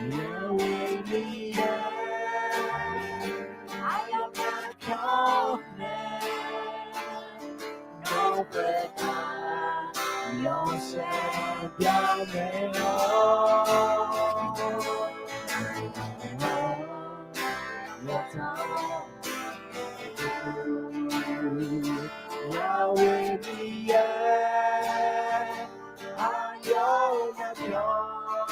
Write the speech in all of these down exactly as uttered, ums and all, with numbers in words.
Yawqha-euq Miqyaer, aqyawf maqkawr nae, nawr khoertav yawshaef byanaeq-awq. Yawqha-euq Miqyaer, aqyawf maqkawr,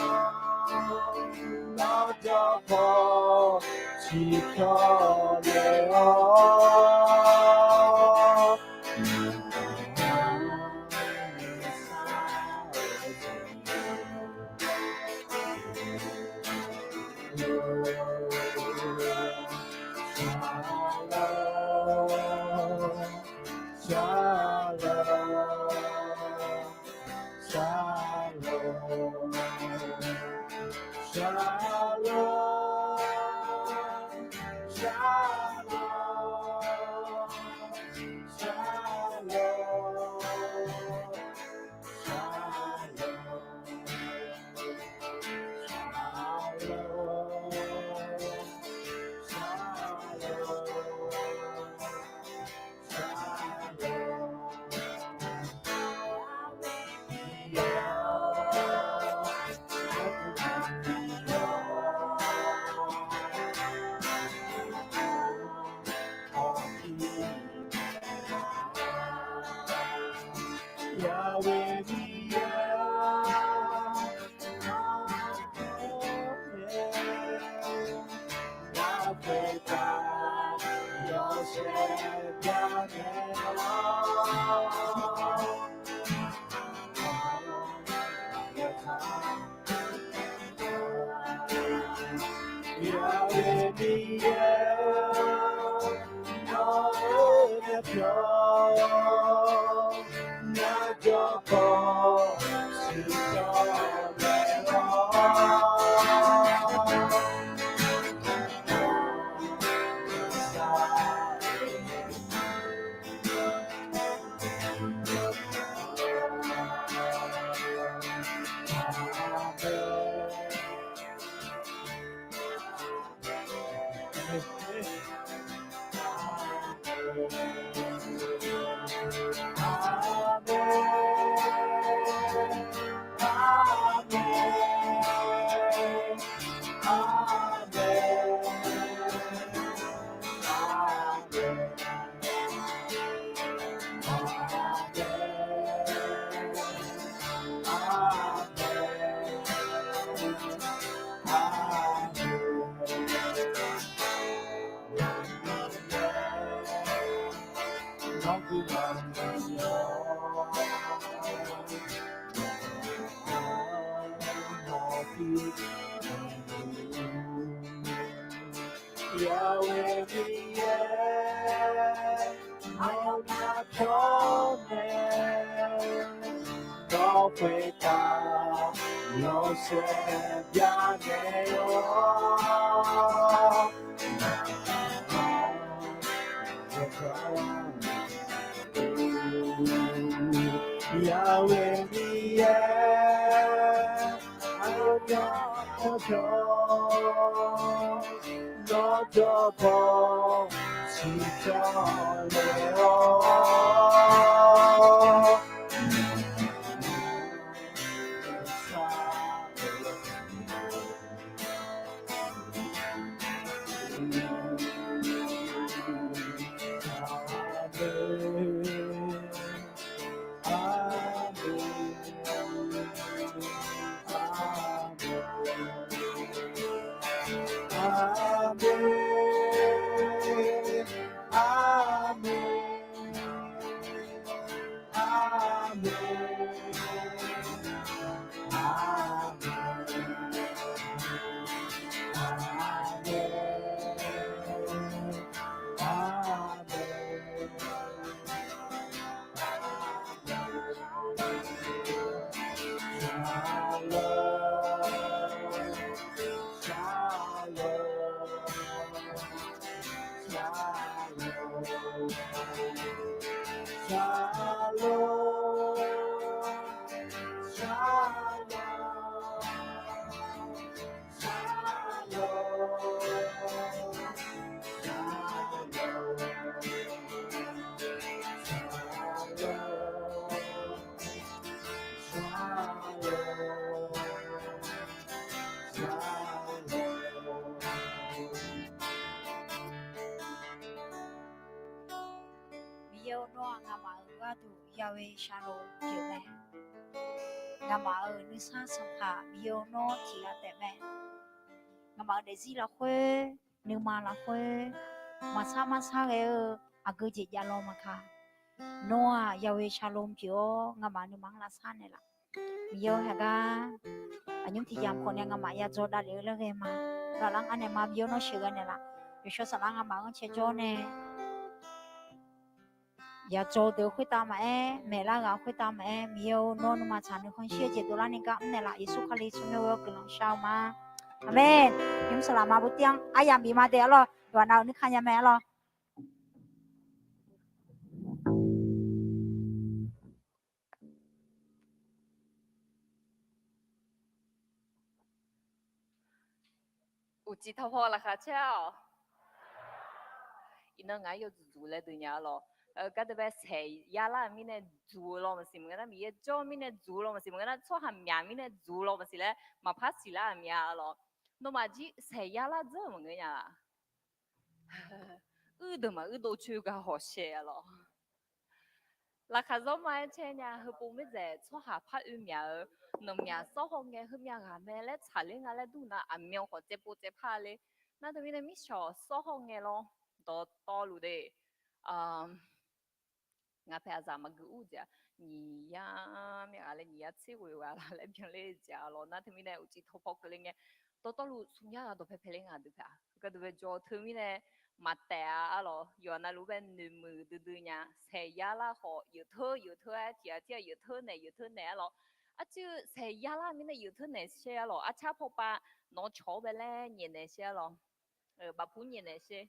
nawr jawrpaw ciqcawq naeq-awq. Shalom, shalom, shalom, shalom, shalom, shalom, shalom, shalom. Yawqha-euq Miqyaer, aqyawf maqkawr nae, nawr khoertav yawshaef byanaeq-awq. Yawqha-euq Miqyaer, aqyawf maqkawr, nawr jawrpaw ciqcawq naeq-awq. Miqyaer-or, nawr-aq ngamaf-euq gharduq Yahweh Shalom pyeuf mae. Ngamaf-euq nuisar sanqpaq Miqyaer-or, nawr tiqghaq taef mae. Ngamaf-euq daefzir lafkhoer, nuima lafkhoer, maqsar marsar ghae-eu aqgeu jeq javlaw maqkaq, nawr-aq Yahweh Shalom pyeuf-awr, ngamaf nuima-anr lavsar naeqlaf. Miqyaer-or, haeqgar aqnymr tiqyamq khawf ni ngamaf yadzaw davlef-eu laer ghae ma. Ghaqlar-anr naeq ma, Miqyaer-or, nawr sheuqghae naeqlaf. Yawshawr saflar ngamaf-anr cae jawr nae yadzaw deuq khoertav maqaer, maeqlar ghaq khoertav maqaer, Miqyaer-or, nawr nuima tsaq nuikhanr shir-eu jeq dovlar ni gar mr naeqlaf. Yeqsur Kali tsawrmyanr ghoe-awr guiqlanq shar-eu ma. Aqmeq. Nymr saqlaq ma butianr aryamq bif ma de arlawr, yawqha nav-euq nuikar nya mae arlawr. Uqcif tawqpaw laqkhaq caer-awq. Iqnan ngaq-aer yawdzuq dzuq laer dui nya arlawr. Gardeuq bae saeq yar lar-euq mirnae dzuq-eu law maqsiq maqngeur nar, Miqyaer jawr-eu mirnae dzuq-eu law maqsiq maqngeur nar, tsawrhaq myaq mirnae dzuq-eu law maqsiq laer maqpar siq lar-euq mya arlawr. Nawmaf jir saeq yar lar dzeur-eu maqngeur nya laf. Uir deuq maquir dov coer gar hawshae arlawr. Laqkhaq zawr ma-aer caer nya, heupov maerdzaeq tsawrhaq par oe myaq-eu, nawq myaq sawr haw ngae heumyav ghaq mae laer tsaqler nga laer dur nar, aqmyan khawf tsaevpov tsaevpar ler. Nar teumirnae mirshawq sawr haw ngae lawr, dawqtawvluf de. Ngaq paeq aqzaq maqgui ur jeq-a, nyiq yar myaq ghaq laer nyiq yar tser ghoe ghaq la laer byanler jeq-a lawr. Nar teumirnae uqcif tawqpaw keuvle ngae, dawqtawvluf smq yar ghaq dawqpae paeq ler nga deuq paeq-a. Gardeuq bae jawr teumirnae maqtaef-a arlawr. Yawqha navluf bae noeqmuiq duidui nya. Saeq yar lar khawf yeuq teur yeuq teur-aer tiq ghaq tir-aq yeuq teur naeq yeuq teur naeq arlawr. Arcuiv saeq yar lar mirnae yeuq teur naeq sher arlawr. Arcar pawpav nawq-eu cawq-awr bae laer nyaef naeq sher arlawr. Bafpur nyaef naeq sher.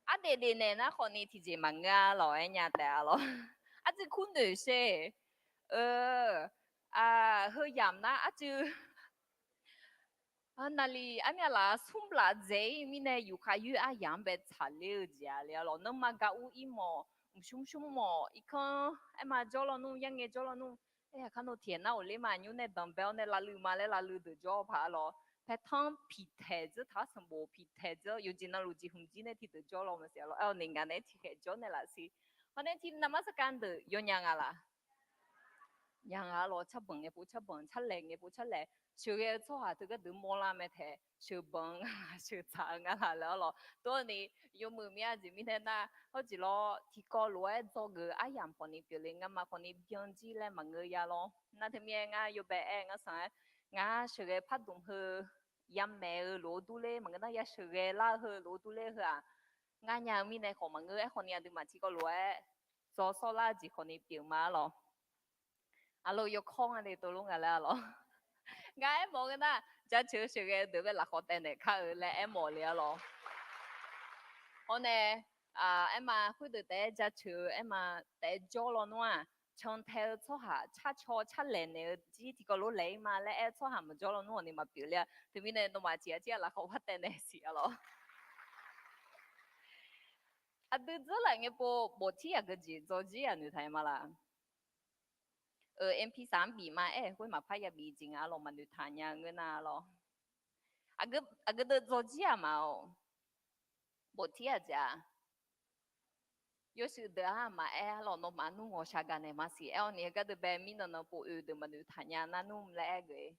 Ardaef daef naeq nar khawfni tiqjeq maqngeur-a lawq-aer nya taef-a lawr. Arcuiv kur noeq sher. Heu yamq nar arcuiv naqliq armyav laf smr laf dzaeq-ir mirnae yufkhav yoer aryamq-anr bae tsaqler-eu jeq-a le arlawr. Nanrma gar ur ir mawf, mqshmr mqshmr mawf, irkanr aerma jawr lawnmr, yarngae jawr lawnmr. Aer, aqkar nawr tiqkhaeq nar ghofler ma, nymr nae danqbae-awr nae lavluiv ma laer lavluiv deuq jawr-awr paq arlawr. Paertanr piqtaeq dzeur taq-awr sanqbof piqtaeq dzeur yawqjeq navluf jeqhmq jir nae tiqdeuq jawr law maqsiq arlawr. Aer-awr ni ngaq naeq-aer tiqkhaeq jawr naeqlaf siq. Hawr nae tiq navmaqtser kar deuq yawnyaf nga laf? Nya nga lawr. Carbanq ngae pov carbanq, carlaeq ngae pov carlaeq. Sheuqghae-eu tsawrhaq teu gardeuq mawrlar mae taeq, sheuqbanq nga laf, sheuqtsaq-eu nga laf laer arlawr. Tov-awr ni yawmuiq mir-a jeq mirnae nar, hawr jeq lawr tiqkawv lof-aer dzawgeuf aryamq khawfni pyeufle, ngamaf khawfni byanjir laer maqngeur ya lawr. Nar teumirnae ngar yawbae aer ngar sanq-aer, ngar sheuqghae pardmq heu yamaeq-eu lof-aer durler maqngeur nar, ya sheuqghae lar-eu heu lof-aer durler heu-aq, ngar nya-eu mirnae khawf maqngeur. Aerkhawfni aqduimaf tiqkawv lof-aer dzaw sawr lar-eu jeq khawfni pyeuf ma arlawr. Aqlof yawkawr nga le tov lof nga laer arlawr. Ngar aermawf-eu nar, jaceuq-eu sheuqghae-eu deuq bae lafkhawf taev naeq kar-eu laer aermawf le arlawr. Hawr nae, aerma khoerdeuq taef-aer jaceuq-eu aerma taef-aer jawr lawnmr-aq, cantae-eu tsawrhaq carcaw carlaeq naeq-eu jir tiqkawv lof laeq-ir ma laer aer-eu tsawrhaq maqjawr lawnmr-awq ni maqpyeuf le-a. Teumirnae nawmaf tiq ghaq tir-aq lafkhawf par taev naeq siq arlawr. Aqdui dzeurlaf ngae pov boftir aqgeu jeq dzawjir-aq noeqtaq-a ma laf? Mp saq-anr bif ma aer-eu khoer maqpar ya bif jeq nga arlawr, maqnoeqtaq nya-eu ngeur nar arlawr. Aqgeu deuv dzawjir-aq ma-awq. Boftir-aq jeq-a. Yawshuif deuq-aq maqaer arlawr, nawmaf nmr ghawqshaq gaqnaeq maqsiq aer-awr ni, gardeuv bae mirnan nan pov oe deuq maqnoeqtaq nya nar nmr laer aer geuf-a.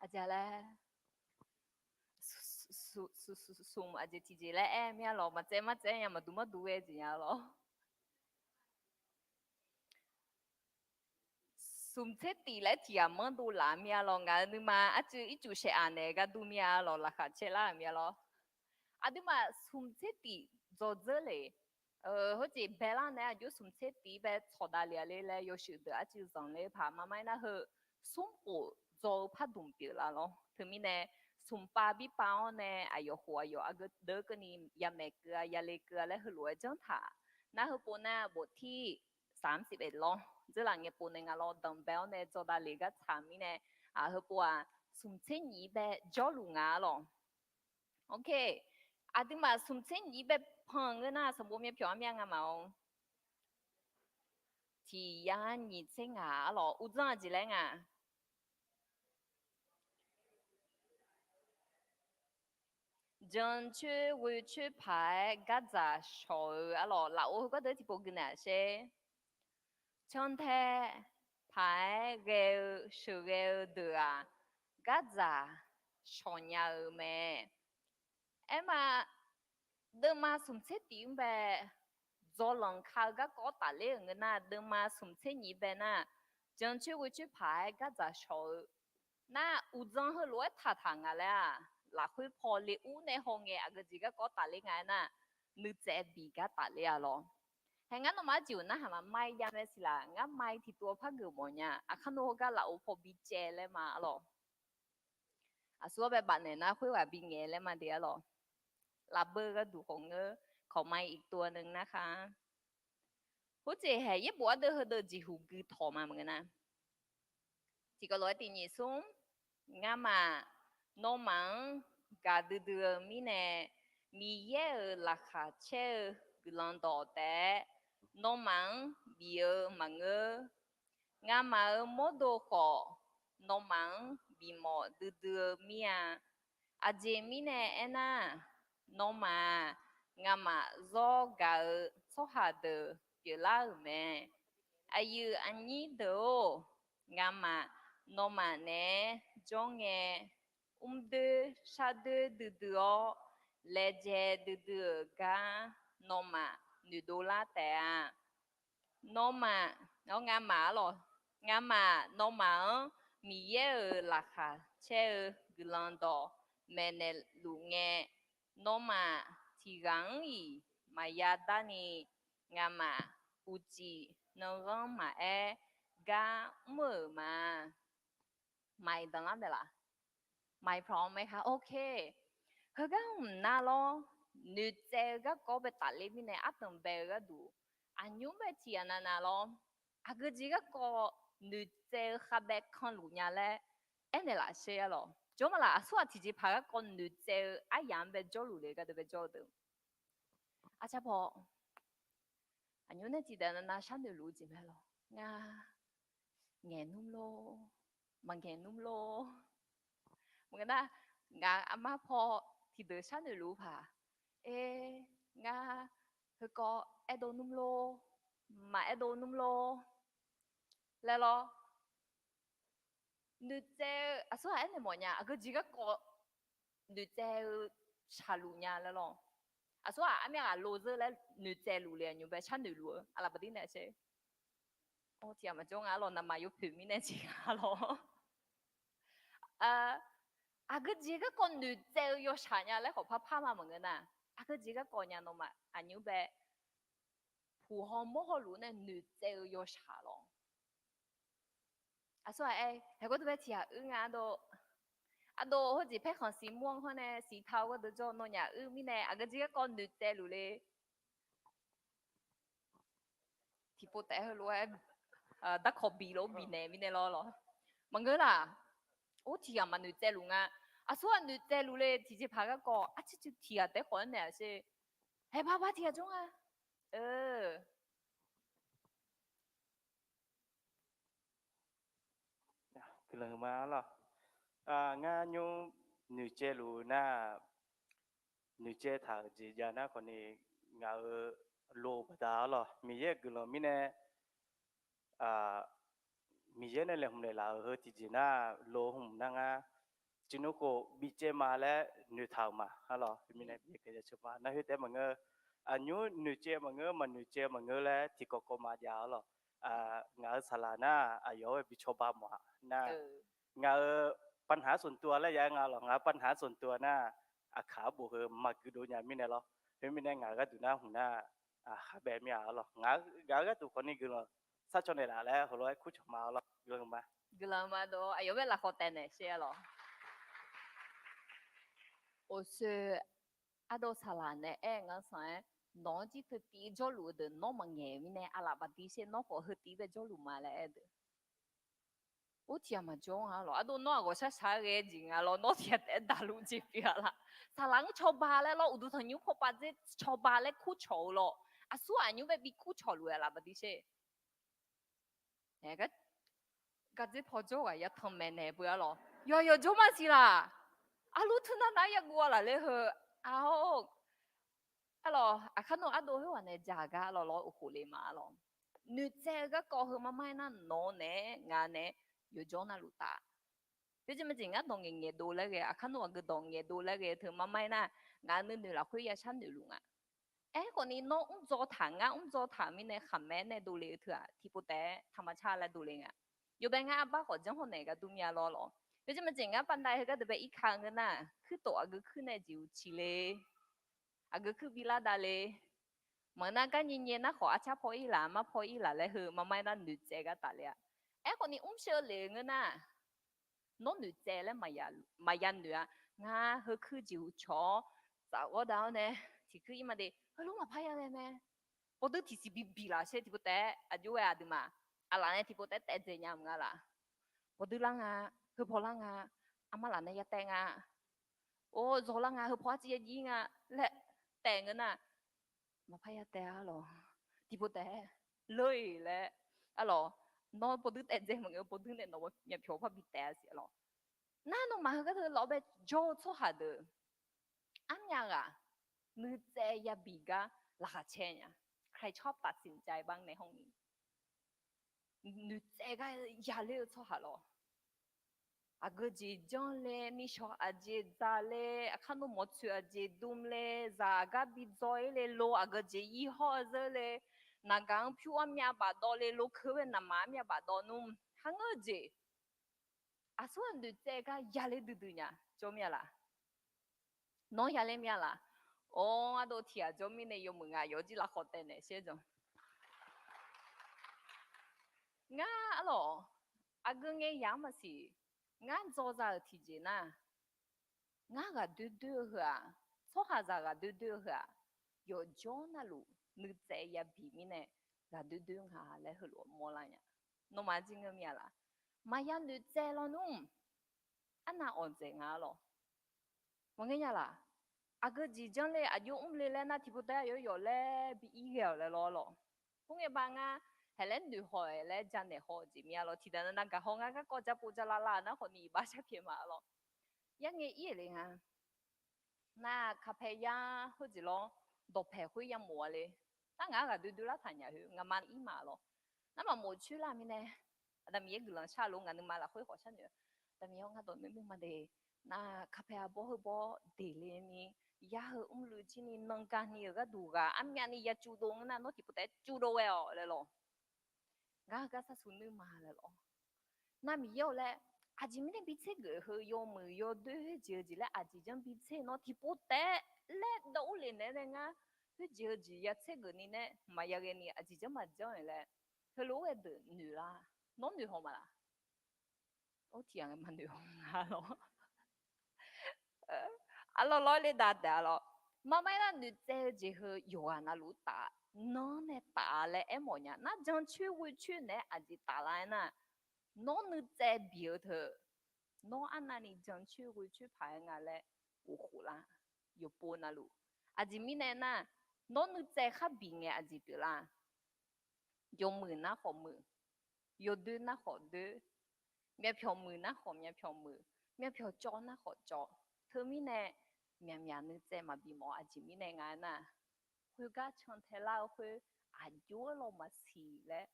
Aqjeq laer, smq aqjeq tiqjeq laer aer mir-a lawq, maqtsaev martsaev nya maqduq marduq ghae jeq nya lawq. Smq tser tif laer tiq ghaq manr dovlaf mir-a lawq, ngaq-euq nuima arcuiv ircuf shaef-aq naeq gar dur mir-a lawq, laqkhaq caelar-euq mir-a lawr. Aqduimaf smq tser tif dzawdzeur le. Hawjeq baelar nae aqjox smq tser tif bae tsawq davlef-a le laer yawshuif deuq arcuiv zanqler paq ma ma-aer nar heu, smr khof dzaw-eu pardmq pyeuflar lawr. Teumirnae smq pav bir pav-awr nae aqyawf khof aqyawf aqgeu deuv keuvni yamaeq keuv-a yale keuv-a laer heulof-aer janr taq. Nar heupov nar boftir saq-anr siq baef lawr, dzeurlaf ngae pov nae nga lawr, danqbae-awr nae dzaw davlef gar tsaq mirnae, heupov-aq, smq tser nyiq bae jawrluf nga arlawq. Aqduimaf smq tser nyiq bae pan ngeur nar sanqbof myav pyawq-anr myav nga ma-awr. Tiq yar nyiq tser ngaq arlawq, uqdzan-aq jeq laer ngaq Jancoer ghoecoer paq-aer gardzaq shawq-eu arlawq, lafov heu gawrdeuv tiqpov gui naeq-aq sher. Cantae paq-aer ghae-eu sheuqghae-eu deuq-aq, gardzaq shawq nya-eu mae. Aerma, deuvma smq tser tif-anr bae dzawlanq ka-eu garkawv tafler-euq ngeur nar, deuvma smq tser nyiq bae nar, jancoer ghoecoer paq-aer gardzaq shawq-eu nar, uqdzan heulof-aer taqtaq nga laer-aq, lafkhoer paw le ur nae hawngae aqgeu jeq garkawv tafler nga aernar, nuitsaev biq gar tafler-a lawr. Hae ngar nawmaf arjeq-euq narhaq maqmai jav mae siq laf, ngar mai tiqtuv-awr par geufmawf nya. Aqkar nawr heugar lafov paw bicaev laer ma arlawq. Aqsur-awr bae bafnaeq nar khoerghaq bingaeq laer ma de arlawq. Lafbeu gharduq khawf ngeur, kawqmai iqtuv-a neu nar kha. Khoerjeq haeq yaerbof ardeuv heudeuq jeqhuq gui tawq ma maqngeur nar. Tiqkawv lof-aer tiq nyiq smr, ngamaf nawmaf-anr gaqdui dui-eu mirnae, Miqyaer-euq laqkhaq caer-eu guiqlanq dawq taef-aer nawmaf-anr bif-eu maqngeur. Ngamaf-euq mawrdo khawf, nawmaf-anr bifmawf duidui-eu mir-a. Aqjeq mirnae aernar, nawmaf-aq, ngamaf zawr gaq-eu tsawrhaq deuq pyeuflar-euq mae. Aqyuif aqnyir deuq-or, ngamaf nawmaf naeq-aer jawr ngae, mrdoer shardoer duidui-awr, laejae duidui-euq gar nawmaf noeqdov lar taef-a. Nawmaf, ngamaf arlawq, ngamaf nawmaf-anr Miqyaer-euq laqkhaq caer-eu guiqlanq dawq maeqnaeq luf ngae, nawmaf tiqghaq-anr-iq maqya darni, ngamaf uqcif nanghanr maqaer gar mr-euq ma. Maqdanqlar mae laf? Maqpaq-anr mae kha, ok. Heugar mq nar lawr, noeqtsaev-eu garkawv bae tafler mirnae ardanq bae-eu gharduq, aqnymr bae tiq aqnav nav lawr. Aqgeu jeq garkawv noeqtsaev-eu khavbae kanluf nya laer aernaeq laf sher arlawq. Jawr ma laf, aqsurghaq tiqjeqpaq garkawv noeqtsaev-eu aryaq-anr bae jawrluf le gharduq bae jawr-eu deuq. Arcar paw, aqnymr nae tiqdeuq aqnav nav sharnoeq luf-eu jeq mae lawr. Ngar ngaeq nmr lor, maqngaeq nmr lor. Maqngeur nar, ngaq armar paw tiqdeuq sharnoeq luf-eu paq, e, ngar heukawv aerdov nmr lor, maqaerdov nmr lor laer lawr. Noeqtsaev-eu aqsurghaq aernaeq mawf nya, aqgeu jeq garkawv noeqtsaev-eu shaqluf nya laer lawr. Aqsurghaq armyav ghaq lo zeur laer noeqtsaev luf le, aqnymr bae sharnoeq luf-eu aqlaf baqdir nae sher. Or, tiq ghaq maqjawr nga lawr, navmaqyaw poeq mirnae jeq nga lawr. Aqgeu jeq garkawv noeqtsaev-eu yawshaq nya laer khawf par par ma maqngeur nar, aqgeu jeq garkawv nya nawmaf aqnymr bae puq haw mawr hawluf nae noeqtsaev-eu yawshaq lawr. Aqsurghaq aer, haeqgawr deuq bae tiq ghaq uir nga ardov. Ardov heujeq paerkhanq siq mur-anr hawr nae siq ta-eu gharduq jawr nawnyaf uir mirnae aqgeu jeq garkawv noeqtsaev luf le. Tiqpov taef heulof-aer darkawq bi lof-aer bifnaeq mirnae lawr lawr. Maqngeur laf? Or, tiq ghaq maqnoeqtsaev luf nga. Aqsurghaq noeqtsaev luf le, tiqjeqpaq garkawv arcir tiq ghaq taef khawf-aer naeq-a sher. Haeq bar bar tiq ghaq jawr nga. Guiqlanq ma lawr. Ngar nymr noeqtsaev luf nar, noeqtsaev taq-euq jeq jav nar khawfni, ngaq-euq lo baqda-awr lawr, Miqyaer-euq guiqlanq mirnae, Miqyaer nae laeqhmq naeqlaf-euq heu tiqjeq nar, lo hmq nar ngar, ciqnur khof bicaev ma laer noeqtaq-euq ma arlawr. Mirnae bi kaeya ceuq ma nar khoer taef maqngeur. Aqnymr noeqtsaev maqngeur, maqnoeqtsaev maqngeur laer tiqkawv kawv ma jav-awr lawr. Ngaq-euq saqlaq nar, aqyawf-aer bi cawba mawf-a nar, ngaq-euq ปัญหาส่วนตัว laer ya-aer nga lawr, ngaq-euq ปัญหาส่วนตัว nar, aqkaq arbof heu maqgui dov nya mirnae lawr. Khoermirnae ngaq-euq gharduq nar hmq nar, kharbae mir-a arlawr. Ngaq-euq gharduq khawfni guiqlanq sharcaw naeqlaf laer heulof-aer kurcawq ma arlawr. Guiqlanq ma. Guiqlanq ma dov, aqyawf bae lafkhawf taef naeq sher-a lawr. Oqsoer, ardov saqlaq nae aer-eu ngar sanq-aer, nawq-anr jir teutiv jawrluf-eu deuq nawr maqngaeq mirnae aqlaf baqdir sher, nawr khawf heu tiv bae jawrluf ma laer aer-eu deuq. Or, tiq ghaq maqjawr nga lawr. Ardov nawr aqghawq shar shaq-aer ghae-eu jeq nga lawr, nawr tiq ghaq taef-aer daqluf jeq pyeuf-a laf. Saqlaq-anr cawba laer lawr, uqduq tanqnymr pawpav dzer cawba laer kurcawq-eu lawr. Aqsurghaq aqnymr bae bi kurcawq luf-aer aqlaf baqdir sher. Gardzer paw jawr ghaq ya tanq maeqnaeq beu-a lawr. Yawqyawq jawr ma siq laf. Arlur teunar nar yagov-a laf laer heu. Aq-or, arlawq, aqkar nawr ardov khoerghaq nae jaq gar lawrlawr uqkhof le ma arlawq. Noeqtsaev-eu garkawv heu marmar-aer nar nawq naeq-aer ngaq naeq-aer yawqjawr navluf taf. Yawjeq maqjeq ngar dawq ngaeqngaeq dov laer ghae, aqkar nawr aqgeu dawq ngaeqdov laer ghae-eu teu marmar-aer nar, ngaq nuinoeq lafkhoer ya sharnoeq luf nga. Aerkhawf ni nawr mrdzaw taq, ngar mrdzaw taq mirnae khaqmae nae dovle-eu teu-aq tiqpov taef-aer taqma car laer dovle nga. Yawbae ngar arbar khawf janr hawnaeq gar dur mir-a lawrlawq. Yawjeq maqjeq ngar baqda'aer heugar deuq bae irka-eu ngeur nar, kuirtof aqgeu kuir nae jeqhuq ciq le, aqgeu kuir bi lar davle. Maqngeur nar gar nyaenyae nar khawf arcar paw ir laf, mar paw ir laf laer heu marmar-aer nar noeqtsaev gar tafle-a. Aerkhawf ni mrsheu lef-eu ngeur nar, nawr noeqtsaev laer maqya noeq-a. Ngar heukuir jeqhuq cawq-awr, tsaf ghawrda-awr nae tiqkuir ir ma de, heulof maqpar ya ghae mae. Bawqdui tiqsiq bibiq laf shaer tiqpov taef-aer aqjox ghae aqduimaf, aqlaf nae tiqpov taef-aer taef dzae nya mq nga laf. Bawqdui lar nga, heupaw lar nga, armar laf nae ya taev nga, or, zawq lar nga, heupaw arciv ya jir nga laer taef ngeur nar, maqpar ya taev arlawq. Tiqpov taef-aer lor-iq laer, arlawq, nawr bawqdui taef dzae maqngeur, bawqdui nae nawq myavpyawq par bi taef-a siq arlawq. Nar nawmaf heugar teu lawq bae jawr-eu tsawrhaq deuq, armyav ghaq nuitsaev yabi gar laqkhaq caer nya. ใครชอบตัดสินใจบ้าง ในห้องนี้ nuitsaev gar yaler-eu tsawrhaq lawq. Aqgeu jeq janr le, nishawq aqjeq dzaq le, aqkar nawr mawqtsoeq aqjeq dm le, zaq gar bi dzaw-ir le, lo aqgeu jeq ir hawr-eu zeur le, naqgaq-anr pyur armyav bafdawv le, lo keuv-aer naqmaq armyav bafdawv nmr, kharngeur-eu jeq aqsur-aq noeqtsaev gar yaler duidui nya jawr mir-a laf. Nawr yaler mir-a laf. Or, ardov tiq ghaq jawr mirnae yawmuiq nga yawf jir lafkhawf taev naeq shaer jan. Ngar arlawq, aqgeu ngae yaq-anr maqsiq, ngar dzaw za-euq tiqjeq nar, ngar ghaqdoer doer-eu heu-aq, tsawrhaqzaq ghaqdoer doer-eu heu-aq, yawqjawr navluf nuitsaev yabi mirnae ghaqdoer doer nga laer heulof-aer mawrlar nya. Nawmaf jir ngeur mir-a laf. Maqya noeqtsaev lawnmr, arnav awqdzaeq nga arlawq. Maqngeur nya laf. Aqgeu jeq janr le, aqjox mr le laer nar tiqpov taef-aer aqyawf yawf laer bi ir ghae-awq laer lawr lawq. Khoerngae ba ngar haeq laer noeq haw-aer laer janaeq haw-eu jeq mir-a lawr. Tiqdaq nav nav gaq haw ngar garkawv japov jalav lav nar khawf ni iqbax sharpyaeq ma lawr. Yarngae ir-euq le nga. Nar kapae yar khoerjeq lawr, dawqpaeq khoer yamof-a le. Nar ngaq-anr ghaqdoer doer lar taq nya khoer ngaqma ir ma lawr. Nar maqmof coer lar mirnae, Aqda Miqyaer guiqlanq shar lof ngaq nuima lafkhoer khawf sharnoeq-eu, Aqda Miqyaer-awr ngar dawq nuir nuir ma de. Nar kapae arbawr heubawr deq le ni, yar heu mrluiv jir ni, nan gani-euq gharduq ghaq armyavni ya cuvdov ngeur nar nawr tiqpov taef-aer cuvdov ghae-awq laer lawr. Ngar heugar sharsu nuir ma laer lawr. Nar Miqyaer-awq laer, aqjeq mirnae bi tser geuf heu yawmuiq yawdoer khoerjeq-eu jeq laer aqjeq janr bi tser nawr tiqpov taef-aer laer dawv urle naeq-aer nae ngar khoerjeq-eu jeq ya tser geuf ni nae maqya ghae ni aqjeq janr maqjanr-aer laer heulof-aer ghae deuq noeq lar. Nawr noeq haw ma laf. Or, tiqghaq ngae maqnoeq haw nga lawr. Arlawr lawr le da taef-a lawr. Marmaer nar noeqtsaev-eu jeq heu yawqghaq navluf taf, nanr nae taf-a laer aermawf nya. Nar jancoer ghoecoer naeq-aer aqjeq taflar-aer nar, nawr nuitsaev bi-eu teu, nawr arnavni jancoer ghoecoer paq-aer nga laer ghofkhof lar. Yawqpov navluf. Aqjeq mirnae nar, nawr nuitsaev khar bi ngae aqjeq pyeuflar. Yawmuiq nar khawf muiq, yawdoer nar khawf doer, myavpyawq muiq nar khawf myavpyawq muiq, myavpyawq cawv nar khawf cawv. Teumirnae myaqmyaq nuitsaev maqbi mawf-a. Aqjeq mirnae nga aernar, khoergar cantae lar-eu khoer aqjox-aer lawr maqsiq laer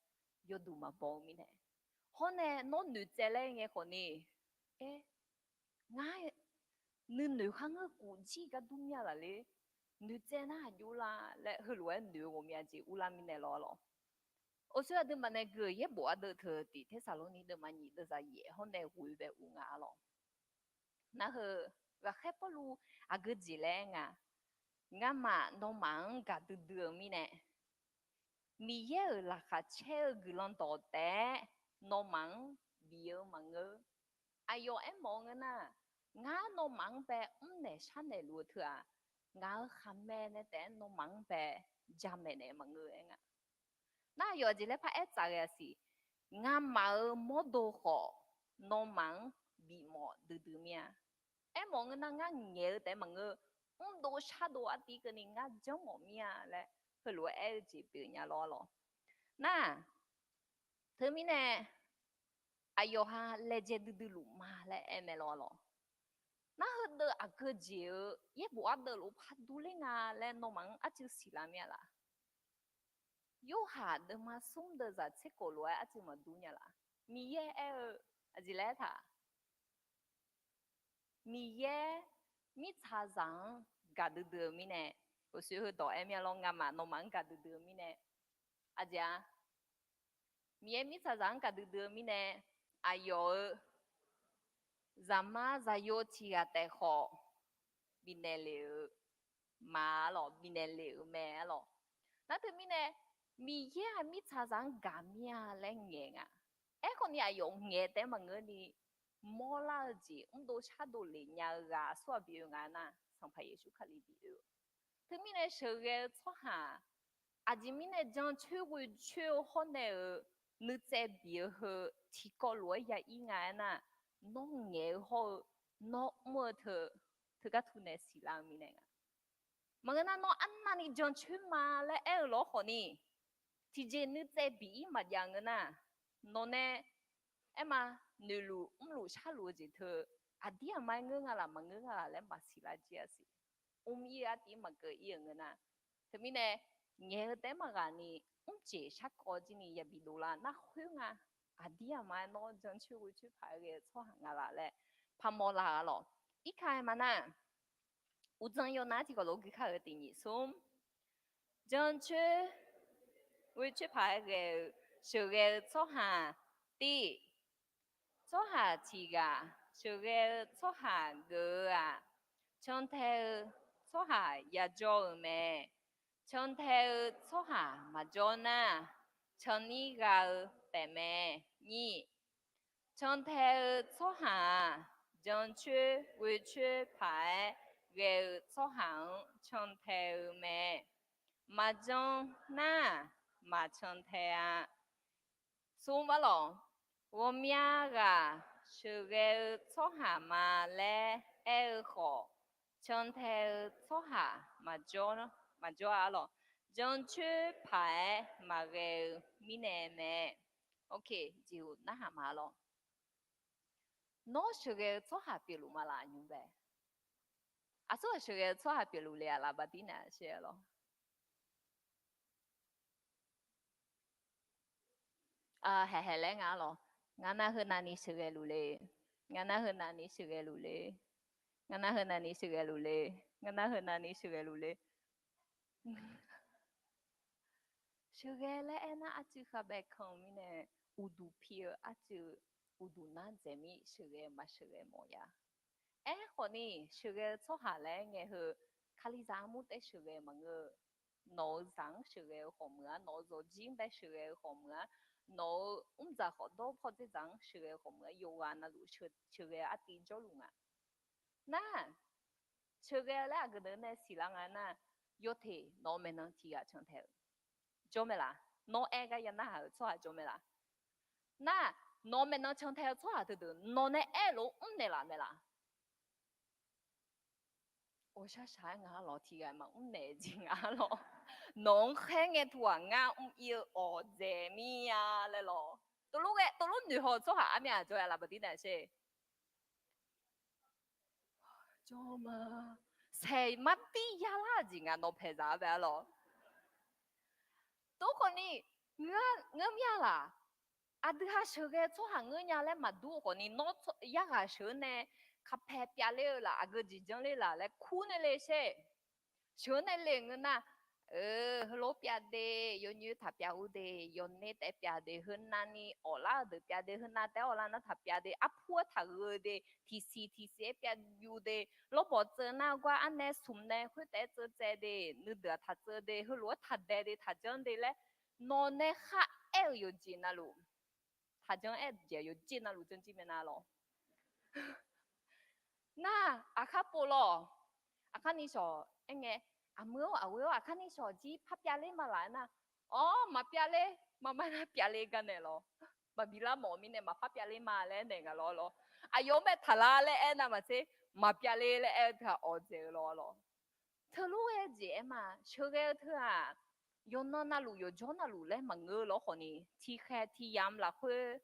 yawduq maqbaw-eu mirnae. Hawr nae nawr noeqtsaev laer ngae khawf ni, aer, ngar nuinoeq kharngeur kuf jir gar dur mir-a laf le, noeqtsaev nar aqjox lar laer heulof-aer noeq-eu ghawqmya jeq urlar mirnae lawr lawr. Oeqsoer aqduimaf nae gui-euq yaerbof ardeuv teu tiq Tersaqlorni deuvma nyiq deuvzaq yaef hawr nae ghoe bae ur nga lawr. Nar heu, ghaqkhaer Pawrluv aqgeu jeq laer aer nga, ngamaf nawmaf-anr gaqdui dui-eu mirnae, Miqyaer-euq laqkhaq caer-eu guiqlanq dawq taef-aer nawmaf-anr bif-eu maqngeur. Aqyawf aermawf-eu ngeur nar, ngar nawmaf-anr bae mrnaeq sharnaeq luf-eu teu-aq, ngaq-euq khaqmae nae taef-aer nawmaf-anr bae jamaeq naeq maqngeur aer nga. Nar aqyawf aqjeq laer paraer tsaf ghae-a siq, ngamaf-euq mawrdo khawf nawmaf-anr bifmawf duidui mir-a. Aermawf-eu ngeur nar, ngar ngaeq-eu taef-aer maqngeur, mrdov shardov artiv keuvni ngar janrmawf mir-a laer heulof-aer aer-eu jeq pyeuf nya lawr lawr. Nar, teumirnae aqyawf ha laejae duidui luf ma laer aer mae lawr lawr. Nar heudeuq aqgeu jeq-eu yaerbof ardeuv lof-aer par durler nga laer nawmaf-anr arcuiv siqlar mir-a laf? Yorhaq deuvma smr deuvzaq tser khof lof-aer arcuiv maqdur nya laf? Miqyaer aer-eu aqjeq laer taq? Miqyaer mirtsaqzaq-anr gaqdui dui-eu mirnae, uqshoe heudawq aer mir-a lawr, ngamaf nawmaf-anr gaqdui dui-eu mirnae, aqjeq-a, Miqyaer mirtsaqzaq-anr gaqdui dui-eu mirnae, aqyawf-euq zaqmar zaqyo tiq ghaq taef khawf bifnaeq lef-eu ma-a lawq, bifnaeq lef-euq mae-a lawq. Nar teumirnae, Miqyaer-aq mirtsaqzaq-anr gaq mir-a laer ngaeq nga. Aerkhawf ni aqyawf ngaeq taef-aer maqngeur ni, mawrlar-eu jeq mrdov shardov lef nya-eu ghaq aqsur ghaq bi oe nga nar, Sanqpaq Yeqsur Kali bi oe-eu. Teumirnae sheuqghae-eu tsawrhaq, aqjeq mirnae jancoer ghoecoer-eu hawr nae-euq nuitsaev bif-eu heu tiqkawv lof-aer ya ir nga aernar, nawr ngaeq-eu hawr-eu, nawr mr-eu teu, teugar tu nae siqlar-eu mirnae nga. Maqngeur nar, nawr arnavni jancoer ma laer aer-eu lawr khawf ni, tiqjeq nuitsaev bif ir maqjav ngeur nar, nawq nae aerma noeqluf mrluf sharluf-eu jeq teu, aqdir aqma-aer ngeur nga laf maqngeur nga laf laer maqsiq lar jir-a siq. Mr ir-eu artiv maqkeuv ir-euq ngeur nar, teumirnae ngaeq-eu taef-aer maqghaq ni, mrjeq sharkawv jir ni yabi dovlar nar khoer nga. Aqdir aqma-aer nawr jancoer ghoecoer paq-aer ghae-eu tsawrhaq nga laf laer parmawr lar-a lawq. Irka-aer ma nar, uqdzan yawnar tiqkawv lof-aer guikar-eu tiq nyiq smr, jancoer ghoecoer paq-aer ghae-eu sheuqghae-eu tsawrhaq tir, tsawrhaq tiq ghaq sheuqghae-eu tsawrhaq geuf-eu-aq, cantae-eu tsawrhaq yajawr-euq mae. Cantae-eu tsawrhaq maqjawr nar, canir gha-eu taefmae. Nyir, cantae-eu tsawrhaq-aq, jancoer ghoecoer paq-aer ghae-eu tsawrhaq-anr cantae-eu mae. Maqjan nar, maqcan tae-a. Smr arlawq, ghawqmya ghaq sheuqghae-eu tsawrhaq ma laer aer-eu khawf, cantae-eu tsawrhaq maqjawr-a lawq. Jancoer paq-aer maqghae-eu mirnae mae. Ok, jeqhu narhaq ma lawq. Nawr sheuqghae-eu tsawrhaq pyeufluf ma laf nymr bae? Aqsur-aq sheuqghae-eu tsawrhaq pyeufluf le-a laf bardir naeq-a shaer lawr. Haeqhaeq laer nga lawq. Ngar nar heunavni sheuqghae luf le. Ngar nar heunavni sheuqghae luf le. Ngar nar heunavni sheuqghae luf le. Ngar nar heunavni sheuqghae luf le. Sheuqghae laer aernar arcuiv khavbae kan-eu mirnae, uqduq pi-eu arcuiv, uqduq nar dzaeq mir sheuqghae maqsheuqghae mawf ya. Aerkhawf ni, sheuqghae-eu tsawrhaq laer ngae heu, Kalizaq armur taef sheuqghae maqngeur-eu. Nawq-eu zaq-anr sheuqghae-eu khawf meuq-a, nawq-eu zawqjir-anr bae sheuqghae-eu khawf meuq-a, nawq-eu mrdzaq khawf dawr pawdzer dzaq-anr sheuqghae-eu khawf meuq-a, yawqghaq navluf sheuqghae-eu artiv jawrluf nga. Nar, sheuqghae laer aqgeu deuq nae siqlar nga nar, yawteq nawq-eu maeqnan tiq ghaq cantae-eu jawr mae laf? Nawr aer gar ya narhaq-euq tsawrhaq jawr mae laf? Nar, nawq-eu maeqnan cantae-eu tsawrhaq teudeuq nawq nae aer-eu lof-aer mrnaeq laf mae laf? Awshar shaq-aer ngaq-anr lawq tiq ghaq maqmr naeq jeq ngaq-anr lawq. Nawq-anr khaer ngae tuq ghaq ngar mr ir-eu awqdzaeq mir-a laer lawq. Tov lof ghae tov lof noeq haw-eu tsawrhaq armyav jawr-a laf bardir naeq sher. Jawr ma. Saeq mar tir yalar-eu jeq ngaq nawq paeqzaq-a bae-a lawq. Tov khawf ni, ngeur mir-a laf. Aqdui ha sheuqghae-eu tsawrhaq ngeur nya laer maqdur khawf ni, nawr yarghaq sheuq-eu nae kaqpaeq pyavler-eu laf, aqgeu jeq janr ler laf laer kur nae le sher. Sheuq-eu nae le ngeur nar, heulof pyavde, yawnyoer taq pyavur de, yawner taef pyavde, heunavni awqlar-eu deuq pyavde, heunav taef-aer awqlar nar taq pyavde, arpur-aer taq gheu de, tiqsiq tiqsiq-aer pyavyu de, lawrbawq tseuv nar gar arnae smq nae khoertaef-aer tseuv tsaev de, nuideuq-aq taq tseuv de, heulof-aer taq dae de, taq janr de laer, nawq nae khar aer-euq yawqjeq navluf, taq janr aer-eu jeq yawqjeq navluf janr jir mae nar lawq. Nar, aqkar pov lawq. Aqkar ni shawq aer ngae, aqmui-or aqghoe-or aqkar ni shawq jir par pyavler ma laf aer nar, awr maqpyavler, maqma nar pyavler gar naeq lawq. Maqbi lar mawf-eu mirnae maqpar pyavler ma laer naeq nga lawr lawr. Aqyawf-anr bae taqlar laer aer nar maqtser, maqpyavler laer aer-eu teu-aq awqdzaeq-eu lawr lawr. Teulof-aer jeq aer ma, sheuqghae-eu teu-aq, yawqnan navluf yawqjawr navluf laer maqngeur-eu lawr khawf ni, tiqkhaeq tiqyamq lafkhoer,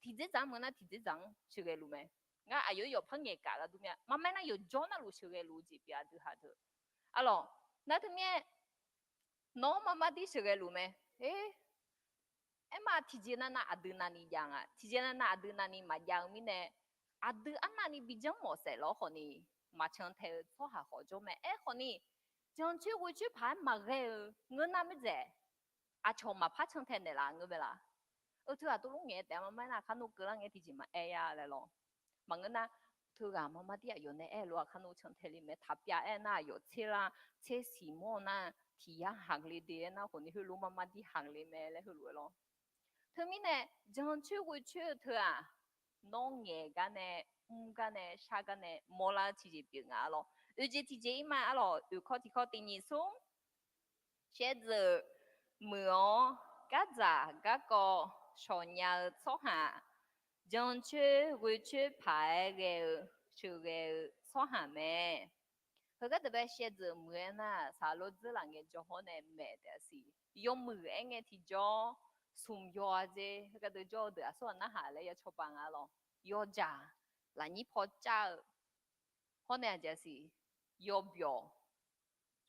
tiqdzerdzaq-anr meuq nar tiqdzerdzaq-anr sheuqghae luf mae. Ngar aqyawf yawqpar ngaeqkaf gharduq mya. Maqmaer nar yawqjawr navluf sheuqghae luf-eu jeq pyeuf aqdui haq deuq. Arlawq, nar teumirnae nawr marmar dir sheuqghae luf mae. Aerma tiqjeq navnav aqdui navni jav nga. Tiqjeq navnav aqdui navni maqjav-eu mirnae, aqdui arnavni bijanr mawf saef lawr khawfni, maqcan tae-eu tsawrhaq khawf jawr mae. Aerkhawfni, jancoer ghoecoer paq-aer maqghae-eu ngeur nar maerdzaeq, aqcawq maqpar can tae naeqlaf ngeur mae laf. Eu teughaq tov lor ngaeq taef-a maqmaer nar, kharnov keuvlar ngae tiqjeq maqaer ya laer lawr. Maqngeur nar, teughaq marmar dir aqyawf nae aer-eu lof-aq kharnov can tae le mae. Taqpyav aer nar aqyawf tser lar tser siq mawr nar, tiq yar haq le de aer nar khawfni heulof marmar dir haq le mae laer heulof-aer lawr. Teumirnae, jancoer ghoecoer-eu teu-aq, nawr ngaeq gar nae, mr gar nae, shar gar nae mawrlar-eu tiqjeq pyeuf nga arlawr. Oeq jeq tiqjeq ir ma arlawr, oeq kawv tiq kawv tiq nyiq smr. Shaevdzeuf muiq-awr, gardzaq garkawv shawqnya-eu tsawrhaq, jancoer ghoecoer paq-aer ghae-eu sheuqghae-eu tsawrhaq mae. Heugar deuq bae shaevdzeuf muiq-aer nar, saqlor dzeurlaf ngaejawr hawr nae maeq taef-a siq. Yawmuiq aer ngae tiqjawr, smq yaw-a dzer, heugar deuq jawr-eu deuq aqsur ghaq narhaq laer ya cawba nga lawr. Yawjaq, lafnyir paw car-eu, hawr nae aqjeq siq, yawbyawq,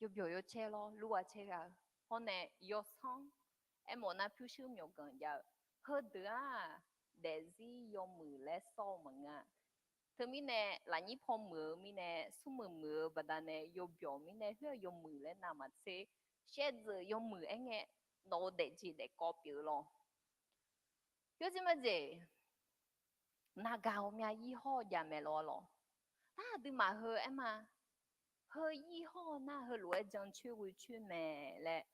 yawbyawq yawcaer lawr, lur-a caer gha-eu, hawr nae yawsanr, aermawf nar pyurshuir myawqganq jav-eu, heudeuq-aq, daefzir yawmuiq laer sawr-eu maqngeur-a. Teumirnae lafnyir paw muiq-eu mirnae, smrmuiq muiq-eu baqdanae yawbyawq mirnae khoer-aq yawmuiq laer navmaqtser, shaevdzeuf yawmuiq aer ngae, nawq-eu daefjeq daefkawv pyeuf-eu lawr. Yawjeq majeq, naqgaq ghawqmya ir hawr-eu jav mae lawr lawr. Nar aqduimaf heu aer ma, heu ir hawr-eu nar heulof-aer jancoer ghoecoer mae laer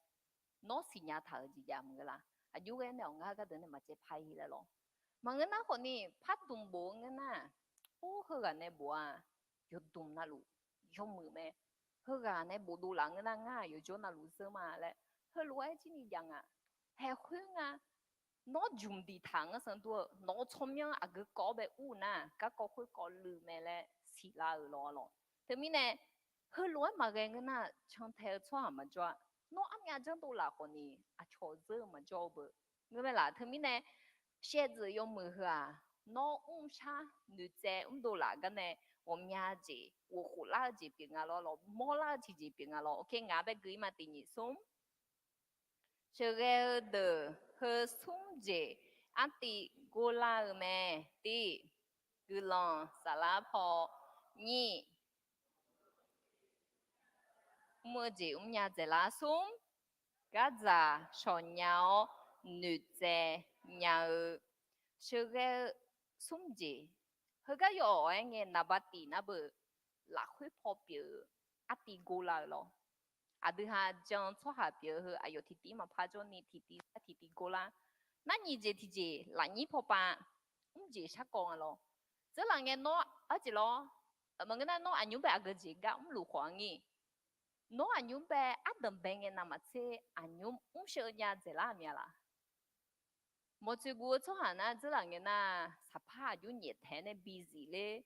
nawr siqnya taq-euq jeq jav maqngeur la. Aqjox ghae nae awq ngar gardeuq nae maqcaev par ir laer lawr. Maqngeur nar khawfni pardmq bof-eu ngeur nar, or heughaq nae bof-a, yawdmq navluf yawmuiq mae. Heughaq nae bofdov laf ngeur nar ngar yawqjawr navluf zeur ma laer heulof-aer jir ni jav nga. Haeq khoer nga, nawr jmq diqtaq ngar sanqdur-eu nawq-eu tsawrmyanr aqgeu kawv-awr bae ur nar garkawv khoerkawv luiv mae laer siqlar-euq lawr lawr. Teumirnae, heulof-aer maqghae ngeur nar cantae-eu tsawrhaq maqjawr-a. Nawr armyav janrdov laf khawfni aqcawq zeur-eu maqjawr-eu beu. Ngeur mae laf teumirnae, shaevdzeuf yawmuiq heu-aq, nawr mrshar noeqtsaev mrdov laf gar nae ghawqmya jeq ghof khof lar-eu jeq pyeuf nga lawr lawr, mawrlar-eu tiqjeq pyeuf nga lawr. Oke, ngaq bae gui ir ma tiq nyiq smr. Sheuqghae-eu deuq heu smr jeq artiv gorlar-eu mae. Tiv, guiqlanq saflar paw. Nyir, mr-eu jeq mrnya dzaeqlar. Smr, gardzaq shawqnya-awr noeqtsaev nya-eu. Sheuqghae-eu smr jeq, heugar yawf-awq aer ngae naqba tif nar beu lafkhoer paw pyeuf-eu artiv gorlar-eu lawr. Aqdui ha jan tsawrhaq pyeuf-eu heu aqyawf tiqtiv maqpar jawrni tiqtiv sar tiqtiv gorlar. Nar nyiq jeq tiqjeq lafnyir paw pav mr jeq sharkawv nga lawr. Dzeurlaf ngae nawr arjeq lawr, maqngeur nar nawr aqnymr bae aqgeu jeq gar mrluf khawf-a ngir. Nawr aqnymr bae ardanq bae ngae navmaqtser aqnymr mrsheu nya dzaeqlar-eu mya laf. Mawqtsoeq guv-eu tsawrhaq nar dzeurlaf ngae nar, saqpar aqjox nyaeftaeq nae bizif ler.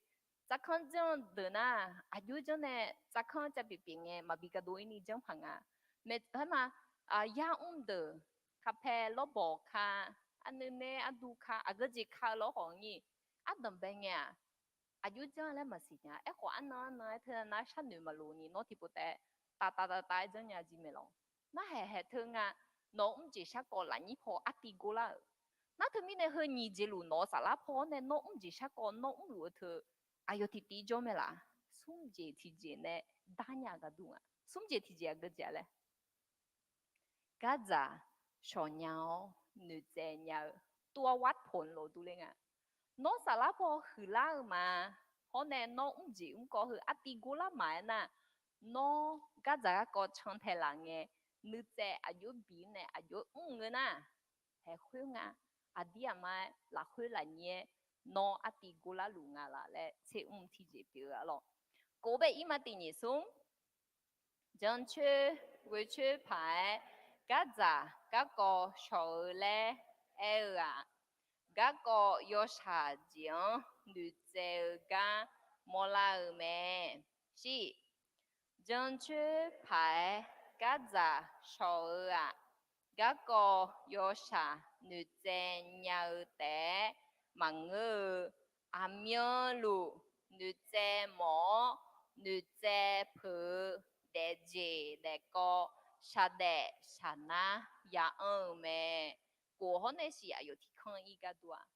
Tsavkanr janr deuq nar, aqjox janr nae tsavkanr cav pyeuf pyeuf ngae maqbi gardov ir ni janr paq nga. Maeqtaq ma, yar mr deuq, kapae lawrbawq ka, arnuinae ardu ka, aqgeu jeq ka-eu lawr khawf ngir. Ardanq bae ngae-aq, aqjox janr laer maqsiq nya. Aerkhawf arnan arnan-aer teunav nar sharnoeq maqloq ni nawr tiqpov taef-aer taf taf taf taf-aer janrnya jir mae lawr. Narhaq haeq teu nga, nawq-eu mr jeq sharkawv lafnyir paw artiv gorlar-euq. Nar teumirnae heu nyiq jeq luf nawq-eu saflar paw-awr nae nawr mr jeq sharkawv nawr mrluf-eu teu aqyawf tiqtiv jawr mae laf. Smr jeq tiqjeq nae darnya gharduq nga. Smr jeq tiqjeq aqgeu jeq-a laer, gardzaq shawqnya-awr noeqtsaev nya-eu, ตัววัตถุ lawq durler nga. Nawr saflar paw huiqlar-eu ma, hawr nae nawr mr jeq mrkawv heu artiv gorlar maq-aer nar, nawr gardzaq garkawv cantae laf ngae, nuitsaev aqjox bi nae aqjox mr ngeur nar, haeq khoer nga, aqdir aqma-aer lafkhoer lafnyir-aer nawr artiv gorlar luf nga laf laer tser mr tiqjeq pyeuf-eu arlawr. Kof bae ir ma tiq nyiq smr. Jancoer ghoecoer paq-aer gardzaq garkawv shawq-eu laer aer-eu-aq, garkawv yawshaq jeq-anr noeqtsaev-eu gar mawrlar-eu mae. Shir, jancoer paq-aer gardzaq shawq-eu-aq, garkawv yawshaq noeqtsaev nya-eu taef-aer maqngeur-eu, Aqmyanluf noeqtsaev mawf-awr, noeqtsaev peuq-eu daefjeq daefkawv shaqdaef shaqnar ya'anr-eu mae. Kof hawr nae siq aqyawf tiqkanr ir gar dur-aq.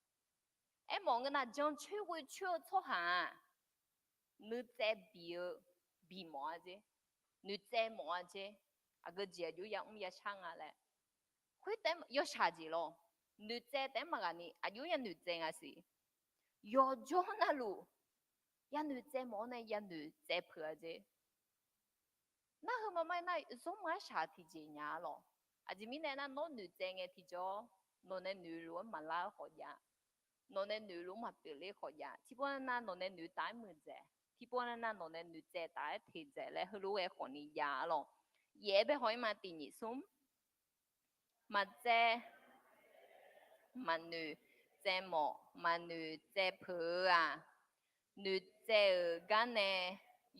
Aermawf ngeur nar, jancoer ghoecoer-eu tsawrhaq-aq, nuitsaev biq-eu bimawf-a jer, noeqtsaev mawf-a jer, aqgeu jeq aqjox yamr yashar nga laer. Khoertaef yawshaq jeq lawr, noeqtsaev taef-aer maqghaq ni aqjox yanoeqtsaev nga siq. Yawqjawr navluf yanoeqtsaev mawf-awr nae yanoeqtsaev peuq-a jer. Nar heu maqmar-aer nar, zawrma-aer shaq tiqjeq nya-a lawq. Aqjeq mirnae nar, nawr noeqtsaev ngae tiqjawr, nawq nae noeqluf-anr maqlar-eu khawf jav, nawq nae noeqluf-anr maqpyeufler khawf jav, tiqpov nar nar nawq nae noeqtaf-aer muiqdzaeq, tiqpov nar nar nawq nae noeqtsaev taf-aer teqdzaeq laer heulof ghae khawf ni jav-a lawq. Yaef-aer bae haw-ir ma, tiq nyiq smr. Maqtsaev, maqnoeqtsaev mawf, maqnoeqtsaev peuq-eu-aq, noeqtsaev-euq gar nae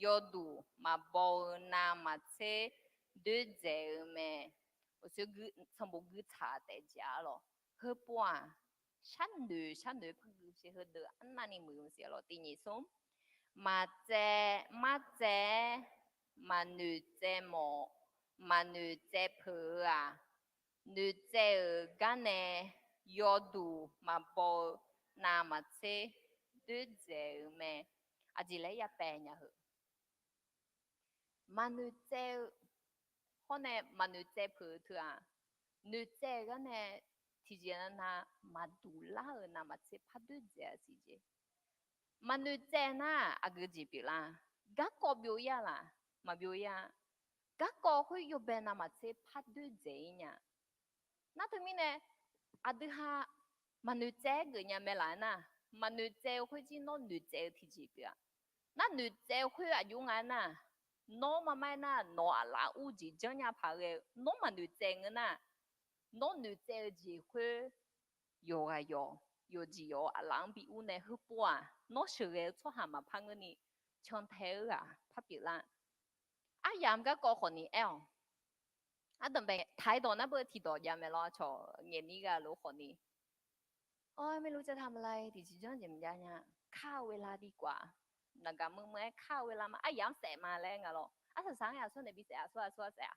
yawduq maqbaw-eu navmaqtser doerdzaeq-eu mae. Sanqbof guir tsaq taef jeq-a lawq. Heupov-aq, sharnoeq sharnoeq par guiqshe heudeuq arnavni muiq-eu siq-a lawq. Tiq nyiq smr. Maqtsaev, martsaev-aer maqnoeqtsaev mawf, maqnoeqtsaev peuq-eu-aq, noeqtsaev-euq gar nae yawduq maqbaw-eu navmaqtser doerdzaeq-eu mae. Aqjeq laer ya paev nya heu. Maqnoeqtsaev-eu hawr nae maqnoeqtsaev peuq-eu teu-aq, noeqtsaev-eu gar nae tiqjeq nav nav maqduq lar-euq navmaqtser par doerdzaeq-a siq jeq. Maqnoeqtsaev nar aqgeu jeq pyeuflar? Garkawv byov-ir-a laq? Maqbyov-ir-a. Garkawv khoer yawbae navmaqtser par doerdzaeq-ir nya. Nar teumirnae aqdui ha maqnoeqtsaev-aer geufnya mae laf-aer nar, maqnoeqtsaev-eu khoer jir nawr noeqtsaev-eu tiqjeq pyeuf-a. Nar noeqtsaev-eu khoer aqjox nga-aer nar, nawr maqmar-aer nar nawq aqlaf ur jeq janrnya paq ghae-eu nawr maqnoeqtsaev ngeur nar, nawr noeqtsaev-eu jeq khoer yawqghaq yawq, yawqjeq yawq-eu aqlaf-anr bi ur nae heupov-aq, nawr sheuqghae-eu tsawrhaq maqpar ngeurni cantae-eu ghaq par pyeuflar. Aryamq garkawv khawfni aer-awq. Ardanqbae taq-aer dawq nar beu tiqdawq jav mae lawr, cawq ngaeqni gha lof khawfni. Awr, maqlu cav taq maqlai tiqjeq janr jeq maqjav nya. Kar-eu gheu lar bi kawf-a. Naqgaq meuq meuq-aer kar-eu gheu lar ma, aryamq-anr saef ma laer nga lawr. Arsaq saq-anr aqsur nae bi saef, aqsur aqsur-anr saef-a.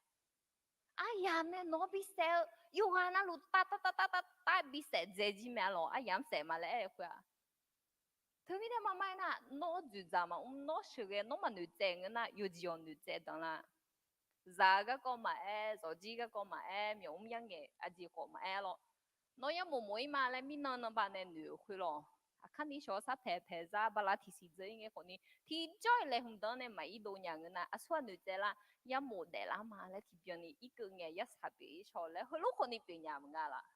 Aryamq nae nawq-anr bi saef-eu yawqghaq navluf tav tav tav tav tav bi saef dzae jir mae-a lawq, aryamq-anr saef ma laer aer-eu khoer-aq. Teumirnae maqmar-aer nar, nawr dzoeqdzaq maqmr, nawr sheuqghae nawr maqnoeqtsaev ngeur nar, yawqjeq yawq noeqtsaev danqlar. Zaq-eu garkawv maqaer, zawqjir garkawv maqaer, myawq mr yarngaeq aqjeq khawf maqaer lawr. Nawr yarmof mof-ir ma laer mirnan nanba nae noeq-euq khoer lawr. Aqkar ni shawq-eu sar paeq paeq zar bala tiqsiq dzeur-ir ngae khawfni tiqjawr-iq laeqhmq danr nae maqir dov nya ngeur nar, aqsur-aq noeqtsaev lar, yarmof daeflar ma laer tiqbyan ni irkeuv ngae yarsaq pyeuf-ir shawq laer heulof khawfni pyeuf nya maqnga laf.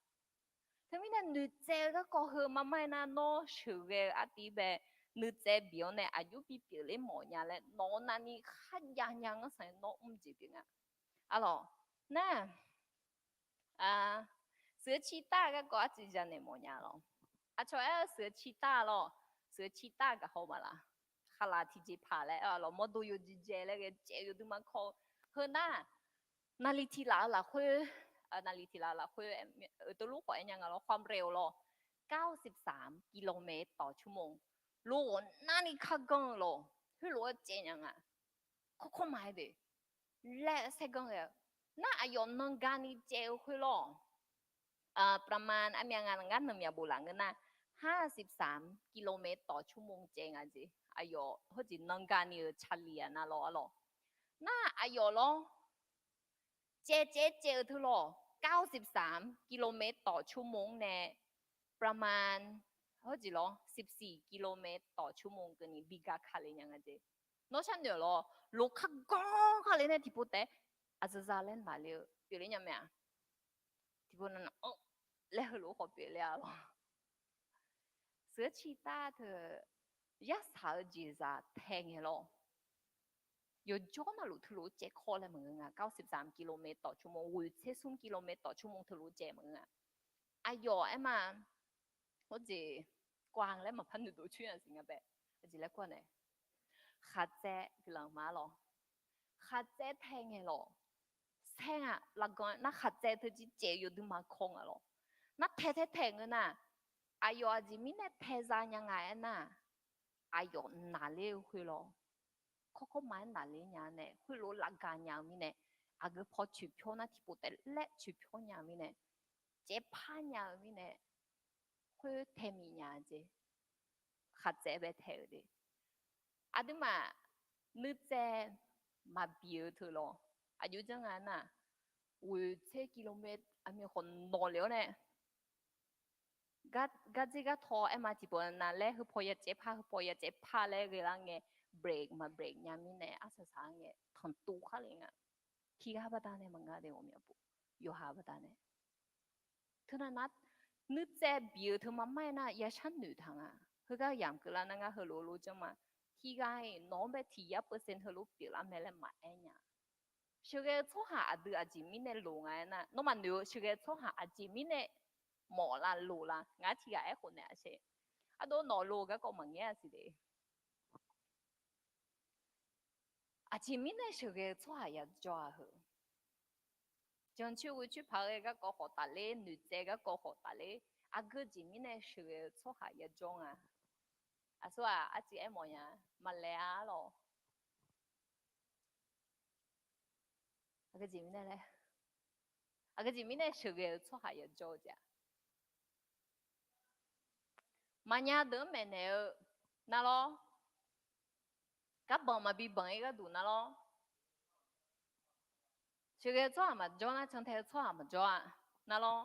Teumirnae noeqtsaev-eu garkawv heu maqmar-aer nar, nawr sheuqghae-eu artiv bae noeqtsaev bif-awr nae aqjox bipyeuf ler mawf nya laer nawq-eu navni kharjav nya ngar sanq nawr mr jeq pyeuf nga. Arlawq, nar, suiq-eu ciqtav garkawv arcuiv ja naeq mawf nya lawr. Aqcawq aer-eu suiq-eu ciqtav lawr, suiq-eu ciqtav gaq haw ma laf. Khaqlaq tiqjeqpaq laer aer-awq lawr, mawrdo yawjeq jae laer ghae caev yawduima kawv-eu. Heu nar, naqliq tiq laf-eu lafkhoer, naqliq tiq laf-eu lafkhoer, euq teulof khawf aer nya nga lawr, ความเร็ว lawr, เก้าสิบสามกิโลเมตรต่อชั่วโมง lof ghawqnavni kar ganr-eu lawr, khoerlof-aer caev nya nga. Kawrkawr maqaer de laer saerganr ghae-eu. Nar aqyawf nangani caev-eu khoer lawr, ประมาณ armyav nga ngar nanqmyaq bof laf ngeur nar, ห้าสิบสามกิโลเมตรต่อชั่วโมง caev nga jeq. Aqyawf heujeq nangani-eu cali-aq nar lawr arlawr. Nar aqyawf lawr, caev caev caev-eu teu lawr, เก้าสิบสามกิโลเมตรต่อชั่วโมง nae ประมาณ heujeq lawr, สิบสี่กิโลเมตรต่อชั่วโมง keuvni bi ga ka le nya nga jeq. Nawr sharnoeq lawr, lof kar ganr ka le nae tiqpov taef-aer aqzaqza laer naqle-eu pyeufler nya mae-aq. Tiqpov nav nav-anr laer heulof khawf pyeufler-a lawr. Suiq-eu ciqtav teu yarsaq-eu jeqzaq tae ngae lawr. Yawqjawr navluf teulof caev kawv laer maqngeur nga, เก้าสิบสามกิโลเมตรต่อชั่วโมง ghoeq tser smr กิโลเมตรต่อชั่วโมง teulof caev maqngeur nga. Aqyawf aer ma, hawjeq, กวาง laer maqpar noeqdov coer-a siq nga bae. Aqjeq laer kur-a nae, khaqtsaev guiqlanq ma lawr. Khaqtsaev tae ngae lawr. Saer nga, lafganq nar khaqtsaev teu jir caev yawduima kawv nga lawr. Nar tae tae tae ngeur nar, Aqyawf aqjeq mirnae taeza nya nga aernar, aqyawf naqler-eu khoer lawr, kawrkawr ma-aer naqler nya nae khoerlof lavgaq nya-eu mirnae, aqgeu paw coeqpyawr nar tiqpov taef laer coeqpyawr nya-eu mirnae, caevpar nya-eu mirnae, khoer tae miq nya jeq, khaqtsaev bae tae-euq de. Aqduimaf nuitsaev maqbi-eu teu lawr, aqjox janr nga nar, ghoeqtser kilometer aqmyan khawf nawq lef-awr nae, gardzer gartaw aer ma tiqpov nav laer heupaw ya caevpar heupaw ya caevpar laer ghae lar ngae, brake maq brake nya mirnae arsaq saq-aer ngae tanqtuv khar le nga. Tiqghaq baqdanae maqngeur de ghawqmyaq pov, yawqha baqdanae. Teunav nar, nuitsaev bi-eu teu maqmar-aer nar ya sharnoeq taq nga. Heugar yamq keuvlar nar ngar heulof lof janr ma. Tiqghaq-iq nawq-anr bae tiq yar percent heulof pyeuflar mae laer maqaer nya. Sheuqghae-eu tsawrhaq aqdui aqjeq mirnae loq nga aernar, nawmaf noeq-eu sheuqghae-eu tsawrhaq aqjeq mirnae mawf la loq la, ngar tiqghaq aerkhof naeq-a shae. Ardov nawq loq-eu garkawv maqngaer-a siq de. Aqjeq mirnae sheuqghae-eu tsawrhaq yajawr-a heu. Jancoer ghoecoer paq ghae garkawv khawf tafler, noeqtsaev garkawv khawf tafler, aqgeu jeq mirnae sheuqghae-eu tsawrhaq yajawr nga. Aqsur-aq arciv aermawf nya, maqlaeq-a lawq. Aqgeu jeq mirnae laer, aqgeu jeq mirnae sheuqghae-eu tsawrhaq yajawr-eu jeq-a, maqnya deuq-anr maeqnaeq-eu nar lawr, garbanq maqbi banq-ir gharduq nar lawr, sheuqghae-eu tsawrhaq maqjawr nar cantae-eu tsawrhaq maqjawr-a nar lawr.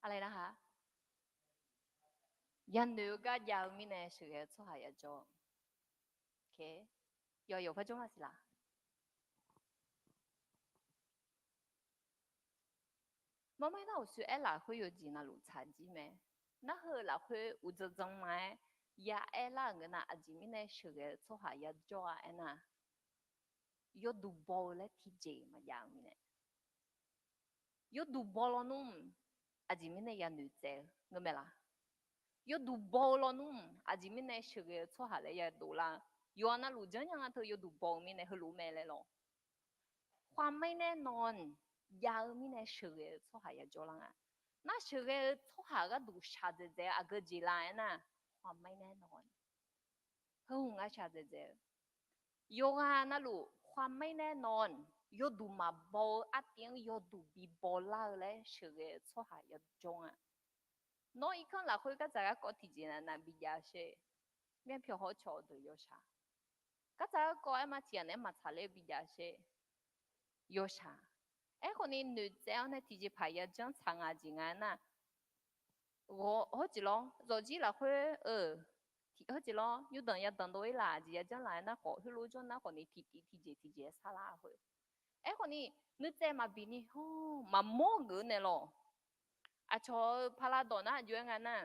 Aqlaeq narhaq, yanoeq-eu gar jav-eu mirnae sheuqghae-eu tsawrhaq yajawr. Yawqyawq par jawr ma siq laq. Marmar nar uqshoe aer lafkhoer yawjeq navluf tsaqjir mae. Narhaq-eu lafkhoer uqdzan dzan ma-aer ya aer lar-euq ngeur nar, aqjeq mirnae sheuqghae-eu tsawrhaq yajawr-a aernar, yawduq baw-eu laer tiqjeq maqjav-eu mirnae, yawduq baw lawnmr, aqjeq mirnae yanoeq tsaev-eu ngeur mae laq. Yawduq baw-eu lawnmr, aqjeq mirnae sheuqghae-eu tsawrhaq laer yadov lar-eu, yawqha navluf janrnya nga teu yawduq baw-eu mirnae heulof mae laer lawr. Khaqmaer nae nawq-anr jav-eu mirnae sheuqghae-eu tsawrhaq yajawr lar nga. Nar sheuqghae-eu tsawrhaq gharduq shaqdzaeq dzaeq-eu aqgeu jeq la aernar, khaqmaer nae nawq-anr, heu hmq ngar shaqdzaeq dzaeq-eu, yawqghaq navluf khaqmaer nae nawq-anr yawduq maqbaw-eu artiv-anr yawduq bibaw lar-eu laer sheuqghae-eu tsawrhaq yajawr nga. Nawr irkanr lafkhoer gardzaq garkawv tiqjeq nav nav bijav sher. Myavpyawq hawrcawq deuq yawshaq. Gardzaq garkawv aer ma tiqghaq naeq-aer maqtsaq ler-eu bijav sher. Yawshaq. Aerkhawf ni noeqtsaev-awr nae tiqjeqpaq yajanr tsaq nga jeq nga aernar, ghawq hawrjeq lawr zawqjir lafkhoer-eu, tiq hawrjeq lawr nymrdanq yadanq dov-ir laf jeq yajanr laf aernar khawf heulof jawr nar khawf ni tiqtiv tiqjeq tiqjeq-aer sarlar khoer. Aerkhawf ni nuitsaev maqbi ni hawr maqmawr geuf naeq lawq. Aqcawq-eu paqlav dawq nar aqjox-aer nga nar,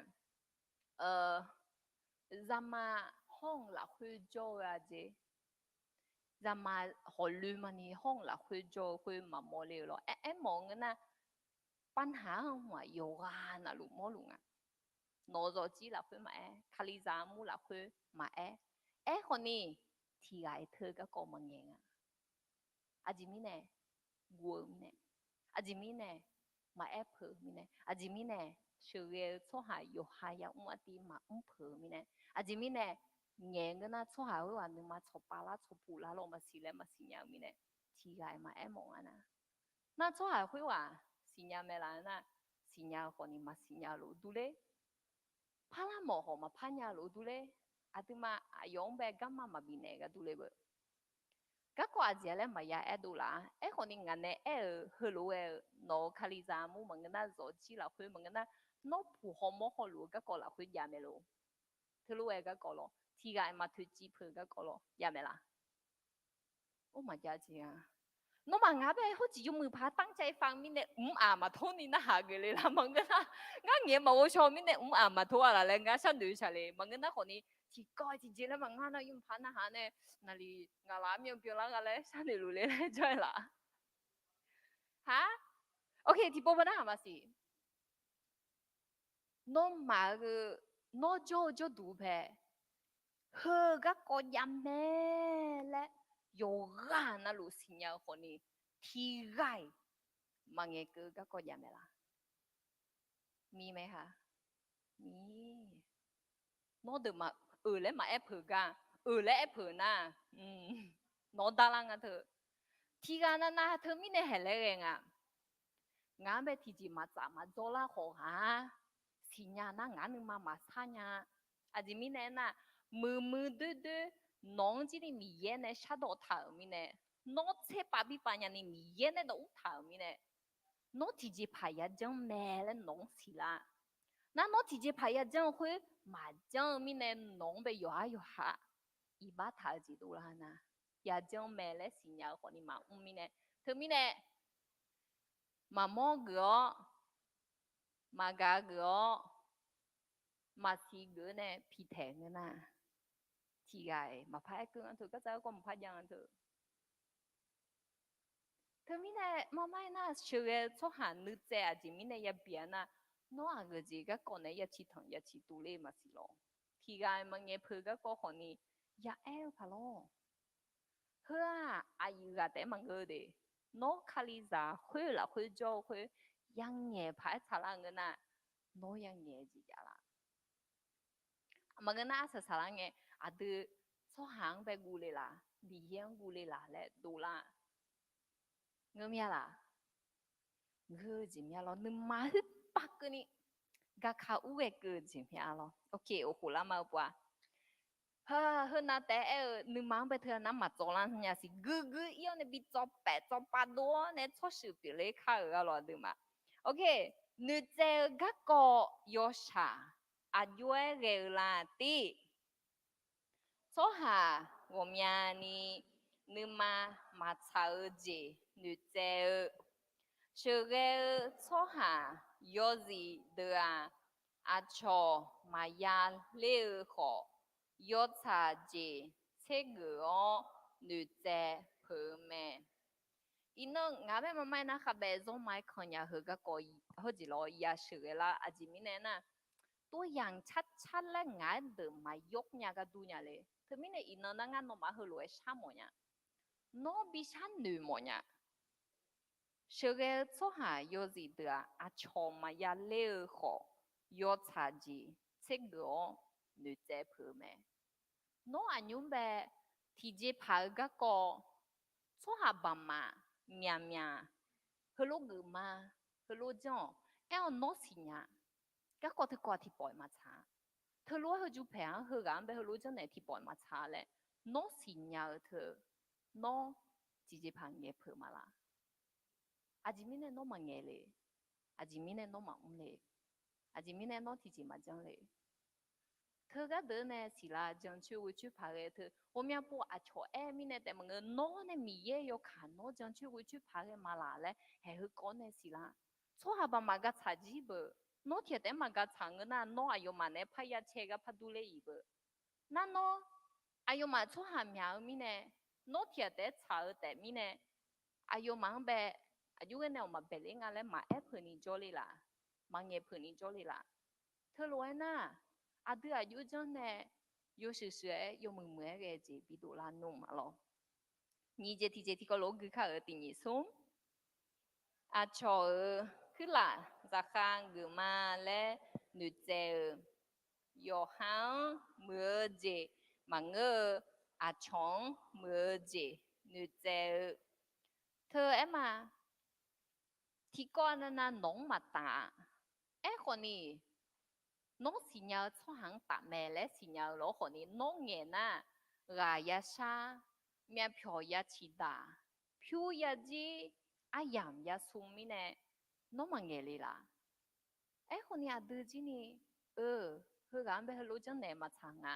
zaqmar hawr-anr lafkhoer jawr-eu-a jeq. Zaqmar hawqloe maqni hawr-anr lafkhoer jawr-eu khoer maqmawr le-eu lawr. Aer, aermawf-eu ngeur nar, pavnaq-anr hmq-aq yawqghaq navluf mawrluf nga. Nawq-eu zawqjir lafkhoer maqaer, kalizaq armur lafkhoer maqaer. Aerkhawf ni, tiqghaq-iq teu garkawv maqngaeq nga. Aqjeq mirnae, guv-eu mirnae, aqjeq mirnae, maqaer peuq-eu mirnae, aqjeq mirnae, sheuqghae-eu tsawrhaq yawqha yamr artiv maqmr peuq-eu mirnae, aqjeq mirnae, ngaeq ngeur nar tsawrhaq khoerghaq nuima tsawqpav lar tsawqpuq lar lawr maqsiq laer maqsiq nya-eu mirnae, tiqghaq-iq maqaer mawf nga nar. Nar tsawrhaq khoerghaq siqnya mae laf nar, siqnya-eu khawf ni maqsiqnya lof dur ler. Parlar mawf khawf maqpar nya lof dur ler. Aqduimaf aqyawf-anr bae garma maqbif naeq gar dur ler beu. Garkawv aqjeq-a laer maqya aerdov laf-a. Aerkhawf ni ngaq nae aer-euq heulof-aer-eu nawq-euq kalizaq armur maqngeur nar zawqjir lafkhoer maqngeur nar, nawr puq hawmawr hawluf-eu garkawv lafkhoer jav mae lof. Teulof-aer garkawv lawr tiqghaq-iq maqtoeqciv peuq-eu garkawv lawr jav mae laf. Or maqjav jeq-a. Nawmaf ngaq bae hawrjeq yawmuiq paq tanrcav-ir fav-eu mirnae mq-aq maqtawr ni narhaq geuf le lar maqngeur nar, ngar ngaeq-eu maqghov shaw-eu mirnae mq-aq maqtawr-a laf laer ngar sharnoeq shaq le maqngeur nar khawf ni, tiqkawv tiqjeq laer maqngar nar yawmuiq paq narhaq nae, naqli ngaq laf-ar myanr byanlar nga laer sharnoeq luf le laer jawr-aer laf. Ha, ok tiqpov beu narhaq maqsiq. Nawmaf-eu, nawr jawr-eu jawrduq bae, heu garkawv jav mae laer yawqghaq navluf siqnya-eu khawf ni, tiqghaq-iq maqngaeq keuv garkawv jav mae laf. Mir mae ha. Mir. Nawr deuq ma, euq laer maqaer peuq gar, euq laer aer peuq nar, nawr darlar nga teu. Tiqghaq navnav teumirnae haeq laer ghae nga. Ngaq-anr bae tiqjeq maqtsaf maqdzawr lar khawf ghaq-a. Siqnya nar ngaq-anr nuima maqsar nya. Aqjeq mirnae aernar, muiqmuiq doerdoer nawq-anr jir ni Miqyaer nae shardawq taq-euq mirnae, nawr tserpav birpav nyani Miqyaer nae dawq ur taq-euq mirnae, nawr tiqjeqpaq yajanr mae laer nawq-anr siqlar. Nar nawr tiqjeqpaq yajanr-eu khoer maqjanr-eu mirnae nawq-anr bae yawqhar yawqha iqbax taq-eu jeq dovlar nar, yajanr mae laer siqnya-eu khawfni maqmr mirnae, teumirnae maqmawr geuf-awr, maqgaq geuf-awr, maqsiq geuf-eu nae piqtaeq ngeur nar, tiqghaq-iq maqpar aer keuv nga teu, gardzaq garkawv maqpar jav nga teu. Teumirnae marmar aernar, sheuqghae-eu tsawrhaq nuitsaev aqjeq mirnae yabi-a nar, nawr aqgeujeq garkawv naeq-aer yaciq tanq yaciq tuvler maqsiq lawr. Tiqghaq-iq maqngaeq peuq garkawv khawfni yaaer-eu paq lawr. Heu-aq aqyuif ghaq taef-aer maqngeur de. Nawr Kalizaq khoer-eu lafkhoer jawr-eu khoer yangaeq paq-aer tsaqlar ngeur nar, nawr yangaeq-eu jeq javlar. Maqngeur nar arsaq saqlar ngae, aqdui tsawrhaq-anr bae guvle laf, Miqyaer-anr guvle laf laer dovlar. Ngeur mya laf? Ngeur-eu jeq mya lawr. Nuima khoerpav keuvni gaqkaq ur ghae keuv-eu jeq mya lawr. Oke, oqkhof lar ma-eu pov-a. Heu, heunav taef-aer aer-eu nuima-anr bae teu nar maqtsawv lar nya siq. Guiqguiq ir-awr nae bi tsawv paef tsawv pav dov-awr nae tsawrshuif pyeufler kar-euq gharlawq aqduimaf. Oke, noeqtsaev-eu garkawv yawshaq aqjox-aer ghae-eu la tir. Tsawrhaq ghawqmyani nuima maqtsaq-eu jeq noeqtsaev-eu, sheuqghae-eu tsawrhaq yawzif deuq-aq, aqcawq maqya ler-eu khawf, yawtsaq jeq tsergeuf-awr noeqtsaev peuq-eu mae. Iqnan ngaq-anr bae maqmaer nar khavbaev zanrma-aer kannya heu garkawv heujeq lawr ya sheuqghae lar. Aqjeq mirnae nar, ตัวอย่าง carcar laer ngaq-aer deuq maqyawr nya gar dur nya le. Teumirnae iqnan nar ngar nawmaf heulof-aer shar mawf nya. Nawr bi sharnoeq mawf nya. Sheuqghae-eu tsawrhaq yawzif deuq-aq, aqcawq maqya ler-eu khawf, yawtsaq jeq tsergeuf-awr noeqtsaev peuq-eu mae. Nawr aqnymr bae tiqjeqpaq-eu garkawv, tsawrhaq baqmaf myaqmyaq, heulof geufma, heulof janr-awq aer-awr nawr siqnya. Garkawv teukawv tiqpawf-iq maqtsaq-a. Teulof-aer heujupaeq-anr heughaq-anr bae heulof janrnaeq tiqpawf-iq maqtsaq laer nawr siqnya-eu teu, nawr tiqjeqpaq ngaeq peuq ma laf? Aqjeq mirnae nawr maqngaeq le? Aqjeq mirnae nawr maqmr le? Aqjeq mirnae nawr tiqjeq maqjanr le? Teu gharduq nae siqlar jancoer ghoecoer paq ghae teu ghawqmya pov aqcawq aer mirnae taef maqngeur. Nawr nae Miqyaer yawkaq nawr jancoer ghoecoer paq ghae ma laf laer haeq heukawv nae siqlar. Tsawrhaq baqmaf gaqtsaq jir beuq. Nawr tiqghaq taef-aer maqgaqtsaq ngeur nar, nawr aqyawfmaf naeq-aer parya cae gar par durler-iq beuq. Nar nawr aqyawfmaf tsawrhaq myaq-eu mirnae, nawr tiqghaq taef-aer tsaq-eu taef mirnae, aqyawfmaf-anr bae aqjox ghae nae awq maqbaeq ler nga laer maqaer peuq ni jawrle laf? Maqngaeq peuq ni jawrle laf? Teulof-aer nar, aqdui aqjox janr nae yawshuif shuif-aer yawmuiq muiq-aer ghae jeq bidov lar nmr ma lawr. Nyiq jeq tiqjeq tiqkawv lof-aer gui kar-euq tiq nyiq smr. Aqcawq-euq kuirlaf zaqkhav geufma laer noeqtsaev-eu, yawqha-anr muiq-eu jeq maqngeur-eu, aqcawq-anr muiq-eu jeq noeqtsaev-eu, teu aer ma. Tiqkawv navnav nawq-anr maqtaf-a. Aerkhawf ni, nawr siqnya-eu tsawrhaq-anr taf mae laer siqnya-eu lawr khawf ni, nawr ngaeq nar, ghaq yashar, myavpyawq ya ciqdaq, pyur yajir, aryamq yasm mirnae, nawr maqngaeq le laf? Aerkhawf ni aqdui jir ni, eu, heughaq-anr bae heulof janrnaeq maqtsaq nga,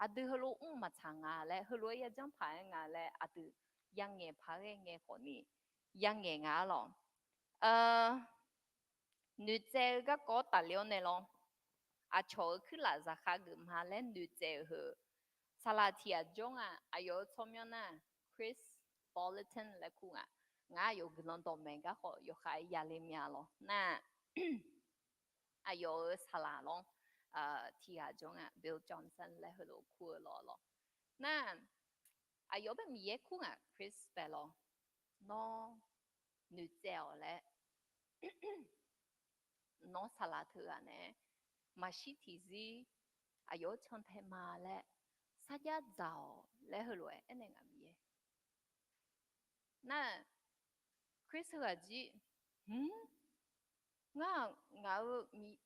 aqdui heulof mr maqtsaq nga laer, heulof-aer yajanr paq-aer nga laer aqdui yangaeq paq-aer ghae ngae khawf ni, yangaeq nga-ar lawq. Noeqtsaev-eu garkawv-anr tafle-awr nae lawr, aqcawq-euq kuirlaf zaqkhav geufma laer noeqtsaev-euq heu, saqlaq tiq ghaq jawr nga. Aqyawf-euq tsawrmyanr nar, Chris Vallotton laer kur nga. Ngar aqyawf guiqlanq dawqmaeq gar khawf yawkhav-aer yale mya lawr nar, aqyawf-euq saqlaq lawr, tiq ghaq jawr nga, Bill Johnson laer heulof kur-eu lawr lawr. Nar, aqyawf bae Miqyaer kur nga, Chris bae lawr, nawr noeqtsaev-awq laer, nawr saqlaq teughaq nae maqshir tiqzir aqyawf-anr cantae ma laer sarjax dzaq-awq laer heulof-aer aernaeq ngaq Miqyaer. Nar-aq, Christ heughaq jir, hmq, ngar, ngaq-eu,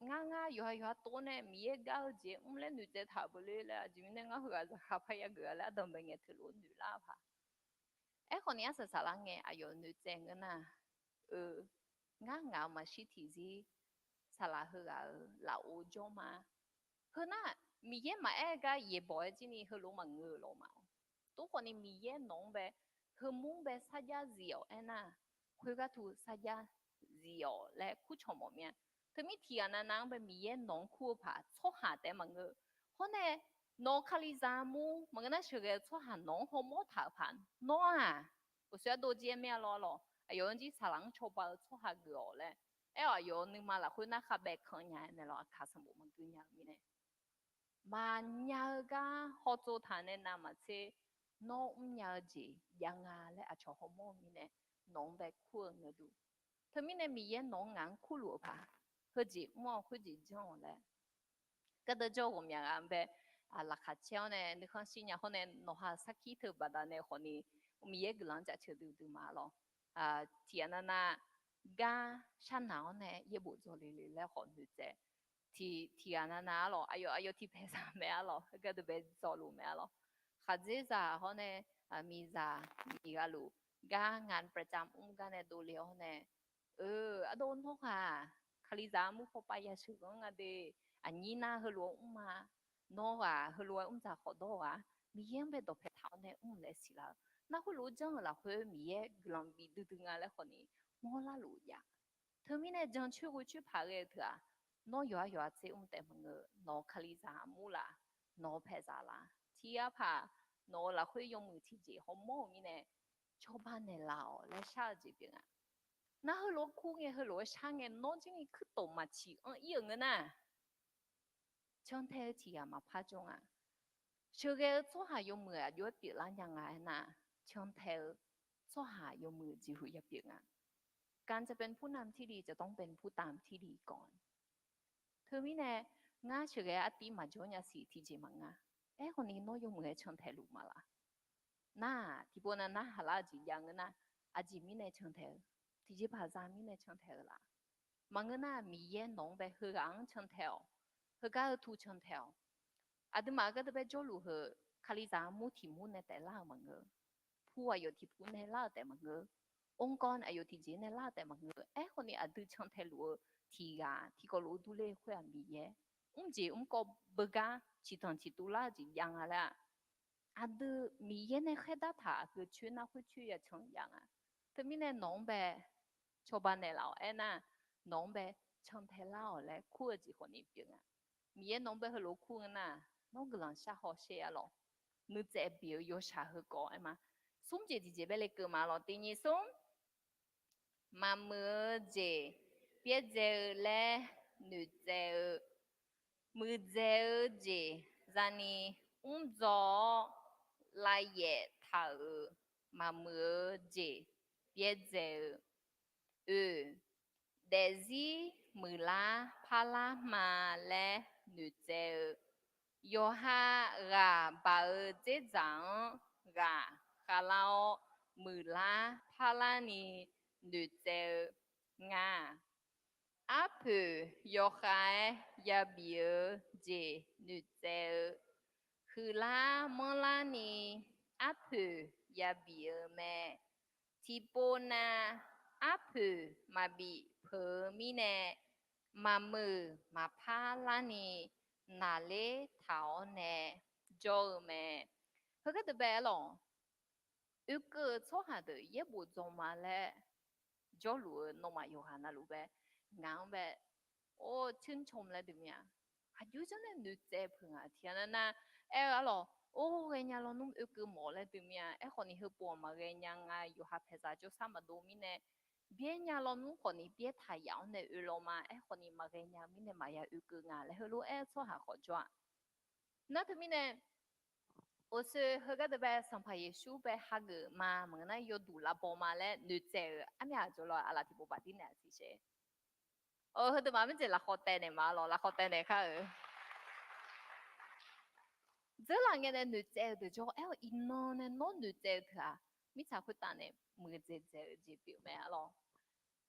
ngar ngar yawqha yawqha tov nae Miqyaer gar-eu jeq mr laer noeqtsaev taq-euq beuq le laer aqjeq mirnae ngar heughaq zaqkhav parya geuf-a laer ardanqbae ngae teulof-aer noeqlar-eu paq. Aerkhawf ni arsaq saqlar ngae aqyawf noeqtsaev ngeur nar-eu, ngar ngaq-eu maqshir tiqzir saqlaq heughaq-euq lafov jawr ma. Heu nar, Miqyaer maqaer gar yaeqbawq-aer jir ni heulof maqngeur-eu lawq ma. Tov khawf ni Miqyaer nawq-anr bae, heumur bae sarjax zif-awq aernar, khoergar tu sarjax zif-awq laer kurcawq mawf mir-a. Teumir tiqghaq navnav-anr bae Miqyaer nawq-anr kur-eu paq tsawrhaq taef-aer maqngeur. Hawr nae, nawq-eu Kalizaq armur maqngeur nar sheuqghae-eu tsawrhaq nawq-anr hawmawr taq-euq paq nawr-aq, uqshoe ardov jir-aer mir-a lawr lawq. Aqyawf-anr jir saqlaq-anr cawba-eu tsawrhaq geuf-awq laer aer-awq. Aqyawf-euq nuima lafkhoer narkhav baev kanq nya-aer naeq lawq, aqkaq sanqbof maqgui nya-eu mirnae. Maqnya-eu gar hawtsov taq nae navmaqtser, nawr mrnya-eu jeq jav nga laer aqcawq hawmawr-eu mirnae, nawq-anr bae kur-eu ngae du. Teumirnae Miqyaer nawq-anr ngaq-anr kurluf-eu paq, heujeq mr-awq khoerjeq janr-awq laer gardeuv jawr ghawqmya ghaq-anr bae, laqkhaq caer-awr nae nuikhanr shir nya hawr nae nawqha sarkir teu baqdanae khawf ni Miqyaer guiqlanq-anr jaceuq duidui ma lawr. Tiqghaq navnav gar sharnaq-awr nae yaerbof dzawle le laer khawf noeqtsaev. Tiq, tiqghaq navnav arlawq, aqyawf aqyawf tiqpaeq zaq mae arlawq, heugar deuq bae dzawluf mae arlawq. Khaqdzerzaq hawr nae miqzaq miqghaq luf gar nga ประจำ mr gar nae dovle-awr nae, eu, ardov nawr ghaq Kalizaq armur paw pav yasheuq ghanr nga de, aqnyir nar heulof-aer mr ma, nawr ghaq heulof-aer mr dzaq khawf dawr ghaq, Miqyaer-anr bae dawqpae taq-awr nae mr laer siqlar-eu. Nar khoerlof-aer janr-eu lafkhoer Miqyaer guiqlanq bif duidui nga laer khawf ni mawrlar luf jav. Teumirnae jancoer ghoecoer paq ghae-eu teu-aq, nawr yawqha yawqha tser mr taef maqngeur, nawq-eu Kalizaq armur laf, nawq-eu paeqzaq laf, tiqghaq paq, nawq-eu lafkhoer yawmuiq tiqjeq hawmawr-eu mirnae, cawba naeqlaf-awq laer shar-eu jeq pyeuf nga. Nar heulof-aer kur ngae heulof-aer shar ngae nawr jir ni kuirtof maqciq anr ir-euq ngeur nar, cantae-eu tiqghaq maqpar jawr nga. Sheuqghae-eu tsawrhaq yawmuiq aqjox-aer pyeuflar nya nga aernar, cantae-eu tsawrhaq yawmuiq jeqhuq yapyeuf nga. การจะเป็นผู้นำที่ดี จะต้องเป็นผู้ตามที่ดีก่อน Teumirnae, ngar sheuqghae artiv maqjawr nya siq tiqjeq maqnga. Aerkhawf ni nawr yawmuiq-aer cantae luf ma laf. Nar-aq, tiqpov nav narhaq lar-eu jeq jav ngeur nar, aqjeq mirnae cantae-eu, tiqjeqpaq za mirnae cantae-eu laf. Maqngeur nar, Miqyaer nawq-anr bae heughaq-anr cantae-awq. Heugar heu tu cantae-awq. Aqduimaf-eu gardeuv bae jawrluf heu, Kalizaq armur tiq mur nae taef lar-euq maqngeur. Pu aqyawf tiq pu nae lar-euq taef maqngeur. องค์กร aqyawf tiqjeq nae lar-euq taef maqngeur. Aerkhawf ni aqdui cantae luf-eu tiqghaq tiqkawv lof-aer durler khoer-aq Miqyaer. Mrjeq mrkawv beugar ciqtanq ciqtuv lar-eu jeq jav nga laer-aq, aqdui Miqyaer nae khaerdar taq-euq coer nar khoercoer yacanq jav nga. Teumirnae nawq-anr bae cawba naeqlaf-awq aernar, nawq-anr bae cantae lar-awq laer kur-eu jeq khawf ni pyeuf nga. Miqyaer nawq-anr bae heulof kur ngeur nar, nawr guiqlanq shar hawsher-a lawq. Nuitsaev beq-eu yawshaq heukawv aer ma. Smr jeq tiqjeq bae lekeuv ma lawq. Tiq nyiq smr. Maqmuiq-eu jeq byaerdzae-eu laer noeqtsaev-eu, muiqdzaeq-eu jeq zani mrdzaw-awr lavyaef taq-euq maqmuiq-eu jeq byaerdzae-eu. Oe, daefzir muiqlar parlar ma laer noeqtsaev-eu, yawqha ghaq baq-eu dzerdzaq-anr ghaq khavlar-awr muiqlar parlar ni noeqtsaev-eu. Ngar, arpoeq yawkhav-aer yabif-eu jeq noeqtsaev-eu, huiqlar manrlar ni arpoeq yabif-eu mae. Tiqpov nav arpoeq maqbif peuq-eu mirnae, maqmuiq maqpar larni naqler taq-awr nae jawr-eu mae. Heugar deuq bae-aer lawq, oekeuv-eu tsawrhaq deuq yaerbof dzaw ma laer jawrluf-eu nawmaf yawqghaq navluf bae, ngaq-anr bae, or, ชื่นชม laer deuq mir-a. Aqjox janr nae noeqtsaev peuq nga tiqghaq navnav, aer-eu arlawq, or, ghaenya lawnmr oekeuv mawf laer deuq mir-a. Aerkhawf ni heupov-aq maqghaenya nga, yawqha paeqzaq jawrsar maqdov mirnae, byaernya lawnmr khawf ni byaertaq yaf-anr nae oe law ma. Aerkhawf ni maqghaenya mirnae maqya oekeuv nga laer heulof-aer tsawrhaq khawf jawr-a. Nar teumirnae, oeqsoe heugar deuq bae Sanqpaq Yeqsur bae hageuf ma, maqngeur nar yawduq lavbaw ma laer noeqtsaev-euq armyaq jawrlawr aqlaf tiqpov bafdir naeq-a siqshae. Heudeuq maqmaer jeq lafkhawf taev naeq ma lawq, lafkhawf taev naeq kar-eu. Dzeurlaf ngae nae noeqtsaev-eu deuq jawr-aer-awq. Iqnan nae nawr noeqtsaev-eu teu-aq, mirtsaq khoertav nae muiqdzaeq dzaeq-eu jeq pyeuf mae arlawr.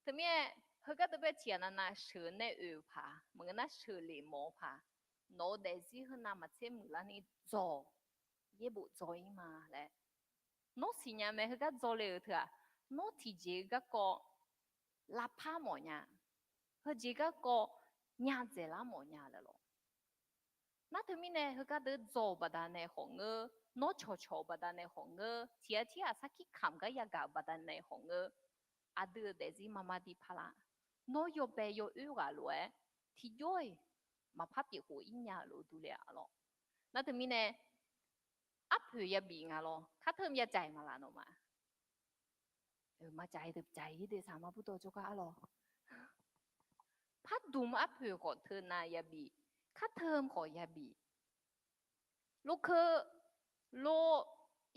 Teumirnae, heugar deuq bae tiqghaq navnav sheuq nae oe-eu paq, maqngeur nar sheuq lef mawf-eu paq, nawq-eu daefzir heunav maqtser muiqlar ni dzawq, yaerbof dzaw-ir ma laer. Nawr siqnya mae, heugar dzaw le-euq teu-aq, nawr tiqjeq-eu garkawv lavpar mawf nya, heujeq garkawv nya dzaeqlar mawf nya laer lawq. Nar teumirnae heugar deuq dzaw-euq baqdanae khawf ngeur, nawr cawqcawq-euq baqdanae khawf ngeur, tiqghaq tirghaq sarkir kamq gar yagaq-euq baqdanae khawf ngeur, aqdui-euq daefzir maqma di parlar. Nawr yawbae yawoer ghaq lof-aer tiqjawr-iq maqpar pyeuf khof-ir nya-euq lof durle-a lawq. Nar teumirnae, arpoeq yabif nga lawr, kar teu-eu yacaeq maqlaq nawq ma. Maqcaeq deuq caeq-ir deuq saqma burdawv jawrgar arlawr. Pardmq arpoeq khawf teunav yabif, kar teu-eu khawf yabif. Lorkeu, lor,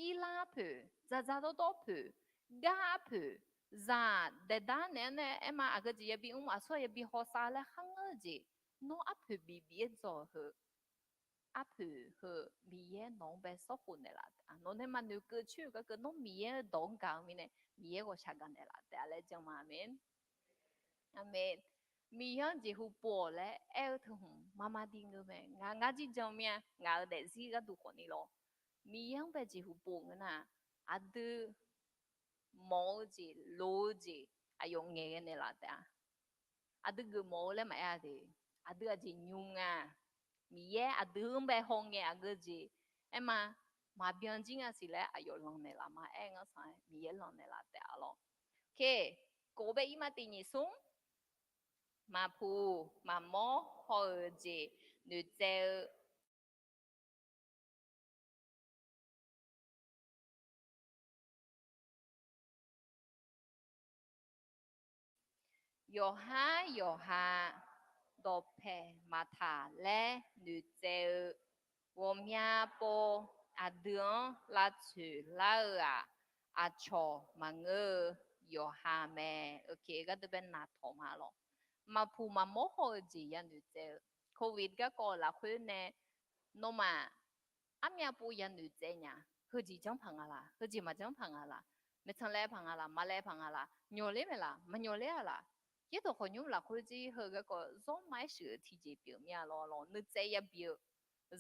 irlar arpoeq, dzaqdzaq dawrdawr arpoeq, gar arpoeq, zaq daeqdar naeq-aer nae aerma aqgeu jeq yabi mr, aqsur yabi hawsav laer kharngeur-eu jeq, nawr arpoeq bif bif-aer dzaw-eu heu, arpoeq heu Miqyaer nawq-anr bae sawr khof naeqlaf taef-a. Nawq nae maqnoeq keuv coer-eu garkeuv nawr Miqyaer-eu dawq-anr gaq-eu mirnae, Miqyaer ghawqshaq gaq naeqlaf taef-a laer jan ma. Aqmeq. Aqmeq. Miqyaer-anr jeqhu pov-awq laer aer-eu teu hmq maqma di ngeur mae. Ngaq ngar jirjan mir-a, ngaq-euq daefzir gharduq khawfni lawr, Miqyaer-anr bae jeqhu pov ngeur nar, aqdui mawf-eu jeq, loq-eu jeq, aqyawf ngaeqghae naeqlaf taef-a. Aqdui geufmawf-eu laer maqaer-a de. Aqdui aqjeq nymr nga. Miqyaer aqdui-anr bae hawngae aqgeu jeq aerma, maqbyan jir nga siq laer aqyawf lanq naeqlaf ma. Aer ngar sanq-aer Miqyaer lanq naeqlaf taef-a lawr. Oke, kof bae ir ma tiq nyiq smr, maqpuq maqmawr haw-eu jeq noeqtsaev-eu Yawqhar yawqha dawqpae maqtaq laer noeqtsaev-eu ghawqmya pov aqdui-anr lavtsoeq lar-eu-aq, aqcawq maqngeur-eu yawqha mae. Oke, gharduq bae naqtawq ma lawq. Maqpuq maqmawr haw-eu jeq yanoeq tsaev-eu, Covid garkawv lafkhoer nae nawmaf armyav pov yanoeq tsaev nya. Heujeq janr paq nga laq, heujeq maqjanr paq nga laq, maeqtsanq laev paq nga laq, maqlaev paq nga laq, nyawqler mae laq, maqnyawqler-a laq. Yaerdawq khawqnymr lafkhoer jir heu garkawv zawr ma-aer shuif-eu tiqjeq pyeuf mir-a lawr lawr, nuitsaev yabi-eu,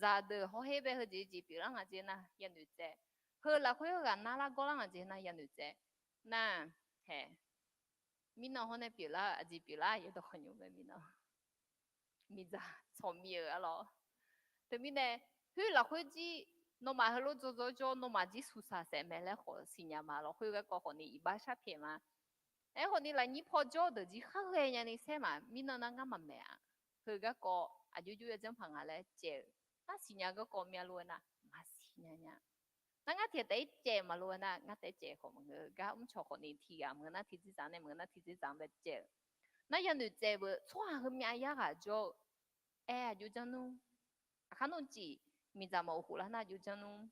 zaqdeuq hawher bae heujeq jeq pyeuflar nga jeq nar yanoeq tsaev, heu lafkhoer heughaq narlar gawrlar nga jeq nar yanoeq tsaev. Nar, hae, mirnan hawr nae pyeuflar-eu aqjeq pyeuflar, yaerdawq khawqnymr bae mirnan miqdzaq tsawqmi-euq arlawr. Teumirnae, khoer lafkhoer jir nawmaf heulof dzawr dzawr jawr, nawmaf jir suqsaq saef mae laer khawf siqnya ma lawr. Khoer garkawv khawfni iqbax sharpyaeq ma. Aerkhawfni lafnyir paw jawr-eu deuq jir khar ghae nyani saer maq mirnan nar ngar maqmaeq-a. Heu garkawv aqjox jox yajanr paq nga laer caev-eu, nar siqnya garkawv myav lof-aer nar maqsiq nya nya. Nar ngar tiq ghaq taef-aer caev maqlof-aer nar ngar taef-aer caev khawf maqngeur, gar mrcawq khawfni tiq ghaq maqngeur nar tiqdzerdzaq nae maqngeur nar tiqdzerdzaq bae caev-eu. Nar yanoeq tsaev-eu tsawrhaq heumyav yarghaq jawr-eu, aer aqjox janr nmr. Aqkar nmr cif, miqdzaq maqghof khof lar nar aqjox janr nmr.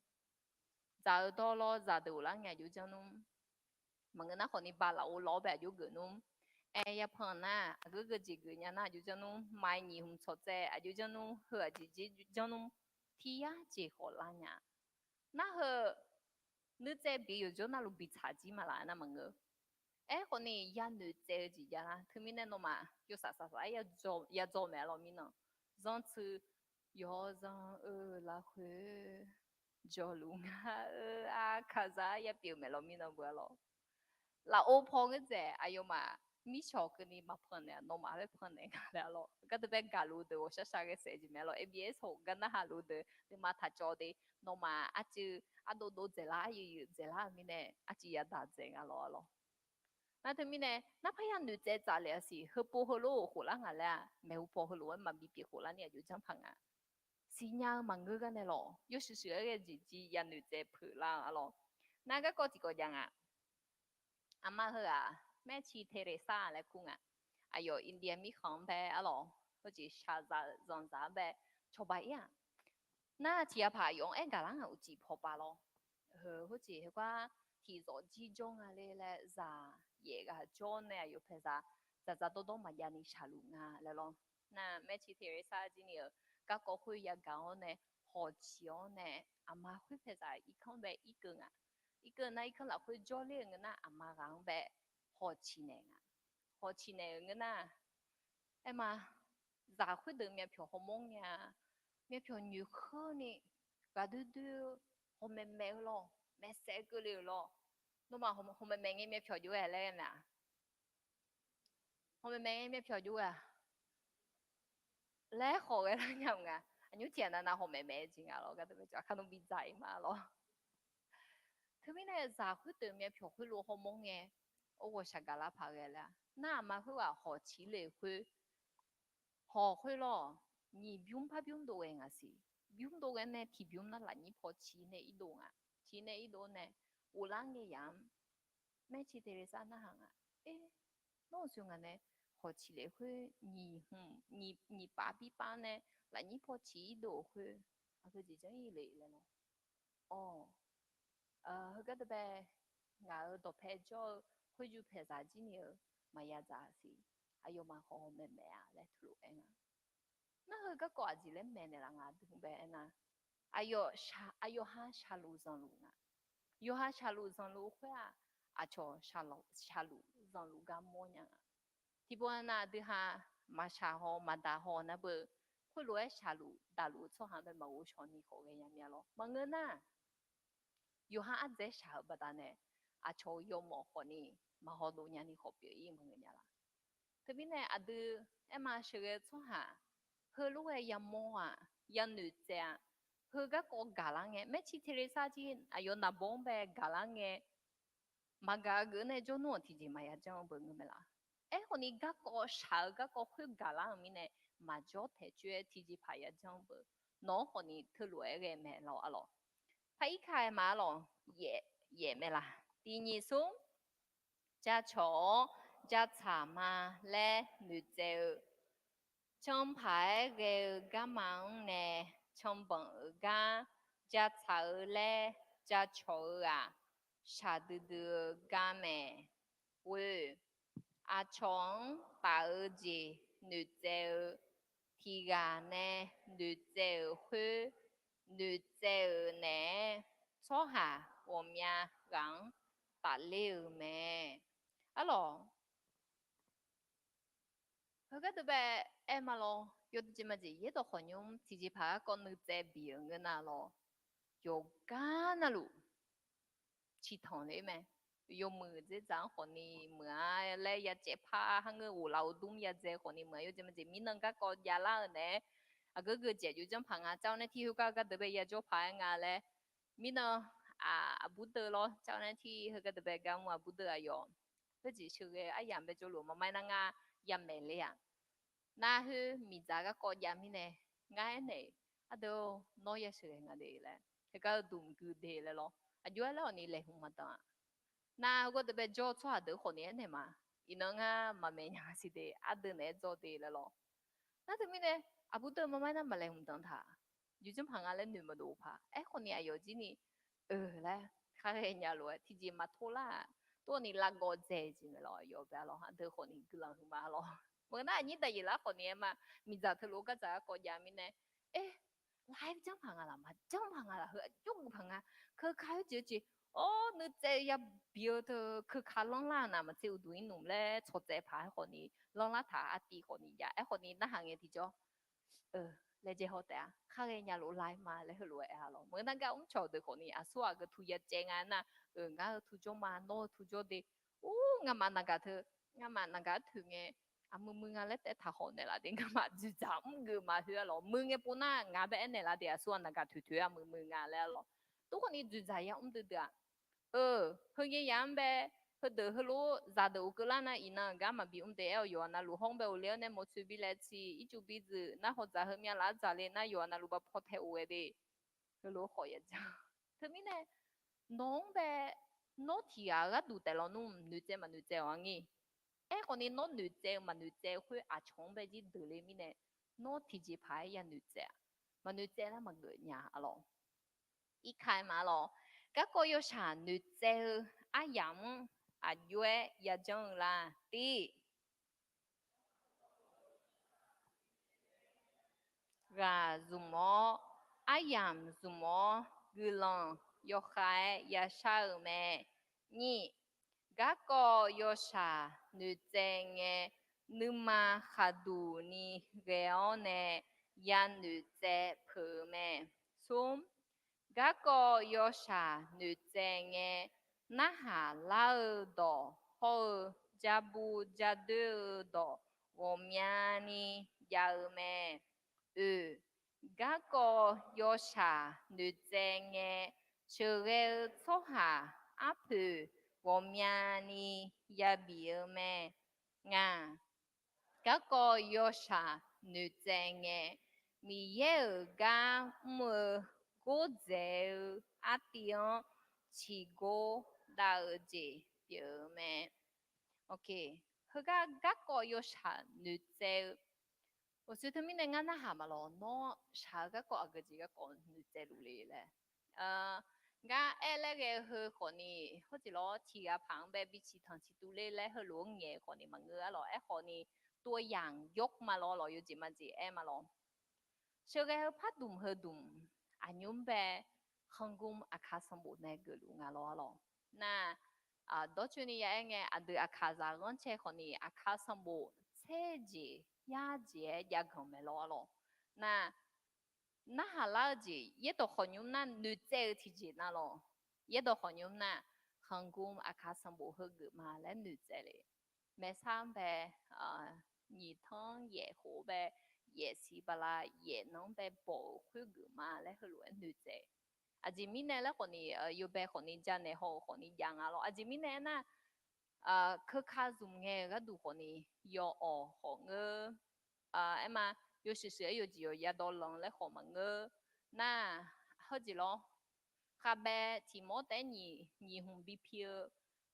Dzaq-eu dawr lawr zaqdeuq ghoflar ngae aqjox janr nmr. Maqngeur nar khawfni ba lafov lawr bae aqjox geuf nmr. Aer yapanq nar aqgeu geujeq geuf nya nar aqjox janr nmr. Maqnyiq hmq tsawq tsaev aqjox janr nmr. Heu aqjeq jeq janr nmr. Tiq yar jeq khawf lar nya. Nar heu nuitsaev bi yawqjawr navluf bi tsaq jir ma laf nar maqngeur. Aerkhawfni yanoeq tsaev-eu jeq javlar. Teumirnae nawmaf yawsaf safsaf-aer yadzaw maeq-a lawr mirnan. Zanrtsuif yawzan-eu lafkhoer jawrluf nga-eu arkaqzaq-aer yapyeuf maeq lawr mirnan beu-a lawr. Lafov paw ngeur dzaeq aqyawfmaf mircawq keuvni maqpanq naeq-a, nawmaf bae panq naeq nga laer-a lawr. Gardeuq bae gaqluf deuq ghawqshaq shaq ghae saef jeq mae lawr. A B S hawq gar narhaq luf deuq nuima taqcawv de. Nawmaf arcuiv ardov dov dzaeqlar, aryuif yuif dzaeqlar-eu mirnae arcuiv yadaq dzaeq nga lawr-a lawr. Nar teumirnae nar parya noeqtsaev tsaf lef-a siq, heupov heulof khof lar nga laer-aq, maeqhu paw heulof-aer maqbi pyeuf khof larni aqjox janr paq nga. Siqnya-eu maqngeur gar nae lawq, yawshuif shuif-aer ghae jeq jir yanoeq tsaev peuq lar-a lawr. Nar garkawv tiqkawv jav nga. Aqma heu-aq, Maeqci Tereqsar laer kur nga. Aqyawf India mirkhanq-anr bae-a lawq, heujeq shaqzaq-eu zanqzaq-anr bae cawba ir-aq. Nar tiq ghaq paq aqyawf-anr aer gaqlar nga uqcif pawpav lawr. Heu heujeq heugar tiqzawq jir jawr nga le laer zaq yaef ghaq jawr nae aqyawf paeqzaq dzaqdzaq dawrdawr maqjav ni shaqluf nga laer lawr. Nar Maerciq Terersar jir ni-euq garkawv khoer yagaq-awr nae, hawq ciq-awr nae, aqma khoer paeqzaq irkanr bae irkeuv nga. Irkeuv nar irkanr lafkhoer jawrler-euq ngeur nar aqma ghaq-anr bae hawq ciq naeq nga. Hawq ciq naeq-euq ngeur nar, aerma, zaq khoerdeuq myavpyawq hawmawr ngae-a, myavpyawq nyoeq kheurni ghaqdoer doer-eu, hawmaeq maeq-eu lawr, maeqsaef keuvle-euq lawr. Nawmaf hawmaeq maeq ngae myavpyawq jov-aer laer aer mae-a? Hawmaeq maeq ngae myavpyawq jov-aer-a laer khawf ghae lar nya-eu nga. Aqnymr tiq ghaq navnav hawmaeq maeq-aer jeq nga lawr, gardeuv bae cawq kar nmr bidzaq ir ma lawr. Teumirnae zaq khoerdeuq myavpyawq khoerlof hawmawr ngae, or ghawqshaq gaqlar paq ghae laer-a. Nar aqma khoerghaq hawq ciq le khoer, hawq khoer lawr, nyiq bymr par bymr dov ghae nga siq. Bymr dov ghae nae tiq bymr nar lafnyir paw ciq nae irdov nga. Ciq nae irdov nae, ghoflar ngae yamq-anr Maerciq Terersar narhaq nga. Aer, nawr-euq siq nga nae, hawq ciq le khoer nyiq pav birpav nae lafnyir paw ciq irdov-euq khoer, aqgeu jeq janr ir le laer lawr. Awr, heugar deuq bae ngaq-euq dawqpae jawr-eu khoerju paeqzaq jir ni-eu maqya dzaq siq. Aqyawfmaf khawf hawmaeq maeq-a laer teulof-aer nga. Nar heu garkawv aqjeq laer maeqnaeq laf nga dui bae aernar, aqyawf, aqyawf ha shaqluf zanqluf nga. Yawqha shaqluf zanqluf khoer-aq, aqcawq shaqluf zanqluf gar mawr nya nga. Tiqpov-a nav aqdui ha maqshaq haw maqdaq haw nar beu, khoerlof-aer shaqluf daqluf-eu tsawrhaq bae maqghov shawq ni khawf ghaenya mya lawr. Maqngeur nar, yawqha ardzaeq shaq-euq baqdanae, aqcawq-euq yawmawf khawf ni maqhaw dov nya ni khawf pyeuf ir maqngeur nya laf. Teumirnae aqdui aerma sheuqghae-eu tsawrhaq heulof-aer yamawr-aq, yanoeq tsaev-aq, heu garkawv gaqlar ngae, Maerciq Terersar jir aqyawf naqbawr-anr bae gaqlar ngae, maqgaq-eu geuf nae jawrnmr-awq tiqjeq maqya janr-eu beu ngeur mae laf. Aerkhawf ni garkawv shaq-eu garkawv khoergaq lar-euq mirnae, maqjawr taeq coer-aer tiqjeqpaq ya janr-eu beu, nawq-anr khawf ni teulof-aer ghae mae lawr arlawq. Paq-ir ka-aer ma arlawq, yaef mae laf. Tiq nyiq smr, jacawq-awr jatsaq ma laer noeqtsaev-eu, canpaq-aer ghae-eu garma-anr nae canbanq-euq gar jatsaq-eu laer jacawq-eu-aq, shaqdui dui-eu gar mae. Ghoe, aqcawq-anr taf-eu jeq noeqtsaev-eu, tiq ghaq nae noeqtsaev-euq khoer noeqtsaev-euq naeq-aer, tsawrhaq ghawqmya ghaq-anr tafler-eu mae. Arlawq, heugar deuq bae aer ma lawr, yawdui jeq majeq yaerdawq khawqnymr tiqjeqpaq garkawv nuitsaev bif-euq ngeur nar lawr, yawqgar navluf ciqtanq ler mae. Yawmuiq dzerdzaq-anr khawf ni muiq-a laer yacaev par har ngeur ghoflaf-eu dmr yadzae khawf ni muiq-a. Yawdui jeq majeq mirnan garkawv javlar-eu naeq-aer, aqgeu geujeq jov janrpaq nga, car-awr nae tir heugar gardeuq bae yajawr paq-aer nga laer, mirnan, aqbur deuv lawr, car-awr nae tir heugar deuq bae gar mr aqbur deuv aqyawf, khoerjeq sheuqghae aryamq bae jawrluf maqmaer nar ngar yamaeq ler-aq. Nar khoer miqdzaq garkawv jav mirnae, ngar aernaeq, ardeuv-or, nawr yasheuqghae nga de laer, heugar-eu dmq gui de laer lawr, aqjox-aer laer khawf ni laeqhmq maqdanq-aq. Nar heugar deuq bae jawr-eu tsawrhaq deuq khawf ni aernaeq ma. Iqnan ngar maqmaeq nya siq de, ardeuv naeq-aer dzawr de laer lawr. Nar teumirnae, aqbur deuv maqmaer nar maqlaeqhmq danq taq. Jov janrpaq nga laer noeq maqdov paq. Aerkhawf ni aqyawf jir ni, eu laer khar ghae nya lof-aer tiqjeq maqtor lar-aq. Tov-awr ni lavgawv dzaeq jeq mae lawr, aqyawf bae lawr, ardeuv khawf ni guiqlanq huiqma lawr. Maqngeur nar aqnyir daqyeq lar khawf ni aer ma, miqdzaq teulof-eu gardzaq garkawv jav mirnae, aer, lar-aer janrpaq nga laf, maqjanrpaq nga laf, heu aqjox guiqpaq nga, keuka-aer jeq-eu jeq, awr, nuitsaev-eu yabi-eu teu keuka lanrlar-eu naq maqtser uqduq ir nmq laer tsawqtsaev paq-aer khawf ni lanrlar taq artiv khawf ni jav. Aerkhawf ni narhaq ngae tiqjawr, laejae haw taef-a, khar ghae nya lof lar-aer ma laer heulof-aer aer-a lawr. Maqngeur nar gar mrcawq deuq khawf ni aqsur aqgeu tu yacaev nga nar, eu, ngar heu tu jawr ma, nawr heu tu jawr de. Ur, ngamaf naqgaq teu, ngamaf naqgaq artoeq ngae, aqmuiq muiq nga laer taef taq khawf naeqlaf de, ngamaf dzoeqdzaq mrgeuf maqhoe-a lawr. Muiq ngae pov nar ngaq bae aernaeq laf de, aqsur-aq naqgaq toeqtoeq-aer aqmuiq muiq nga laer-a lawr. Tov khawf ni dzoeqdzaq ya mr duidui-aq. Eu, heu ngae yamq-anr bae, heudeuq heulof zaqdeuq uqkeuv lar nar iqnan-euq gar maqbi mr de aer-awq. Yawqha navluf hawr-anr bae ghofle-awr nae mawtsoeq bi laeqsiq, ircuf bi dzuif nar hawdzaq heumyav laf-aer dzaqle nar yawqha navluf ba paw tae of ghae de. Heulof-aer khawf ya jan. Teumirnae, nawq-anr bae, nawr tiq ghaq-eu gharduq taef lawnmr noeqtsaev maqnoeqtsaev-awq-a ngir. Aerkhawf ni nawr noeqtsaev-eu maqnoeqtsaev-eu khoer aqcawq-anr bae jir deuq le mirnae, nawr tiqjeqpaq-aer ya noeqtsaev-aq, maqnoeqtsaev nar maqgeuf nya-a lawr. Irka-aer ma lawr, garkawv yawshaq noeqtsaev-eu aryamq-anr aqjox-aer yajanr-eu lar tir. ghaq zmq-awr, aryamq zmq-awr, guiqlanq yawkhav-aer yashar-euq mae. Nyiq, garkawv yawshaq noeqtsaev ngae, nuima khaqduq ni ghae-awr nae yanoeqtsaev peuq-eu mae. Smr, garkawv yawshaq noeqtsaev ngae, narhaq lar-eu dawq hawr-eu, jabu jadoer-eu dawq ghawqmyani jav-eu mae. Oeq, garkawv yawshaq noeqtsaev ngae, sheuqghae-eu tsawrhaq arpoeq ghawqmyani yabif-eu mae. Ngaq, garkawv yawshaq noeqtsaev ngae, Miqyaer-euq gar mr-eu gordzaeq-eu artiv-anr ciqgor dav-eu jeq pyeuf-eu mae. Heugar garkawv yawshaq noeqtsaev-eu, uqshoe teumirnae ngar narhaq maqlawq, nawr shaq-eu garkawv aqgeu jeq garkawv noeqtsaev luf le laer. Ngar aer laer ghae-eu heu khawfni, hawrjeq lawr tiq ghaq paq-anr bae biciq tanq ciq tuv ler laer heulof-aer ngaeq khawfni maqngeur-a lawq. Aerkhawfni, ตัวอย่าง yawr ma lawr lawq, yawjeq majeq aer ma lawr. Sheuqghae heu pardmq heudmq, aqnymr bae, 皇宫 aqkar sanqbof nae geufluf nga lawr-a lawq. Nar, dawrcoeni ya aer ngae, aqdui aqkaqzaq ghanrcae khawfni aqkar sanqbof tser jeq yar jeq-aer jav ganq mae lawr-a lawq. Nar, narhaq lar-eu jeq yaerdawq khawqnymr nar noeqtsaev-eu tiqjeq nar lawq. Yaerdawq khawqnymr nar, 皇宫 aqkar sanqbof heugeuf ma laer noeqtsaev le. Maersar-anr bae, nyiq tanr yaef khof-aer bae, yaef siq bala yaef nan-anr bae bawq-euq khoergeuf ma laer heulof-aer noeqtsaev. Aqjeq mirnae laer khawfni, yawbae khawfni janaeq haw-euq khawfni jav nga lawr. Aqjeq mirnae aernar, keuka zmq ngae-eu gharduq khawfni, yawawq khawf ngeur, aerma, yawshuif shuif-aer yawjeq yawq yadawv lanq laer khawf maqngeur. Nar, hawrjeq lawr, khavbae tiq mawr taef-aer nyiq, nyiq hmq bi pi-eu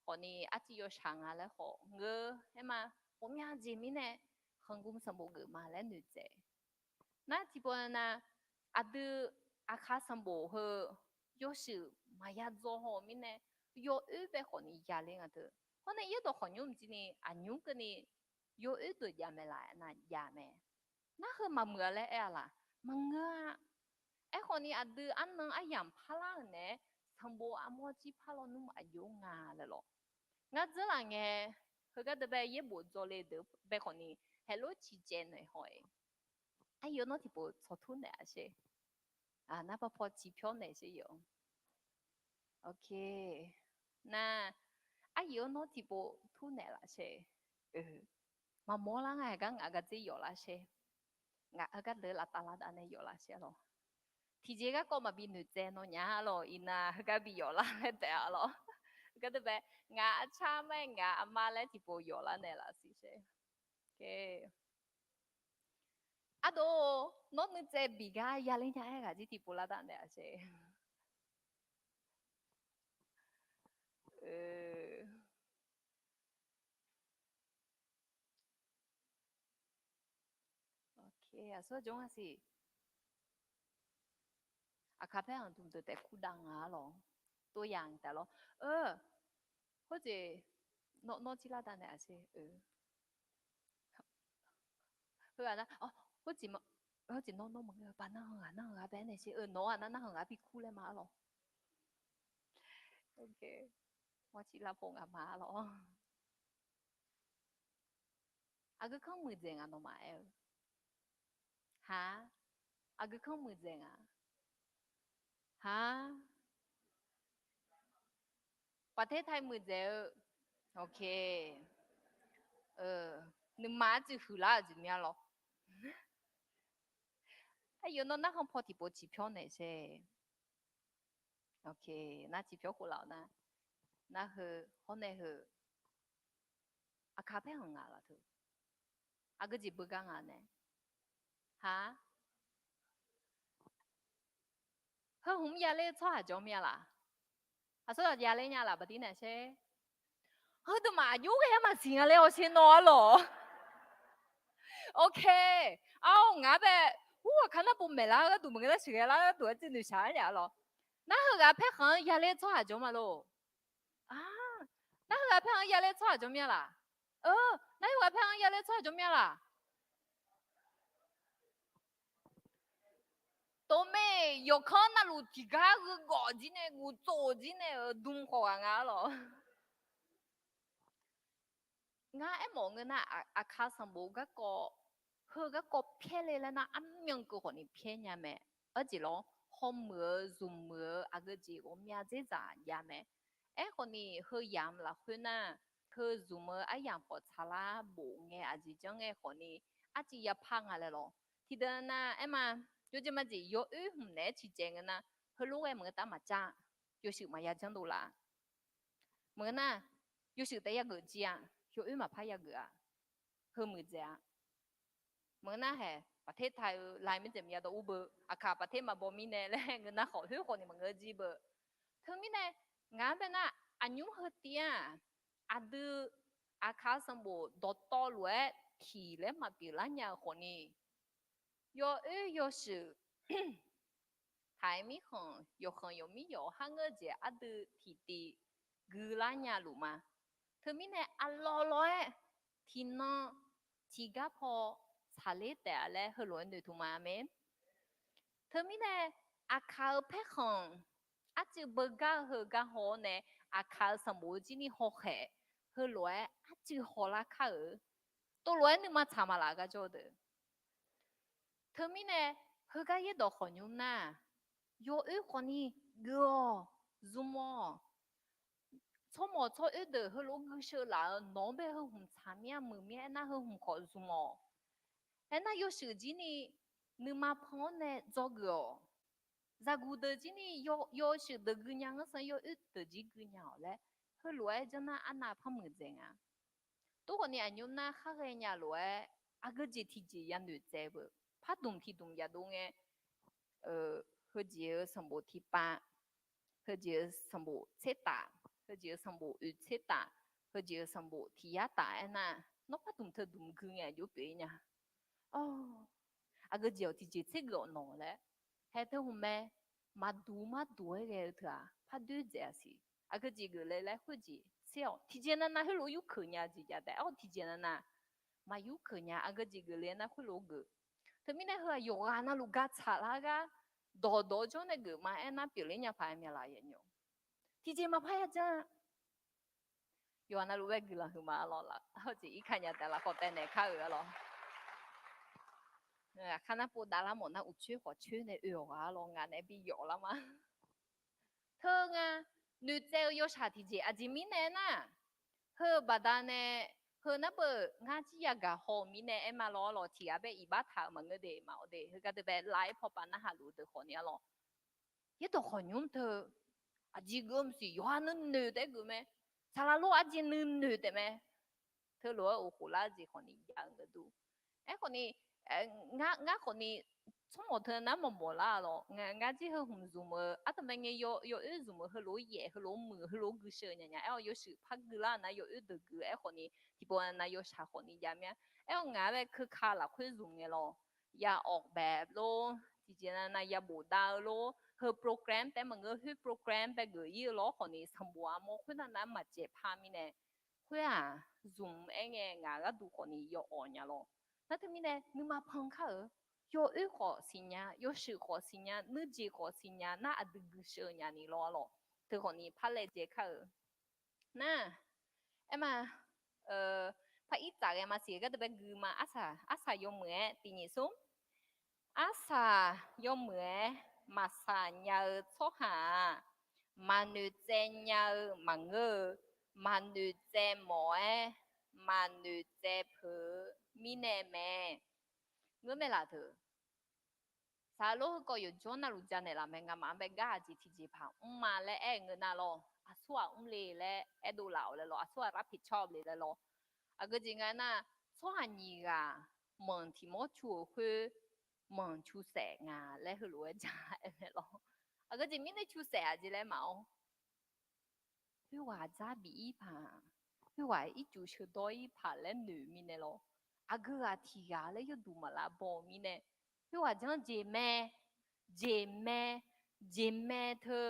khawfni artiv yawshaq nga laer khawf ngeur. Aerma, ghawqmya jeq mirnae, 皇宫 sanqbof geuf ma laer noeqtsaev. Nar tiqpov nav, aqdui aqkar sanqbof heu yawshuif maqya dzaw haw-eu mirnae, yawoer bae khawfni ya ler nga teu. Hawr nae yaerdawq khawqnymr mqjir ni aqnymr keuvni yawoer deuq jav mae laf nav jav mae. Nar heu maqmuiq-a laer aer-a laf? Maqngeur-a. Aerkhawfni aqdui arnan aryamq parlar-euq naeq-aer sanqbof armawr jir par lawnmr aqjox nga laer lawq. Ngar dzeurlaf ngae, heugar deuq bae yaerbof dzawle deuq bae khawfni, haeqlof ciqcaev naeq haw-iq. Aqyawf nawr tiqpov tsawqtur naeq-a sher. Nar paw paw ciqpyawr naeq sher yawq. Nar, aqyawf nawr tiqpov tur naeq laf sher. Maqmawr lar nga, heugar ngaq gardzer yawf lar sher. Ngaq heugar deuq lavtav lavdav nae yawf lar sher lawq. Tiqjeq garkawv maqbi noeqtsaev nawnyaf-a lawq, iqnav heugar bi yawf lar laer taef-a lawq. Heugar deuq bae, ngaq arcar ma-aer ngaq armar laer tiqpov yawf lar naeq laf siq sher. Ardov, nawr nuitsaev bif gar ya ler nya-aer ghaq jir tiqpov lar dar naeq-a sher. Aqsur jawr nga siq. Aqkar paer-anr dmq deuq taef kur dav nga-a lawq. ตัวอย่าง taef lawr. Hawrjeq, nawr jir lar dav naeq-a sher. Heu-aq nar, hawrjeq, hawrjeq nawr nawr maqngeur, baq narhaq ghaq narhaq ghaq bae naeq sher. Nawq-aq nar narhaq ghaq bi kur laer ma-a lawq. Mawrcir lar pov ngaq ma-a lawq. Aqgeu kanr muiqdzaeq nga nawmaf aer-eu. Ha, aqgeu kanr muiqdzaeq nga. Ha, ประเทศไทย muiqdzaeq-eu. Ok. Nuima arcuiv huiqlar-euq jeq mya lawr. Aqyawf nawr narkhan paw tiqpov ciqpyawr naeq sher. Ok, nar ciqpyawr khof laf-awr nar, nar heu, hawr nae heu, aqkar paer-anr ngaq laf teu. Aqgeu jeq beugar nga nae. Ha, heu hmq-anr ya ler-eu tsawrhaq jawr mya laf? Aqsur ya ler nya laf baqdir naeq sher. Heudeuq maqjox ghae-aer maqsiq nga laer-awr sher nawr-a lawq. Ok. Ar, ngaq-anr bae, ur, aqkar nar pov maeqlar-eu gharduq maqngeur nar sheuqghae lar gharduq-aer tsuif noeqshaq-aer nya-a lawq. Nar heughaq paerkhanq-anr ya ler-eu tsawrhaq jawr ma lor. Nar heughaq paerkhanq-anr ya ler-eu tsawrhaq jawr mya laf? Nar heughaq paerkhanq-anr ya ler-eu tsawrhaq jawr mya laf? Tov mae, yawqkanr navluf tiqgar gheugawf jir nae, ghof tsof jir nae-euq dm khawf ghaq nga-ar lawq. Ngar aermawf ngeur nar, aqkaq sanqbof garkawv, heu garkawv pyaer le laer nar, armyan keuv khawf ni pyaer nya mae. Arjeq lawr, hawmuiq-eu zmqmuiq-eu aqgeu jeq ghawqmya dzer dzaq jav mae. Aerkhawf ni heu yamq lafkhoer nar, heu zmq-eu aryamq khawf tsaqlar bof ngae aqjeq janr ngae khawf ni, arciv yapar nga laer lawr. Tiqdeuq nav aer ma, yawjeq majeq yawoer hmq naeq-aer ciqcaev ngeur nar, heulof ghae maqngeur tav maqcav, yawshuif maqya janrdov laf. Maqngeur nar, yawshuif taef yageuf jir-a, yawoer maqpar yageuf-a. Heu muiqdzaeq-a. Maqngeur nar haeq, paqter ta-eu lai mirdzaq maqya dawv ur beu, aqkaq paqter maqbaw mirnae laer ngeur nar khawf, khoer khawf ni maqngeur jir beu. Teumirnae, ngaq-anr bae nar, aqnymr heu tiv-aq, aqdui, aqkaq sanqbof dawqtawv lof-aer tiq laer maqpyeuf lar nya-eu khawf ni, yawoer yawshuif taq-aer mirkhanq yawqkhanq yawqmir yawq har ngeur jeq ardui tiqtiv guilar nya luf ma. Teumirnae aqlawq lawq-aer, tiqnan tiqgar paw tsaqler taef-a laer heulof-aer noeqtmq ma, aqmeq. Teumirnae, aqkaq-eu paerkhanq, arcuiv beugar-eu heugar haw-awr nae, aqkaq-eu sanqbof-eu jir ni hawkhaeq, heulof-aer arcuiv hawlar kar-euq, tov lof-aer nuima tsaq maqlaf gar jawr-eu deuq. Teumirnae, heugar yaerdawq khawqnymr nar, yawoer khawf ni geuf-awq, zmq-awq. Tsawrmawq tsawroer deuq heulof-aer guisheu laf-eu nawq-anr bae heu hmq tsaq mir-a, muiq mir-a aernar heu hmq khawf zmq-awq. Aernar yawshuif jir ni nuima pan-awr nae dzawgeuf-awq. Zaqguq deuq jir ni yaw, yawshuif deuq gui nya-anr sanr yawoer deuq jir gui nya-awq laer, heulof-aer janr nar arnav par muiqdzaeq nga. Tov khawf ni aqnymr nar khar ghae nya lof-aer, aqgeu jeq tiqjeq ya noeqtsaev beu. Pardmq tiqdmq yadov ngae, heujeq-eu sanqbof tiqpav, heujeq-eu sanqbof tsertaf, heujeq-eu sanqbof oeq tsertaf, heujeq-eu sanqbof tiq yar taf aernar, nawr pardmq teudmq gui ngae aqjox pyeuf-ir nya. Aqgeu jeq-awq tiqjeq tsergeuf-awq nawq laer. Haeq teu hmq mae, maqduq marduq-aer ghae-eu teu-aq, pardoer dzaeq-a siq. Aqgeu jeq geuf le laer khoerjeq tser-awq. Tiqjeq navnav khoerlof-aer yurkeuq nya jeq jav taef-awr, tiqjeq navnav maqyurkeuq nya, aqgeu jeq geuf le nar khoerlof-aer geuf. Teumirnae heu-aq yawqghaq navluf gar tsaqlar gar, dawqdawq jawr nae geuf ma aernar pyeufler nya paq-aer myav laf ya nymr. Tiqjeq maqpar ya janr-a. Yawqha navluf-aer guiqlanq huiqma lawr laf, hawjeq irkanya taef lafkhawf taev naeq kar-euq-a lawr. Aqkar nar pov davlar mawf nar uqcoer khawf coer nae oe-awq ghaq-a lawr, ngaq nae bi yawf lar ma. Teu nga, noeqtsaev-eu yawshaq tiqjeq aqjeq mirnae aernar, heu baqdanae, heu nar beuv ngar jir yagaq haw-eu mirnae aer ma lawr lawq, tiq ghaq bae iqbax taq-euq maqngeur de, maqawr de, heugar deuq bae laf-aer pawpav narhaq luf-eu deuq khawf ni-a lawr. Yaerdawq khawqnymr teu, aqjeq geuf maqsiq, yawqha nuinoeq taef-aer geuf mae. Saqlaq lor aqjeq nuinoeq taef mae. Teulof-aer of khof lar jeq khawf ni jav-eu ngeur dur. Aerkhawf ni, ngar khawf ni, tsawrmawq teu nar maqmawf lar lawr, ngar jir heu hmq zmq-eu ardanqbae ngae yawoer zmq-eu heulof-aer yaef, heulof-aer muiq, heulof-aer guisheu nya nya aer-awr yawshuif par gui lar nar yawoer deuq gui aerkhawf ni, tiqpov nav yawshaq khawf ni jav mir-a. Aer-awr ngaq-aer bae keuka lafkhoer zmq ngae lawr, ya awq baef lor, tiqjeq nav nav ya bofdav-eu lor, heu program taef maqngeur, khoer program bae geuf-ir-eu lawr khawf ni sanqbof armawr khoernav nar maqcaev par mirnae, khoer-aq, zmq aer ngae ngaq gharduq khawf ni yawawq nya lawr. Nar teumirnae nuima pan kar-euq, yawoer khawf siqnya, yawshuif khawf siqnya, nuirjeq khawf siqnya nar aqdui guisheu nya ni lawr-a lawq. Teu khawf ni par laejae kar-euq. Nar, aer ma, par ir tsaf ghae maqsiq gharduq bae gui ma, arsaq, arsaq yawmuiq-aer tiq nyiq smr. Arsaq yawmuiq-aer maqsaq nya-eu tsawrhaq-aq, maqnoeq tsaev nya-eu maqngeur-eu, maqnoeq tsaev mawf-aer, maqnoeq tsaev peuq-eu mirnae mae. Ngeur mae laf teu. Saqlor heukawv yawqjawr navluf janaeq laf mae, ngamaf-anr bae gar aqjeq tiqjeqpaq mr ma laer aer-eu ngeur nar lawr, aqsur-aq mr le laer aerdov laf-awq laer lawr, aqsur-aq รับผิดชอบ le laer lawr. Aqgeu jeq nga nar, tsawrhaq nyiq ghaq manq tiq mawr cu-euq khoer manq cu saef nga laer heulof-aer ja aer mae lawr. Aqgeu jeq mirnae cu saef-aq jeq laer maqawr. Khoerghaq dzar bif-ir paq, khoerghaq ircuf sheuqdawr-ir paq laer noeq mirnae lawr. Aqgeu ghaq tiq ghaq laer yawduq maqlav baw-eu mirnae, khoerghaq janr jeq mae, jeq mae, jeq mae teu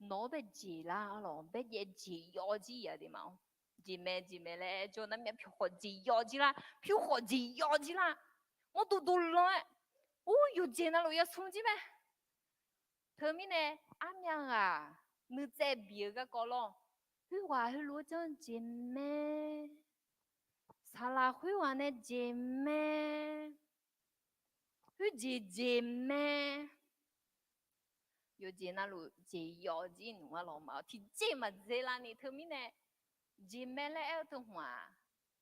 Nawq-anr bae jeq lar-awr lawq, bae jaev jeq yawv jir ya de ma-awr. Jeq mae jeq mae laer jawr nar myav pyur khawf jeq yawv jir lar, pyur khawf jeq yawv jir lar. mawrdo dovlanr-aer, ur, yawqjeq navluf yawsmr jir mae. Teumirnae, armyav ghaq nuitsaev bif-eu garkawv lawr, khoerghaq heulof-aer janr jeq mae, saqlaq khoerghaq nae jeq mae, khoerjeq jeq mae. Yawqjeq navluf jeq yawf jir nmr-a lawq ma, tiqjeq maqdzer lar ni. Teumirnae, jeq mae laer aer-eu teu hmq-aq,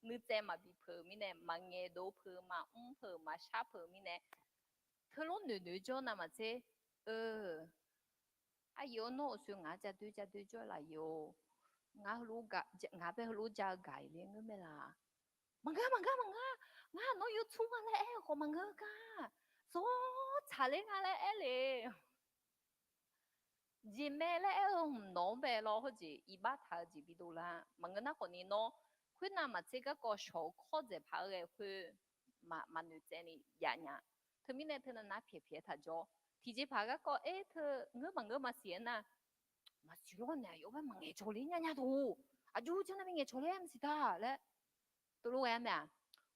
nuitsaev maqbi peuq mirnae, maqngaeq dov peuq, maqmr peuq, maqshar peuq mirnae, teulof noeq noeq jawr navmaqtser, eu, aqyawf nawr uqshoe ngaq-anr ja doer ja doer jawr-aer laf yo, ngaq heulof, ngaq bae heulof ja-eu gaq-iq le ngeur mae laq. Maqngeur, maqngeur, maqngeur. Ngar nawr yawtsur nga laer aer-eu khawf maqngeur gar, zawr tsaqler nga laer aer le. Jeq mae laer aer-eu hmq nawq-anr bae lawr, khoerjeq iqbax taq-eu jeq bidov lar. Maqngeur nar khawfni nawr, khoernav maqtser garkawv shawq-eu kawr dzaeq paq-aer ghae khoer, maqnoeq tsaev ni jav nya. Teumirnae teunav nav pyaeq pyaeq taq jawr. Tiqjeqpaq garkawv aer teu ngeur maqngeur maqsiq-aer nar, maqsiq lawr nae aqyawf bae maqngaeq cawq ler nya nya dawq. Aqjox janr nar bae ngaeq cawq ler-a maqsiq ta laer, teulof ghae-a mae-aq.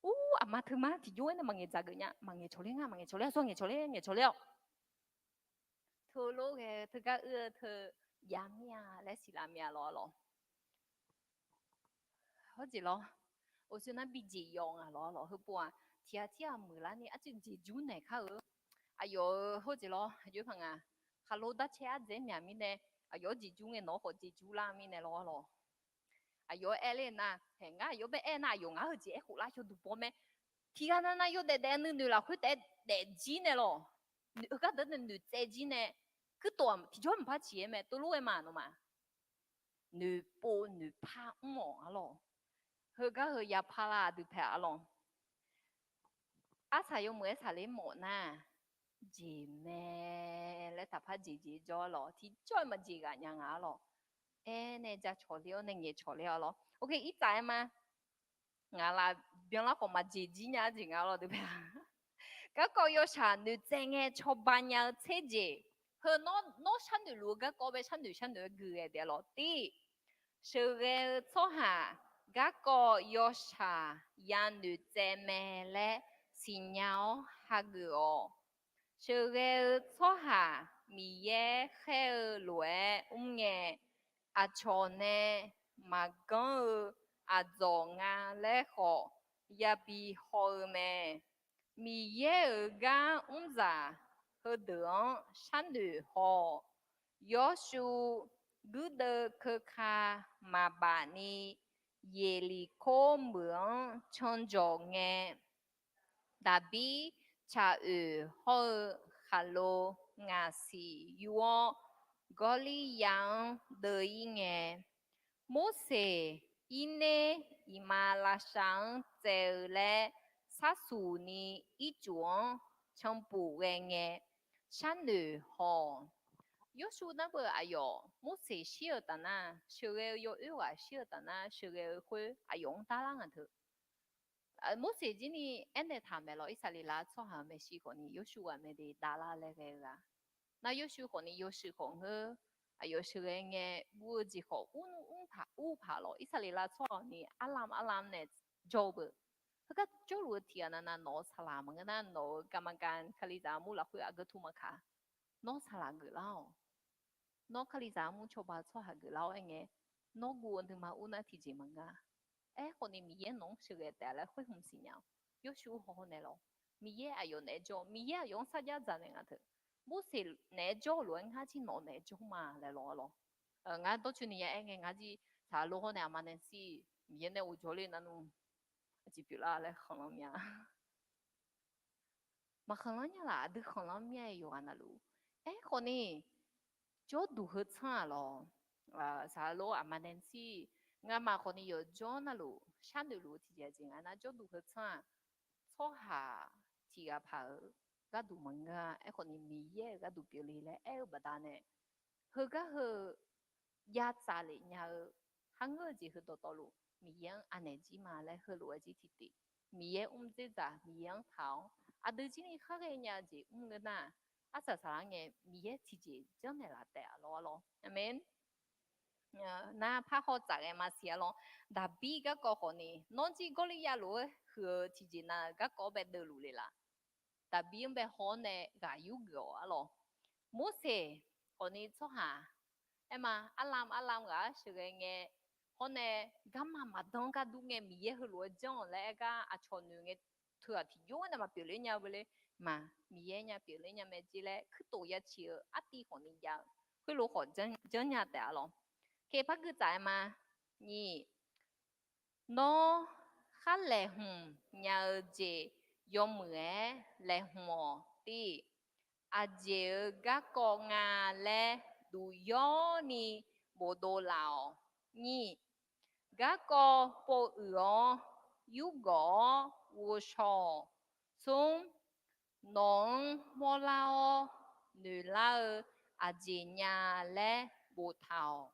Ur, aqma teumar tiqjox-aer nae maqngaeq dzaq geuf nya, maqngaeq cawq ler nga, maqngaeq cawq ler-a, zawr ngaeq cawq ler, ngaeq cawq ler-awq. Teulof ghae-eu teugar uir-eu teu jav mir-a laer siqlar mir-a lawr-a lawq. Hawr jeq lawr, uqshoe nar bi jeq yawf nga lawr-a lawq. Heupov-aq, tiqghaq tirghaq muiqlar ni arcuiv jeqjur naeq kar-eu. Aqyawf-euq hawr jeq lawr, aqjox-aer paq nga, khaqlo darcaer ardzaeq-aer myaq mirnae, aqyawf-anr jeqjur ngae nawq-anr khawf jeqjur lar mirnae lawr-a lawq. Aqyawf-anr aer ler nar, haeq ngar aqyawf bae aer nar, aqyawf ngar heujeq aerkhof lar yawduq baw mae. Tiqghaq navnav yawdaef daef nuinoeq lafkhoer taef-aer daefjir nae lawq. Heugar deuq nae noeqtsaev jir nae, kuirtof tiqjawr maqpar ciq-aer mae, teulof ghae ma nawmaf. Noeqpov noeqpar mr-awq-a lawq. Heugar heu yapar lar aqdui paeq-a lawq. Arsaq yawmuiq aer saqler mawf nar, jeq mae laer taqpar jeq jeq jawr-a lawq. Tiqjawr-aer maqjeq ghaq nya nga-a lawq. Aer nae ja cawq ler-awr nae ngaeq cawq ler-a lawr. Ok, irtsaf-aer ma. Ngaq laf byanlar khawf maqjeq jir nya jeq nga lawr deuq paeq-a. Garkawv yawshaq noeqtsaev ngae cawba nya-eu tser jeq. Heu nawr, nawr sharnoeq luf-eu garkawv bae sharnoeq sharnoeq-aer gui ghae daef lawq. Tir, sheuqghae-eu tsawrhaq garkawv yawshaq ya noeqtsaev mae laer siqnya-awr hageuf-awq. Sheuqghae-eu tsawrhaq Miqyaer khaer-eu lof-aer mr ngae, aqcawq nae maqganr-eu aqdzawq nga laer khawf yabi haw-eu mae. Miqyaer-euq gar mrzaq heudeuq-anr sharnoeq haw-awq. Yawrshuv guirdeuv keuka maqbaf ni Yeqliqkor meuq-anr canjawq ngae, Daqbir tsaq oeq hawr-eu khaqlo ngaqsiq yur-awr, Gawrlirya-anr deuv-ir ngae, Morseq irner iqmalavshav-anr tsaev-eu laer sharsuq ni ircuf-anr canpuq ghae ngae, sharnoeq haw-awq. Yawrshuv nar beu aqyawf Morseq shir-euq taf nar, sheuqghae-eu yawoer ghaq shir-euq taf nar, sheuqghae-eu khoer aqyawf-anr darlar nga teu. Morseq jir ni aernaeq taq mae lawq, Irsaqleqlav tsawrhaq-euq maeqshi khawf ni Yawrshuv ghaq mae de davlar laer ghae-eu gha. Nar Yawrshuv khawf ni yawshuif khawf ngeur, aqyawf sheuqghae ngae guv-eu jeq khawf ur nmr mr paq ur paq lawq. Irsaqleqlav tsawrhaq ni arlam arlam nae jawr-eu beu. Heugar jawrluf-eu tiqghaq navnav nawq-eu saqlaq maqngeur nar, nawq-euq garma gar kalizaq armur lafkhoer aqgeu tmr maqkaq, nawr saqlaq geuflar-awq. Nawr kalizaq armur cawba-eu tsawrhaq geuflar-awr aer ngae, nawr guv-eu nuima ur nar tiqjeq maqngeur-a. Aerkhawf ni Miqyaer nawq-anr sheuqghae taef laer khoer hmq siqnya-awq. Yawrshuv haw naeq lawq. Miqyaer aqyawf naeq-aer jawr, Miqyaer aqyawf-anr sarjax dzaq naeq nga teu. Morseq naeq-aer jawr-eu lof-aer ngar jir nawq naeq-aer jawr ma laer lawr-a lawq. Ngar dawrcoeni ya aer ngae ngar jir saqlaq lor hawr nae aqma nae shir, Miqyaer nae ghofjawr ler nar nmr, aqjeq pyeuflar laer khanqlanr mya. Maqkhanqlanr nya laf, aqdui khanqlanr mya-eu yawqghaq navluf. Aerkhawf ni, jawrduq heu tsanr-aq lawq, saqlaq lor aqma nae shir, ngamaf khawf ni yawqjawr navluf sharnoeq luf-eu tiqjeq jeq nga nar jawrduq heu tsanr-aq, tsawrhaq tiqghaq paq-euq gharduq maqngeur-a. Aerkhawf ni Miqyaer-euq gharduq pyeufle laer aer-eu baqdanae, heugar heu ya tsaqlef nya-eu, kharngeur-eu jeq heu dawqtawvluf Miqyaer-anr anaeq jir ma laer heulof-aer jir tiqtiv, Miqyaer mr dzerdzaq Miqyaer-anr taq-awr aqdui jir ni khar ghae nya-eu jeq mr ngeur nar, arsaq saqlar ngae Miqyaer tiqjeq janrnaeq laf taef-a lawr-a lawr. Aqmeq. Nar parhaw tsaf ghae maqsiq-a lawr. Daqbir garkawv khawf ni nawr jir Gawrlirya lof-aer huiq-eu tiqjeq nav-euq garkawv-anr bae deuvluf le laf. daqbir-anr bae haw-awr nae ghaq yurgeuf-awq arlawq. Morseq khawfni tsawrhaq aerma, arlam arlam ghaq-ar sheuqghae ngae, hawr nae garma maqdan gar dur ngae Miqyaer heulof-aer janr-awq laer aer gar aqcawq noeq ngae, teughaq tiqjawr nae maqpyeuf ler nya-eu beu le. Maq, Miqyaer nya pyeufler nya mae jer laer kuirtof ya ciq-eu artiv khawfni jav-eu, khoerlof khawf janrnya taef arlawq. Oke, par gui tsaf-aer ma. Nyiq, nawr khar laeqhmq nya-eu jeq yawmuiq-aer laeqhmq-awq. Tiv, aqjeq-euq garkawv nga laer duq yawrni bofdov laf-awq. Nyiq, garkawv pov uiq-awr yurgawq-awr ghovshaw-awq. Smr, nawq-anr mawrlar-awr noeqlar-eu aqjeq nya laer boftaq-awq.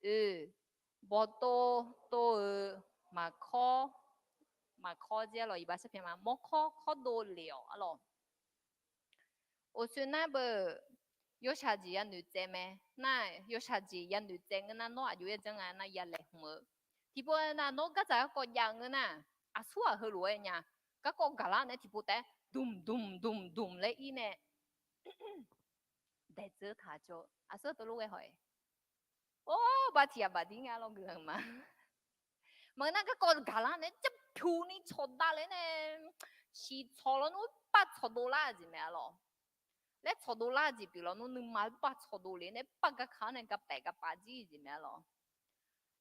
Oe, bawqtov tov-euq maqkawr, maqkawr jer arlawq, iqbax sarpyaeq ma, mawrkawr kawrdov lef-awq arlawq. Oqsoeq nar beu, yawshaq jeq yanoeq tsaev mae. Nar, yawshaq jeq yanoeq tsaev ngeur nar nawr aqjox-aer janr nga nar ya laeqhmq-eu. Tiqpov nar nawr gardzaq garkawv jav-eu ngeur nar, aqsur-aq heulof-aer nya. Garkawv gaqlar nae tiqpov taef-aer dmq dmq dmq dmq laer ir nae daeq dzeur taq jawr. Aqsur teulof ghae haw-aer, or, bar tiq yaq baq dir nga lawr guiqlanq ma. Maqngeur nar garkawv gaqlar nae jarpyuq ni tsawqdav le nae, siqtsawq lawnmr bar tsawqdov lar-eu jeq mae arlawq. Laer tsawqdov lar-eu jeq pyeuf lawnmr nuima bar tsawqdov le nae bar garkaq-anr nae gaqpaef gaqpav jir jeq mae arlawq.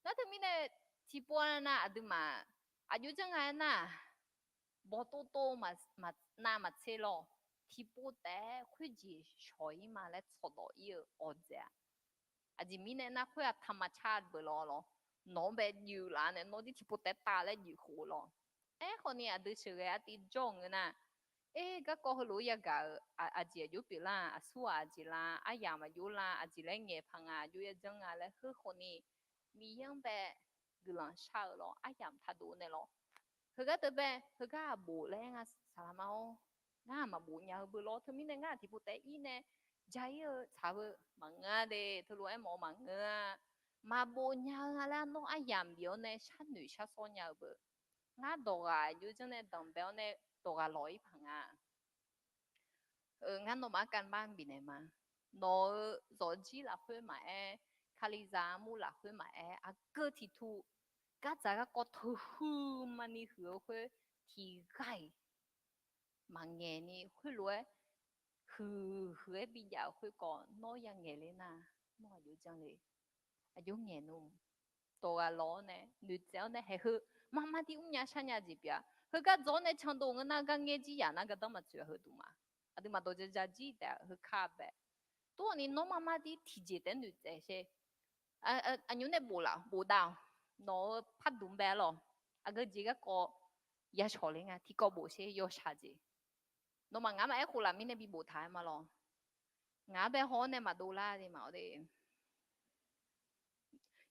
Nar teumirnae tiqpov nar aqduimaf aqjox janr nga-aer nar, bawqtov tov maqnav maqtser lawr. Tiqpov taef-aer khoerjeq shawq-ir ma laer tsawqdawq-ir-eu awqdzaeq-aq. Aqjeq mirnae nar khoer-aq taqmaqcar beuq lawr lawr. Nawq-anr bae juif laf nae nawr jir tiqpov taef-aer tav laer juif khof lawr. Aerkhawfni aqdui sheuqghae artiv jawr-eu ngeur nar, er, garkawv heulof-aer yagaq-euq aqjeq aqjox pyeuflar-aq, aqsur-aq aqjeq la, aryamq aqjox la, aqjeq laer ngaeq paq nga, aqjox-aer janr nga laer heu khawfni Miqyaer-anr bae guiqlanq shar-eu lawr, aryamq taqdov nae lawr. Heugar teu bae heugar-aq bof laer aer nga saqlaq ma-or. Ngar-aq maqbof nya-eu beu lawr, teumirnae ngar-aq tiqpov taef-aer ir nae ja-ir-eu tsaq-eu maqngeur-a de, teulof-aer mawf-eu maqngeur-a. Maqbof nya-eu nga laer nawr aryamq bif-awr nae sharnoeq sharsawr nya-eu beu. Ngar dawq ghaq aqjox janr nae danqbae-awr nae dawq ghaq lawq-ir paq nga. Ngar nawmaf-anr การบ้าน bifnaeq ma. Nawq-euq zawqjir lafkhoer maqaer, Kalizaq armur lafkhoer maqaer, aqgeu tiqtu gardzaq garkawv teuhuiq maqni huiq-eu khoer tiqghaq-iq maqngaeq ni khoerlof-aer huiq huiq-aer bijav-euq khoerkawv nawr yangaeq ler nar, nawr aqjox janr le. Aqjox ngaeq nmr. Dawq ghaq lawq-awr nae noeqtsaev-awr nae haeq heu marmar dir mrnya sharnya jeq pyeuf-a. Heugar dzaw-awr nae candov ngeur nar gar ngaer jir yaq nar gardanr maqtsoeq-a heuduq ma. Aqduimaf dawq ja ja jir taef-a heu kar bae. Tov-awq ni nawr marmar dir tiqjeq taef-aer noeqtsaev sher. Aqnymr nae bof laf bof dav-awq. Nawq-euq pardmq bae-a lawq. Aqgeu jeq garkawv yashawq ler nga tiqkawv bof sher yawshaq jeq. Nawmaf ngaq-anr maqaer khof laf mirnae bi boftaq-aer ma lawr. Ngaq-anr bae haw-awr nae maqdov lar de ma-awr de.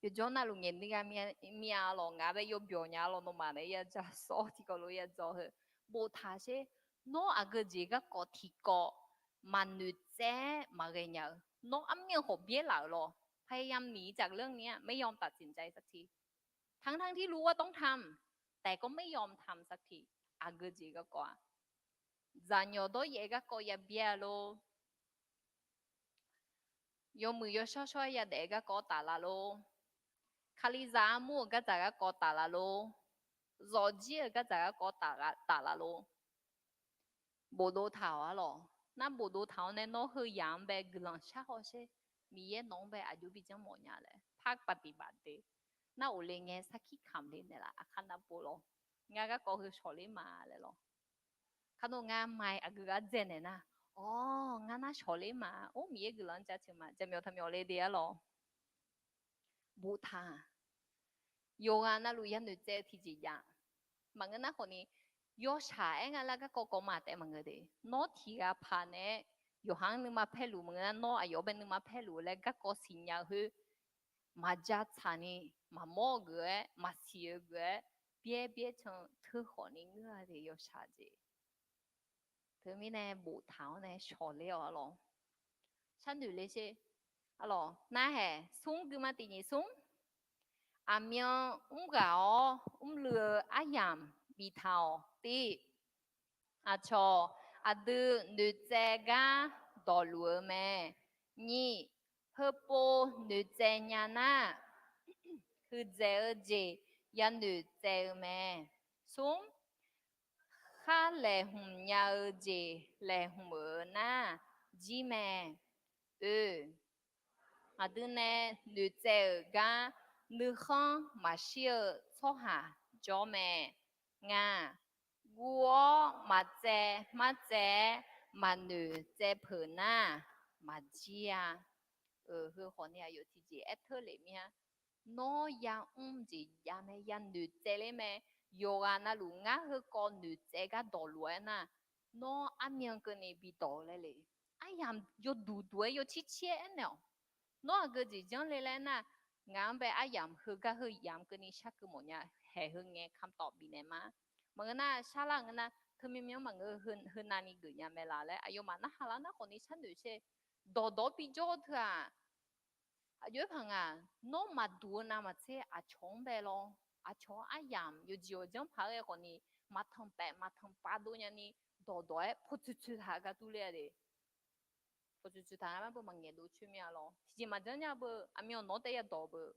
Yawqjawr navluf ngaeqnui gha mir-a lawq, ngaq-anr bae yawbyawq nya lawr, nawmaf naeq-aer ya ja sawr tiqkawv lof-aer ya dzaw heu boftaq sher. Nawr aqgeu jeq garkawv tiqkawv maqnoeqtsaev-aer maqghae nya-eu, nawr armyanr khawf byaer laf-euq lawr, พยายามหนีจากเรื่องนี้ ไม่ยอมตัดสินใจสักที ทั้งๆที่รู้ว่าต้องทำ แต่ก็ไม่ยอมทำสักที aqgeu jeq garkawv-aq, zaqnyawq dawryaef garkawv ya byaer-a lor. Yawmuiq yawshawr shawr-aer yadaef-eu garkawv taflaf lor. Kalizaq armur-euq gardzaq garkawv taflaf lor. Zawqjir-euq gardzaq garkawv taflaf lor. Bofdov taq-awq arlawq. Nar bofdov taq-awr nae nawr heuyaq-anr bae guiqlanq shar haw sher. Miqyaer nawq-anr bae aqjox bi janr mawf nya laer par ปฏิบัติ de. Nar of le ngae sarkir kamq le naeqlaf aqkar nar pov lawr. Ngar garkawv heu shawq ler ma laer lawr. Kar nawr ngar ma-iq aqgeu gar dzaenaeq nar, awr, ngar nar shawq ler ma, or, Miqyaer guiqlanq-anr jaceuq ma, jaqmyawf taqmyawf le de arlawq. Boftaq-aq, yawqghaq navluf yanoeq tsaev-eu tiqjeq jav. Maqngeur nar khawfni, yawshaq aer nga laer garkawv kawv ma taef maqngeur de. Nawr tiqghaq paq naeq-aer yawqha-anr nuima paerluf maqngeur nar, nawr aqyawf-anr bae nuima paerluf-eu laer garkawv siqnya-eu khoer, maqja tsaq ni, maqmawr-eu geuf-aer, maqsiq-eu geuf-aer, byaer byaer can teukhawf ni ngeur-a de yawshaq jeq. Teumirnae boftaq-awr nae shawq ler-awq arlawq. Sharnoeq le sher. Arlawq, narhaeq smr guima tiq nyiq smr. Aqmyan mrghaq-awr mrluiv-eu aryamq biftaq-awq. Tiv, aqcawq Aqdui noeqtsaev gar dawqluf-eu mae. Nyiq, heupov noeqtsaev nya nar, huiqdzaeq-eu jeq yanoeq tsaev-eu mae. Smr, khar laeqhmq nya-eu jeq laeqhmq-eu nar jir mae. Oe, aqdui nae noeqtsaev-euq gar nuikhanr maqshir-eu tsawrhaq jawr mae. Ngaq, guv-awr maqtsaev martsaev-aer maqnoeq tsaev peuq nar maqjir-a. Heu khawf ni aqyawf tiqjeq aerteur lef mir-a. Nawr yamr jeq jav mae, yanoeq tsaev ler mae. Yawqghaq navluf ngar heukawv noeqtsaev gar dawqluf-aer nar, nawr armyan keuvni bidawq-eu laer le. Aryamq yawduq duq-aer yawcir cir-aer aernaeq-awq. Nawr aqgeu jeq janr le laer nar, ngaq-anr bae aryamq heugar heu yamq keuvni sharkeuv mawfnya. Haeq heu ngae kamtawf bifnaeq ma. Maqngeur nar sharlar ngeur nar teumyanmyan maqngeur, heu navni geufnya mae laf laer aqyawfmaf narhaq lar nar khawf ni sharnoeq sher. Dawqdawq bijawr-eu teu-aq, aqjox-aer paq ngaq, nawr maqduq-eu navmaqtser aqcawq-anr bae lawr. Aqcawq aryamq yawqjeq yawqjanr paq-aer ghae khawf ni, maqtanq paef maqtanq pav dov nyani, dawqdawq-aer pawtsoeq tsoeq taq gar durler-a de. Pawtsoeq tsoeq taq ngar beu maqngaeq dov coer mir-a lawr. Tiqjeq maqjanr nya beu, aqmyan nawq-anr taef yadawq beu.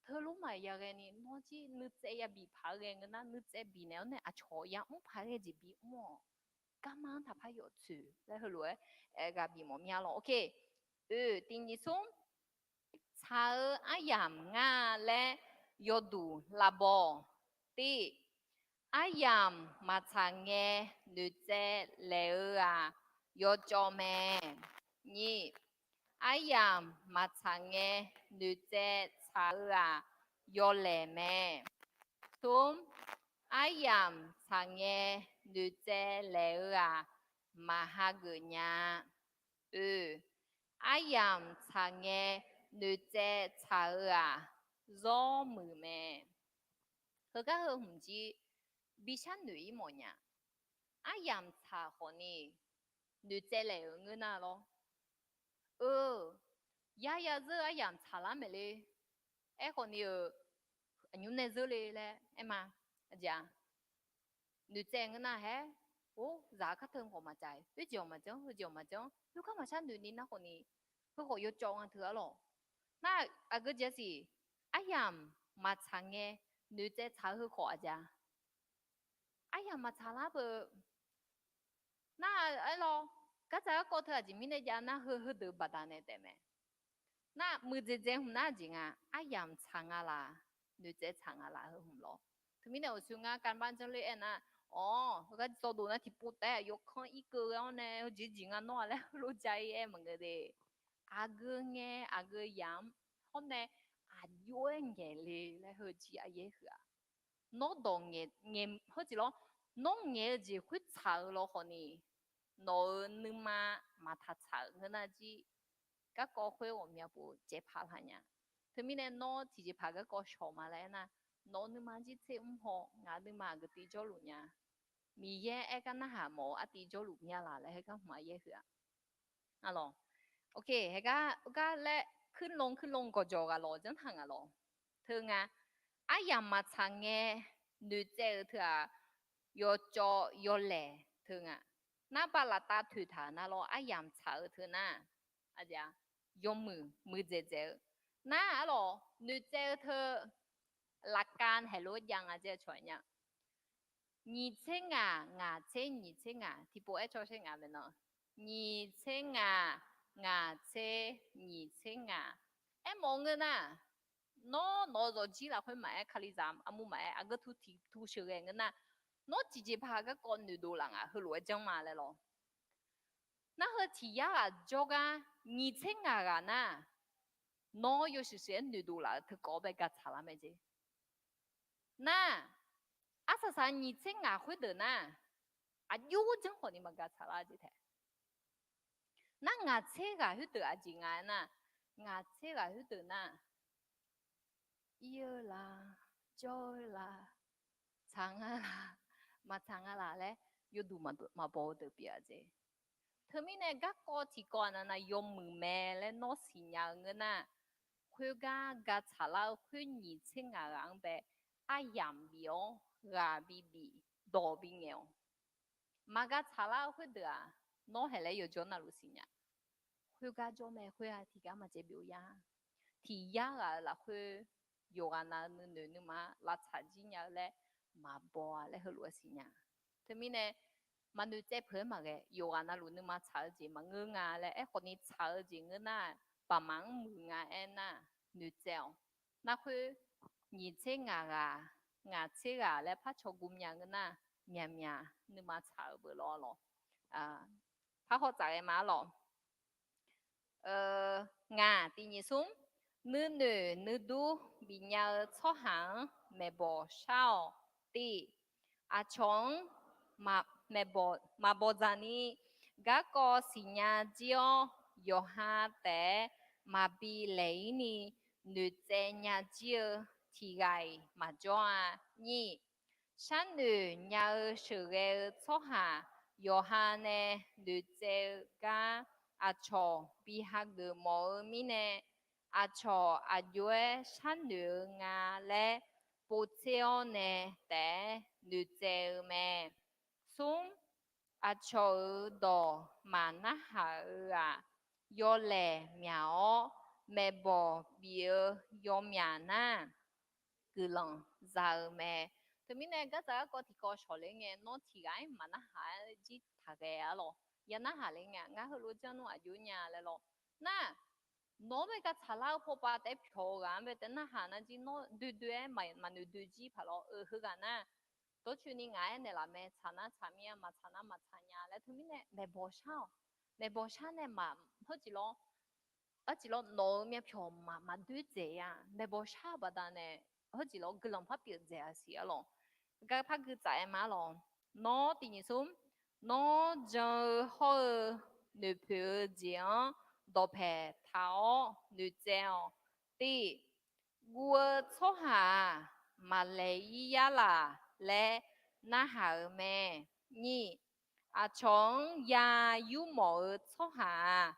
Teulof maqya ghae ni nawr jir nuitsaev yabi paq-aer ghae ngeur nar, nuitsaev bifnaeq-awr nae aqcawq yamr paq-aer ghae jeq bimr-awq. Garma-anr taqpar yawf tsoeq laer heulof-aer aer ghaq bif mawf mir-a lawr. Oe, tiq nyiq smr, tsaq-eu aryamq ngar laer yawduq lavbaw-awq. Tiv, aryamq maqtsaq ngae noeqtsaev laeq-eu-aq yawcawv mae. Nyiq, aryamq maqtsaq ngae noeqtsaev tsaq-eu-aq yawlaeq mae. Smr, aryamq tsaq ngae noeqtsaev laeq-eu-aq maqhageuf nya. Oe, aryamq tsaq ngae noeqtsaev tsaq-eu-aq zawr muiq mae. Heugar heu hmq jir bi sharnoeq-ir mawfnya. Aryamq tsaq khawf ni noeqtsaev laeq-euq ngeur nar lawr. Eu, yar ya zeur aryamq tsaqlar maeq le. Aerkhawf ni-euq aqnymr nae zeur le laer aer ma. Aqjeq-a, noeqtsaev ngeur nar haer, or, zaq-eu kar teu khawf maqdzaq, oerjeq-awq maqjanr, heujeq-awq maqjanr, khoergar maqshar noeq ni nar khawf ni, heu khawf yawcawv nga teu-ar lawq. Nar aqgeu jeq-a siq, aryamq maqtsaq ngae noeqtsaev tsaq-eu heu khawf aqjeq-a, aryamq maqtsaqlar beu. Nar aer lawr, gardzaq garkawv teu aqjeq mirnae jav nar heu heudeuq baqdanae taef mae. Nar muiqdzaeq dzaeq hmq nar aqjeq nga, aryamq tsaq nga laf, noeqtsaev tsaq nga laf heu hmq lawr. Teumirnae awqshoe ngar การบ้าน janr ler aer nar, awq, heugar tsawv dov nar tiqpov taef yawkanr irkeuv ghae-awr nae heujeq jeq nga nawr-a laer heulof ja-ir aer maqngeur de. Aqgeu ngae aqgeu yamq-anr hawr nae aqjox-aer ngaeq le laer heu jir aqyaer huiq-a. Nawr dawq ngaeq, hawr jeq lawr, nawr ngaeq-eu jeq khoer tsaq-eu lawr khawf ni, nawq-euq nuima maqtaq tsaq-euq ngeur nar jir, garkawv khoer ghawqmya pov caevpaq laf nya. Teumirnae nawr tiqjeqpaq garkawv shawq ma laer aer nar, nawq-euq nuima jir tser mr haw, ngaq-euq nuima aqgeu tiv jawrluf nya. Miqyaer aer gar narhaq mawf-eu artiv jawrluf mya laq laer heugar hmq aqyaer huiq-a. Aqlawq, ok, heugar gar laer kuirlan kuirlan gawqjawq ghaq lawq janr taq ngaq lawq. Teu nga, aryamq maqtsaq ngae noeqtsaev-eu teu-aq, yawcawv yawlaeq teu nga. Nar baqlaqtav toeqtaq nar lawr, aryamq tsaq-eu teu nar, aqjeq-a, yawmuiq muiqdzaeq dzaeq-eu. Nar arlawq noeqtsaev-eu teu laqkav haeq lof-aer jav nga jeq cawq nya. Nyiq tser ngaq, ngaq tser nyiq tser ngaq, tiqpov aer cawshaer ngaq maeqnan. Nyiq tser ngaq, ngaq tser nyiq tser ngaq. Aermawf-eu ngeur nar, nawr nawq-eu zawqjir lafkhoer maqaer, kalizaq armur maqaer, aqgeu tu tiq tu sheuqghae ngeur nar, nawr tiqjeqpaq garkawv noeqdov laf nga, heulof-aer janr ma laer lawr. Nar heu tiq yar ghaq jawrgar nyiq tser ngaq ghaq nar, nawr yawshuif shuif-aer noeqdov laf-eu teukawv-anr bae gatsaq lar mae jeq. Nar, arsaq saq nyiq tser ngaq khoerdeuq nar, aqjox janr khawf ni maqgatsaq lar jeq taef. Nar ngaq tser ghaq khoerdeuq aqjeq nga aer nar, ngaq tser ghaq khoerdeuq nar, ir-eu la, jawr-eu la, tsaq nga la, maqtsaq nga laq laer yawduq maqbaw-eu deuq pyeuf-a jeq. Teumirnae garkawv tiqkawv aqnav nav yawmuiq mae laer nawr siqnya-eu ngeur nar, khoergar gatsaq lar-eu khoer nyiq tser ngaq ghaq-anr bae aryamq bif-awr ghaq bibif dawq bingaeq-awq. Maqgar tsaqlar-eu khoerdeuq-aq, nawr haeq laer yawqjawr navluf siqnya. Khoergar jawr mae, khoer-aq tiqgar maqjaev byov yar. Tiq yar ghaq-euq lafkhoer yawqghaq nav-eu nuinoeq nuima lavtsaq jir nya-eu laer maqbaw-a laer heulof-aer siqnya. Teumirnae maqnoeq tsaev peuq-aer maqghae, yawqghaq navluf nuima tsaq-eu jeq maqngeur nga laer, aerkhawf ni tsaq-eu jeq ngeur nar, baqmaq-anr muiq nga aernar, noeqtsaev-awq. Narkhoer nyiq tser ngaq ghaq, ngaq tser ghaq laer par cawq guvmya ngeur nar, myaqmyaq nuima tsaq-euq beuq lawr lawq. Parhaw tsaf ghae ma-ar lawq. Ngaq tiq nyiq smr, nuinoeq nuidur bifnya-eu tsawrhaq-anr maeqbawq shar-awq. Tiv, aqcawq-anr maqbawq dzaq ni, garkawv siqnya jir-awr, yawqha taef-aer maqbi laeq-ir ni noeqtsaev nya jir-eu tiq ghaq-iq maqjawr-a. Nyiq, sharnoeq nya-eu sheuqghae-eu tsawrhaq yawqha nae noeqtsaev-eu gar aqcawq bi hageuf mawf-eu mirnae, aqcawq aqjox-aer sharnoeq-eu nga laer povtser-awr nae taef-aer noeqtsaev-eu mae. Smr, aqcawq-euq dawq maqnarhaq-eu-aq, yawlaeq myaq-awr maeqbawq bif-eu yawmyaq nar, guiqlanq za-eu mae. Teumirnae gardzaq garkawv tiqkawv shawqler ngae, nawr tiq ghaq-aer maqnarhaq-aer jir taqghae-ar lawq. Yanarhaq le ngae, ngar heulof janr nmr aqjox nya laer lawr. Nar, nawq-anr bae gar tsaqlar-eu pawpav taef-aer pyawq-eu ghaq-anr bae taef narhaq nar jir, nawr doedoe-aer maqnoeq doe jir paq lawr-eu heughaq nar, dawrcoeni ngaq-aer naeqlaf mae, tsaq nar tsaq mir-a, maqtsaq nar maqtsaq nya laer. Teumirnae maeqbawq shar-awq. Maeqbawq shar nae maq, heujeq lawr, arjeq lawr nawq-euq myavpyawq maqdoer dzaeq-a. Maeqbawq shar-eu baqdanae heujeq lawr guiqlanq par pyeuf dzaeq-a siq-ar lawq. Gar par gui tsaf-aer ma-ar lawq. Nawr tiq nyiq smr, nawr jan-eu hawr-eu noeqpoeq-eu jeq-anr dawqpaeq taq-awr noeqtsaev-awq. Tiv, guv-eu tsawrhaq-aq, maqlaeq-ir yar laf laer narhaq-euq mae. Nyiq, aqcawq-anr ya yurmawf-eu tsawrhaq-aq,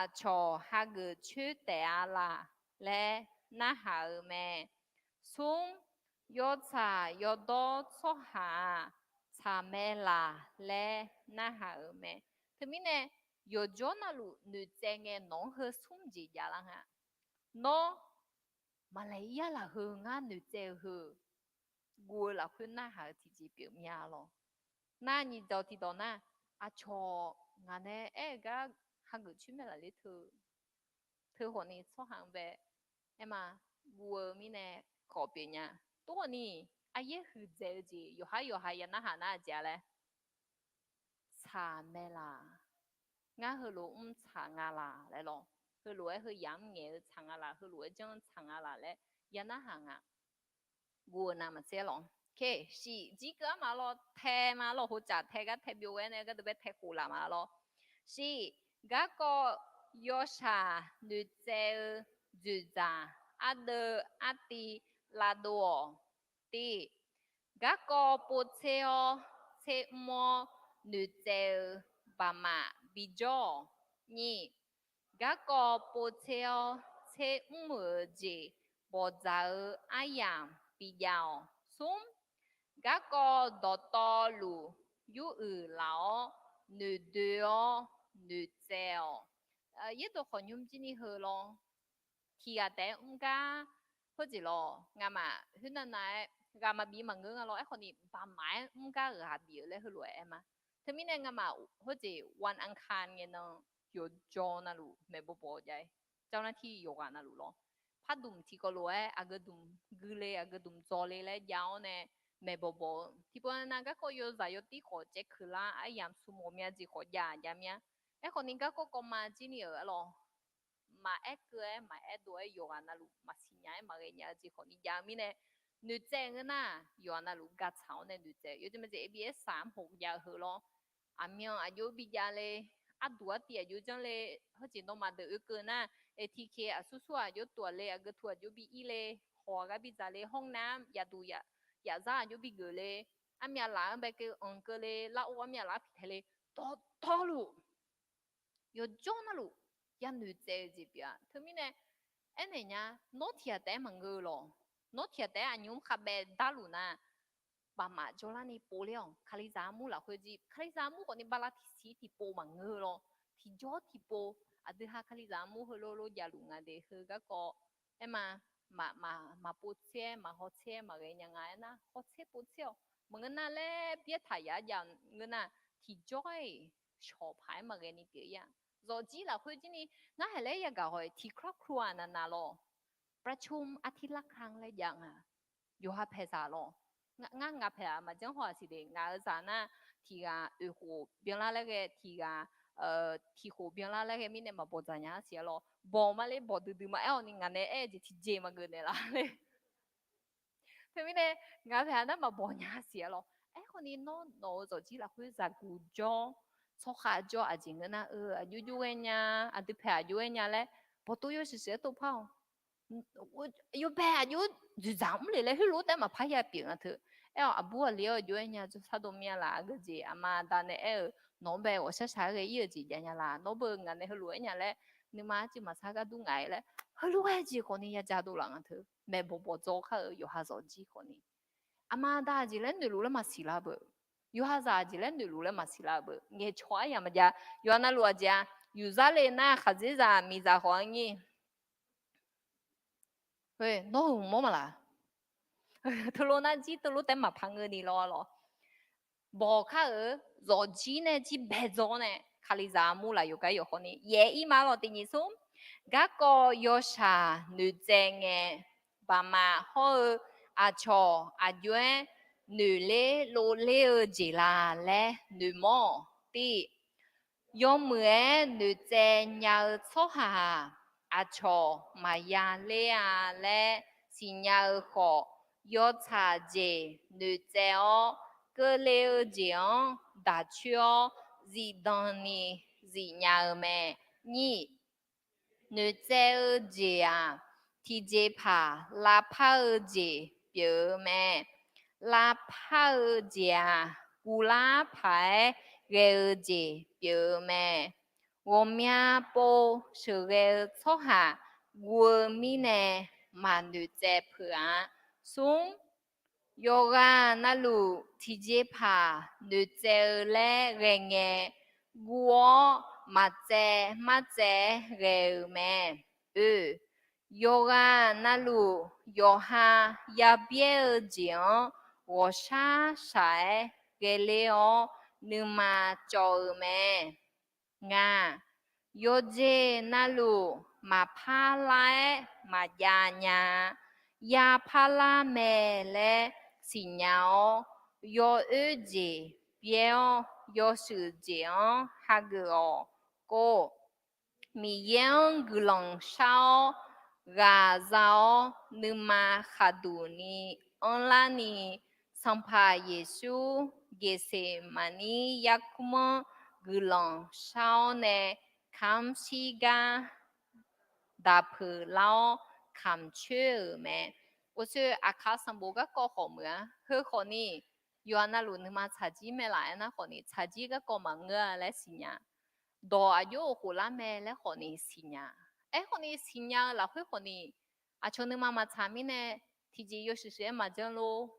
aqcawq hageuf coer taef-a laf laer narhaq-euq mae. Smr, yawtsaq yawdawr tsawrhaq-aq, tsaq mae laf laer narhaq-euq mae. Teumirnae yawqjawr navluf noeqtsaev ngae nawq-anr heu smr jeq javlar nga. Nawr maqlaeq-ir yar laf heu ngar noeqtsaev-eu heu guv-eu lafkhoer narhaq-eu tiqjeq pyeuf mya lawr. Nar nyiq dawq tiqdawq nar, aqcawq ngaq nae aer-eu gar hageuf coer mae laf ler teu, teu khawf ni tsawrhaq-anr bae aer ma, guv-eu mirnae khawf pyeuf nya. Tov khawf ni, aryaer huiqdzaeq-eu jeq yawqhar yawqha yanarhaq nar aqjeq-a laer tsaq mae laf. Ngar heulof mr tsaq nga laf laer lawr. Heulof-aer heuyaq mr ngaeq-eu tsaq nga laf, heulof-aer janr tsaq nga laf laer yanarhaq nga. Guv-eu navmaqtser lawr. Shif, jir keuv-ar ma lawr, tae ma lawr, hocaf tae gar tae byov-aer nae gardeuq bae tae khof laf ma lawr. Shif, garkawv yawshaq noeqtsaev-eu dzoeqdzaq ardeuv artiv lavdov-awq. Tiv, garkawv povtser-awr tser mr-awr noeqtsaev-eu baqmaf bijawr-awq. Nyiq, garkawv povtser-awr tser mr-euq jeq bawqdzaq-eu aryamq bijav-awq. Smr, garkawv dawqtawvluf yuruiq laf-awr noeqdoe-awr noeqtsaev-awq. Yaerdawq khawqnymr jir ni heu lawr. Tiq ghaq taef-aer mr gar, heujeq lawr, ngamaf khoernav nav-aer ghaq maqbif maqngeur nga lawr. Aerkhawf ni baqmaf-aer mr gar ghaq bif-eu laer heulof-aer aer ma. Teumirnae ngamaf heujeq วันอังคาร ngae nan yawqjawr navluf maeqbawq bawq jav-ir. เจ้าหน้าที่ yawqghaq navluf lawr. Pardmq tiqkawv lof-aer aqgeu dmq gui le, aqgeu dmq dzaw le laer jav-awr nae maeqbawq bawq-eu tiqpov nav garkawv yawzaq yawtir khawf caev keuq lar aryamq smq mawf mya jeq khawf jav jav mya. Aerkhawf ni garkawv kawv ma jir ni-euq ar lawr. Maqaer keuv-aer maqaer dov-aer yawqghaq navluf maqsiq nya-aer maqghae nya-eu jeq khawf ni jav-eu mirnae, noeqtsaev ngeur nar yawqghaq navluf gatsaq-awr nae noeqtsaev. Yawjeq maqjeq abs saq mr hoq jav-eu heu lawr. Aqmyan aqjox bijav le, arduq artiv aqjox janr le, heujeq nawmaf deuq oekeuv nar, ATK aqsur sur-aq aqjox tuq-aq le, aqgeu tuq aqjox bi ir le, hawq-aq gar bidzaq le, ห้องน้ำ yaqduq yaqzar aqjox bigeuf le, armyav laf-anr bae keuv anq keuv le, lar or armyav laf-anr piqtae le, dawqtawvluf yawqjawr navluf ya noeqtsaev-eu jeq pyeuf-a. Teumirnae aernaeq nya, nawr tiq ghaq taef-aer maqngeur-eu lawq. Nawr tiq ghaq taef-aer aqnymr khavbaev darluf nar, baqmaf jawrlarni povler-awq. Kalizaq armur lafkhoer jir, Kalizaq armur khawfni bala tiqsiq tiqpov maqngeur lawr. Tiqjawr tiqpov, aqdui ha Kalizaq armur heulof lof javluf nga de heu garkawv, aerma, maqpov tser-aer, maqhaw tser-aer maqghae nya nga aernar, haw tser pov tser-awq. Maqngeur nar laer byaertaq yaf-aer jav ngeur nar, tiqjawr-iq shawq paq-aer maqghae ni pyeuf-ir-a. Zawqjir lafkhoer jir ni, ngar haeq laer yagaq haw-iq tiqkawr kur-aq navnav lawr. ประชุมอาทิตย์ละครั้ง laer jav nga. Yawqha paeqzaq lawr. Ngar ngaq paeq-aq maqjanr haw-aq siq de, ngaq-euq zaq nar, tiq ghaq oeq khof byanlar laer ghae, tiq ghaq tiq khof byanlar laer ghae mirnae maqbawq dzaq nya-a siq-aer lawr. Bawq ma ler bawq duidui ma aer-awq ni ngaq nae aer-eu jeq tiqjeq maqgeuf naeqlaf ler. Teumirnae, ngaq paeq-aq nar maqbawq nya siq-aer lawr. Aerkhawfni nawr nawq-euq zawqjir lafkhoer zaqguq jawr, tsawrkhav jawr, aqjeq ngeur nar-eu aqjox jov ghae nya, aqdui paeq aqjox ghae nya laer, bawqtov yawshuif shuif-aer tov par-awq. Yawbae aqjox dzoeqdzaq mr le laer heulof-aer taef maqpar ya pyeuf nga teu. Aer-awq aqbur aqli-awr jov-aer nya jawrsar dov mya laf, aqgeu jeq aqma aqda nae aer-eu, nawq-anr bae ghawqshar shaq-aer ghae-ir-eu jeq jav nya laf, nawr beu ngaq nae heulof-aer nya laer, nuima arcuiv maqsar gharduq ngaq-aer laer, heulof-aer jeq khawfni ya ja dov laf nga teu. Maeqbawq bawq dzaw kar-euq yawqha zawqjir khawfni, aqma aqda jeq laer noeqluf laer maqsiq lar beu. Yawqha zaq jeq laer noeqluf laer maqsiq lar beu. Ngaeqcawq aryamq maqjav. Yawqha navluf aqjeq-a, yufzar le nar khaqdzerzaq miqzaq khawf-anr nyir. Nawr-euq mawr ma laq? Teulof nar jir teulof taef maqpar ngeur ni lawr lawr. Bawq kar-euq zawqjir nae jir bae dzaw-awr nae, Kalizaq armur laf yawqgar yawqkhawf ni yaef-ir ma lawr. Tiq nyiq smr, garkawv yawshaq noeqtsaev ngae, baqmaf hawr-eu aqcawq aqjox-aer noeqler lovler-eu jeq la laer noeqmawr-awq. Tiv, yawmuiq-aer noeqtsaev nya-eu tsawrhaq-aq, aqcawq maqya ler-a laer siqnya-eu khawf, yawtsaq jeq noeqtsaev-awr, keuvle-eu jeq-anr daq coer-awr zifdan ni zifnya-eu mae. Nyir, noeqtsaev-eu jeq-aq, tiqjeqpaq lavpar-eu jeq pyeuf-eu mae. Lavpar-eu jeq-aq, guvlar paq-aer ghae-eu jeq pyeuf-eu mae. Ghawqmya pov sheuqghae-eu tsawrhaq guv-eu mirnae maqnoeqtsaev peuq-a. Smr, yawqghaq navluf tiqjeqpaq noeqtsaev-eu laer ghae ngae, guv-awr maqtsaev martsaev-aer ghae-eu mae. Oe, yawqghaq navluf yawqha yabyaer-eu jeq-anr ghawqshar shaq-aer ghaeler-awr nuima cawv-eu mae. Ngaq, yawqjeq navluf maqpar lar-aer maqjav nya-a. Yapar lar mae laer siqnya-awr, yawoer jeq byaer-awr yawshuif jeq-anr hageuf-awq. Kov, Miqyaer-anr guiqlanq shar-awr, ghaq za-awr nuima khaqduq ni anrlar ni, Sanqpaq Yeqsur Geqseqmaqnir yarkmr-anr guiqlanq shar-awr nae, kamq shir gar daqpeuq lar-awr kamq coer-euq mae. Uqshoe aqkaq sanqbof garkawv khawf meuq-a. Heu khawfni, yawqha navluf nuima tsaqjir mae laf aernar khawfni, tsaqjir garkawv maqngeur-a laer siqnya. Dawq aqjox-euq khoflar mae laer khawfni siqnya. Aerkhawfni siqnya-eu lafkhoer khawfni, aqcawq nuima maqtsaq mirnae, tiqjeq yawshuif shuif-aer maqjanr lor.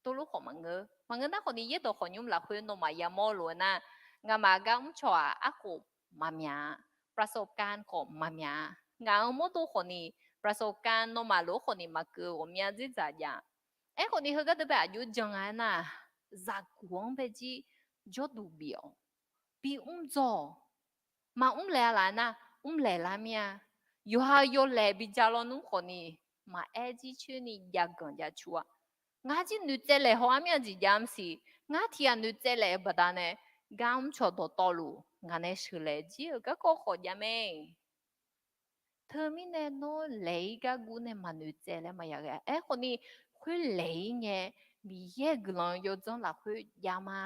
Tov lor khawf maqngeur. Maqngeur nar khawfni yaerdawq khawqnymr lafkhoer nawmaf yamawr lof-aer nar, ngamaf gar mrcawq-aq arkhof maqmyaq-a. ประสบการณ์ khawf maqmyaq-a. Ngaq-euq mawrdo khawfni, ประสบการณ์ nawmaf lof-aer khawfni maqkeuv-eu ghawqmya dzerdzaq jav. Aerkhawfni heugar deuq bae aqjox jan-a aernar, zaqguq-anr bae jir jawrduq bif-awq. Bimr dzaw-awq. Maqmr laeq-a laf aernar, mr laeq lar mir-a. Yawqha yawlaeq bijav lawnmr khawfni, maqaer jir coer ni jav ganq jav cu-a. Ngar jir noeqtsaev laeq haw-ar mir-a jeq jav mr siq. Ngar tiq ghaq noeqtsaev laeq-eu baqdanae, gar mrcawq dawqtawvluf ngaq nae sheuqlaeq jir-euq garkawv khawf jav mae. Teumirnae nawr laeq-ir gar guv nae maqnoeqtsaev laer maqya ghae-a. Aerkhawfni, khoer laeq-ir ngae, Miqyaer-euq guiqlanq yawdzanr lafkhoer jav ma.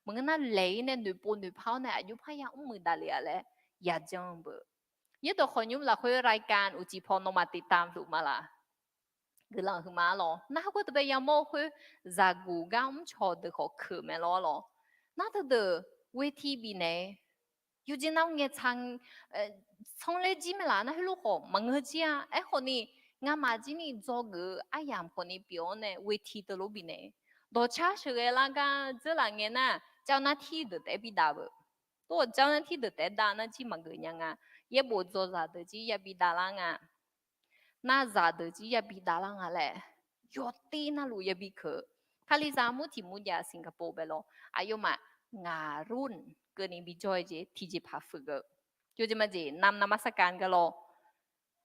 Maqngeur nar laeq-ir nae noeqpov noeqpar-awr nae aqjox parya mrmuiq davlef-a laer yajanr beu. Yaerdawq khawqnymr lafkhoer รายการ uqcif paw nawmaf tiqtav luf ma laf. Guiqlanq huiqma-ar lawr. Nar heugar deuq bae yamawr-eu khoer, zaqguq gar mrcawq deuq khawf keuq mae lawr lawr. Nar teudeuq เวที bifnaeq-ir, yawqjeq nav ngaeqtsaq sanrler jir mae laf nar heulof khawf maqngeur jir-a. Aerkhawfni, ngamaf jir ni dzawgeuf-eu aryamq khawfni pyeuf-awr nae เวที teulof bifnaeq-ir. Dawqcar sheuqghae lar gar dzeurlaf ngae nar, jawr nar tir deuq taef-aer bi dav-eu. Dawr-awq jawr nar tir deuq taef-aer dav nar jir maqgeuf nya nga. Yaerbof dzaw zaqdeuq jir yabi dav lar nga. Nar zaqdeuq jir yabi dav lar nga laer, yawtir narluf yabi keuq. Kalizaq mur tiq mur jav Singapore bae lawr, aqyawfmaf ngaq rur keuvni bijawr-eu jeq tiqjeqpaq fuif-eu. Yawjeq majeq nam navmaqsarkav gar lawr,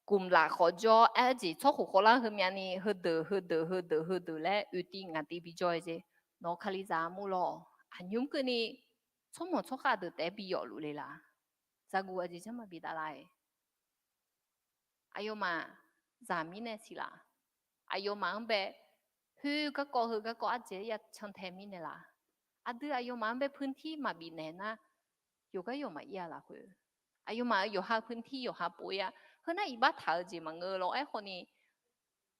gmqlaf khawf jawr-aer jeq tsawrkhof khawvlar heumyavni heudeuq heudeuq heudeuq heudeuq laer oeqtiv ngaqtiv bijawr-eu jeq. Nawq-eu Kalizaq mur lawr, aqnymr keuvni tsawrmawq tsawrkhav deuq taef-aer bi yawfluf le laf. Zaqguq aqjeq janr maqbi dav lar-iq. Aqyawfmaf zaq mirnae siq laf. Aqyawfmaf-anr bae, khoer garkawv heu garkawv ardzaeq-aer ya cantae mirnae laf. Aqdui aqyawfmaf-anr bae พื้นที่ maqbif naeq nar, yawqgar yawq maqir-a lafkhoer. Aqyawfmaf-euq yawqha พื้นที่ yawqha pov-ir-a. Heu nar iqbax taq-eu jeq maqngeur lawr. Aerkhawf ni,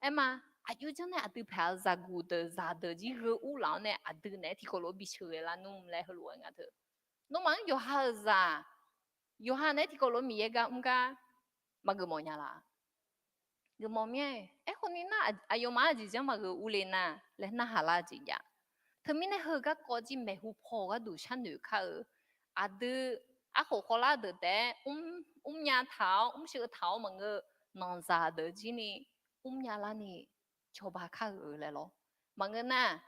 aerma, aqjox janr nae aqdui paeq-eu zaqguq deuq zaqdeuq jir gheu urlaf-awr nae aqdui naeq-aer tiqkawv lof-aer bi sheuqghae lar nmr laer heulof-aer nga teu. Nawmaf-anr yawqha-euq zaq, yawqha naeq-aer tiqkawv lof-aer Miqyaer gar mr gar maqgeuf mawf nya laf. Geufmawf mir-a. Aerkhawf ni nar, aqyawfmaf-anr aqjeq janr maqgeuq urle nar laer narhaq lar jeq jav. Teumirnae heu garkawv jir maeqhu paw-eu gharduq sharnoeq kar-eu. Aqdui arkhof khawvlar deuq taef-aer mrnya taq-awr mrsheu taq-awr maqngeur, nanqzaq deuq jir ni mrnya larni cawba kar-eu laer lawr. Maqngeur nar,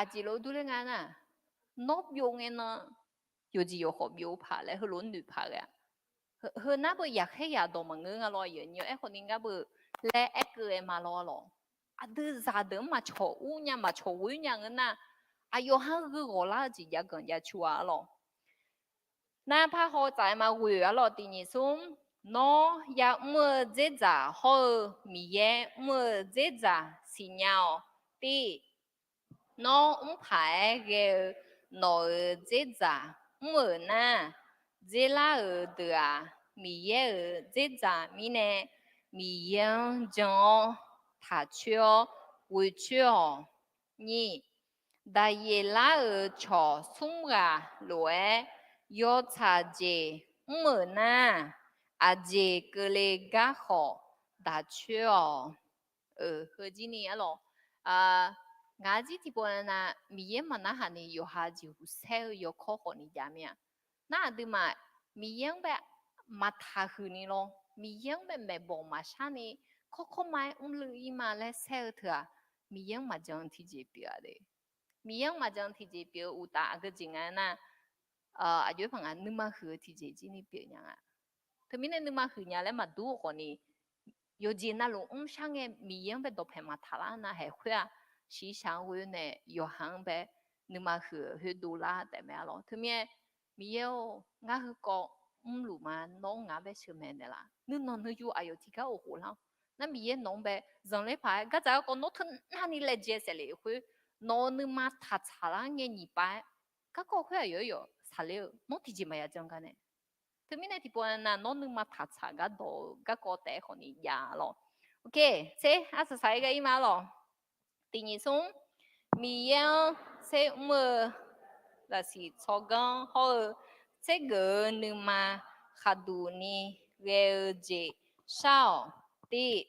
aqjeq lof-aer durler nga nar, nawr byov ngae nan, yawqjeq yawkhawf byov paq laer heulof-aer noeq paq ghae-a. Heu nar beu yaqkhaer yaqdawq maqngeur nga lawr, aqyuif aqnyir-awr aerkhawf ni ngar beu laer aerkeuv-aer ma lawr lawr. Aqdui zaqdeuq-anr maqcawq ur nya maqcawq ghoer nya ngeur nar, aqyawf ha-anr gheu ghawq lar-eu jeq jav ganq jav cu-a lawr. Nar par haw tsaf-aer ma ghoe-a lawr tiq nyiq smr. Nawr ya'mr-eu dzerdzaq hawr-eu Miqyaer mr-eu dzerdzaq siqnya-awq. Tiv, nawr mr paq-aer ghae-eu nawq-euq dzerdzaq mr-euq nar, dzerlar-euq deuq-aq, Miqyaer-euq dzerdzaq mirnae Miqyaer-anr jan-awr taq coer-awr ghoe coer-awq. Nyiq, Daqyeqlar-euq cawq smr ghaq lof-aer yawtsaq jeq mr-euq nar, aqjeq keuvle gar khawf daq coer-awq. Heu jir ni arlawq, ngaq-ar jir tiqpov nav Miqyaer maqnarhaq ni yawqha jeqhuq saer-eu yawkawr khawf ni jav mir-a. Nar aqduimaf Miqyaer-anr bae maqtaq huiq ni lawr, Miqyaer-anr bae maeqbawq maqshar ni, kawrkawr ma-aer mrluiv ir ma laer saer-eu teu-aq, Miqyaer-anr maqjan tiqjeq pyeuf-a de. Miqyaer-anr maqjan tiqjeq pyeuf-eu uqtaf aqgeu jeq nga nar, aqjox-aer paq nga nuima huiq-eu tiqjeq jir ni pyeuf nya nga. Teumirnae nuima huiq nya laer maqdur-eu khawf ni, yawqjeq navluf mrshar ngae Miqyaer-anr bae dawqpaeq maqtaq lar nar haeq khoer-aq, shiqshaq-anr ghoe nae yawqha-anr bae nuima huiq-eu khoer dovlar taef mae arlawq. Teumirnae Miqyaer-or, ngar heukawv mrluf ma, nawr ngaq-anr bae sheuqmaeq naeqlaf. Nuinanq nuiyu aqyawf tiqgar of khof lar-awr, nar Miqyaer nawq-anr bae zanqler paq-aer gardzaq garkawv nawr teunav ni laejae saeflef khoer, nawq-euq nuima taqtsaq lar ngae nyiq pav-aer, garkawv khoer aqyawf-aer yawf saqler-eu nawr tiqjeq maqya jan gar nae. Teumirnae tiqpov nav nawr nuima taqtsaq gardawq-eu garkawv taef-aer khawf ni jav lawq. Tser arsaq saq-aer gar ir ma arlawq. Tiq nyiq smr, Miqyaer-anr tser mr-eu zaqsiq tsawrganr hawr-eu tsergeuf-eu nuima khaqduq ni ghae-eu jeq shar-awq. Tiv,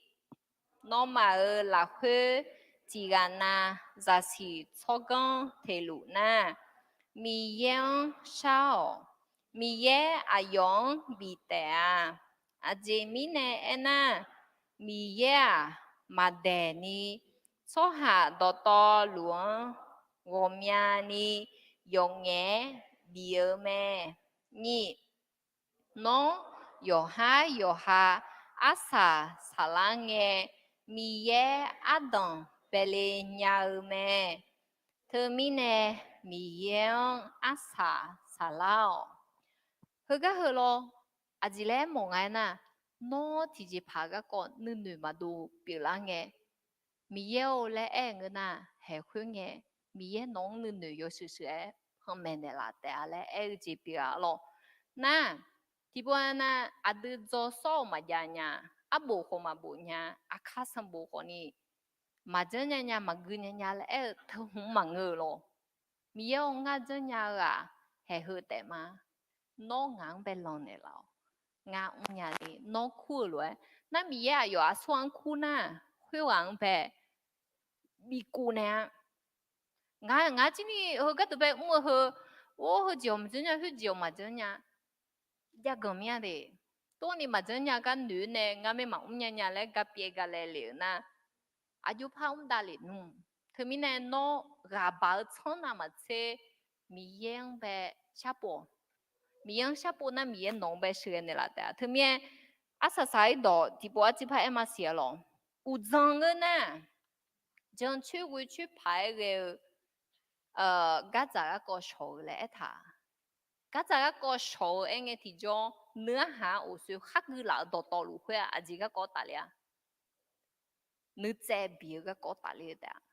nawmaf-euq lafkhoer tiqghaq nav zaqsiq tsawrganr teq luf nar, Miqyaer-anr shar-awq. Miqyaer aqyawf-anr bif taef-a. Aqjeq mirnae aernar, Miqyaer-aq, maqdaeq ni tsawrhaq dawqtawvluf-anr ghawqmyani yawqngaef-aer bif-eu mae. Nyiq, nawr yawqhar yawqha arsaq saqlar ngae, Miqyaer ardanq baele nya-eu mae. Teumirnae Miqyaer-anr arsaq saqlar-awq. Heugar heu lawr, aqjeq laer mawf nga aernar, nawr tiqjeqpaq garkawv nuinoeq maqdov pyeuflar ngae, Miqyaer-or laer aer-eu ngeur nar, haeq khoer ngae, Miqyaer nawq-anr nuinoeq yawshuif shuif-aer panmaeq naeqlaf taef-a laer aer-eu jeq pyeuf-a lawq. Nar, tiqpov nav aqdui dzaw sawr-euq maqjav nya, arbof khawf maqbof nya, aqkar sanqbof khawf ni maqjanr nya nya maqgui nya nya laer aer-eu teu hmq maqngeur-eu lawq. Miqyaer-or, ngar janrnya-eu-aq, haeq heu taef ma. Nawr ngaq-anr bae lanq naeqlaf-awq. Ngar mrnya ni nawr kur-euq lof-aer, nar Miqyaer aqyawf aqsur-anr kur nar, khoerghaq-anr bae bikuv naeq-a. Ngar, ngar jir ni heu gharduq bae mr-eu heu, or, heu jeq-awq maqjanr nya, khoer jeq-awq maqjanr nya. Jav ganq mir-a de. Tov ni maqjanr nya gar noeq-eu nae ngar maer maqmr nya nya laer gapyaev galae lef-euq nar, aqjox par mr davlef nmr. Teumirnae nawr ghaqbaq-eu tsanr navmaqtser Miqyaer-anr bae sharpov. Miqyaer-anr sharpov nar Miqyaer nawq-anr bae sheuqghae naeqlaf taef-a. Teumirnae arsaq saq-ir dawq tiqpov arciv par aer ma siq-a lawq. Uqdzan ngeur nar, jancoer ghoecoer paq-aer ghae-eu gardzaq garkawv shawq-eu laer aertaq. Gardzaq garkawv shawq-eu aer ngae tiqjawr, nuiarhaq-anr uqsoe khar guilaf-eu dawqtawvluf khoer-aq, aqjeq garkawv tafler-a? Nuitsaev biq-eu garkawv tafler-eu taef-a.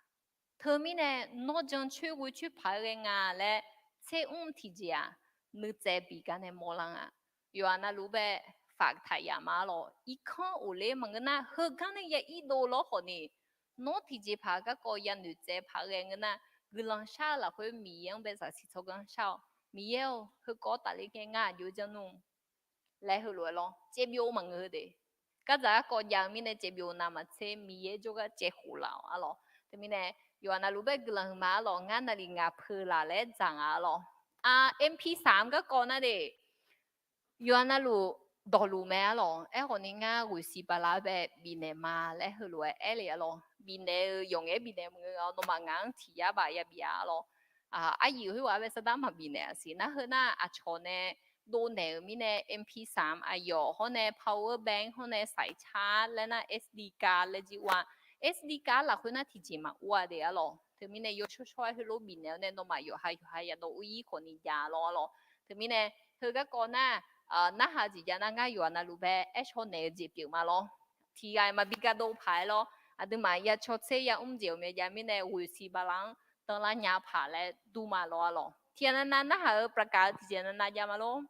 Teumirnae nawr jancoer ghoecoer paq-aer ghae nga laer tser mr tiqjeq-aq, nuitsaev biq gar nae mawrlar-a. Yawqha navluf bae faftaq yaf ma-ar lawq. Irkanr ofler maqngeur nar, heugar nae ya irdov lawr khawf ni, nawr tiqjeq paq garkawv ya noeqtsaev paq-aer ghae ngeur nar, guiqlanq shar-eu lafkhoer Miqyaer-anr bae zaqsiq tsawrganr shar-awq. Miqyaer-or, heukawv tafler ngae ngar aqjox janr nmr laer heulof-aer lawr, caevbyov maqngeur de. Gardzaq garkawv jav-eu mirnae caevbyov navmaqtser Miqyaer jawrgar caevkhof laf-awq-ar lawq. Teumirnae yawqha navluf bae guiqlanq huiqma-ar lawq. Ngar navlif ngaq peuq laf laer dzaq ngaq-ar lawq. Ar, MP saq-anr garkawv nar de, yawqha navluf dawqluf mae-ar lawq. Aerkhawf ni ngar ghoeqsiq bala-aer bae bifnaeq ma laer heulof-aer aer le-ar lawq. Bifnaeq-eu yawqngaef-aer bifnaeq maqngeur-awr, nawmaf ngaq-anr tiq yar baf yabif-ar lawq. Aryuif khoerghaq-aer bae sardar maqbifnaeq-a siq nar, heu nar aqcawq nae dovnaeq-euq mirnae MP saq-anr aqyawf hawr nae power bank hawr nae saiq car laer nar SD card laer jir ur-a. SD card lafkhoer nar tiqjeq maqur-a de-ar lawq. Teumirnae yawshawr shawr-aer heulof bifnaeq-awr nae nawmaf yawqha yawqha yadawv ur-ir khawf ni jav lawr-ar lawq. Teumirnae heu garkawv nar, narhaq jeq jav nar ngar yawqha navluf bae aer shaw naeq-eu jeq pyeuf ma lawr. Tiqghaq maqbi ga dov paq-aer lawr. Aqduimaf ya caw tser ya mr jeq-euq myav jav mirnae ghoeqsiq bala-anr danlar nya paq laer dur ma lawr-ar lawq. Tiqghaq navnav narhaq-eu plavkaq-eu tiqjeq navnav jav ma lawr.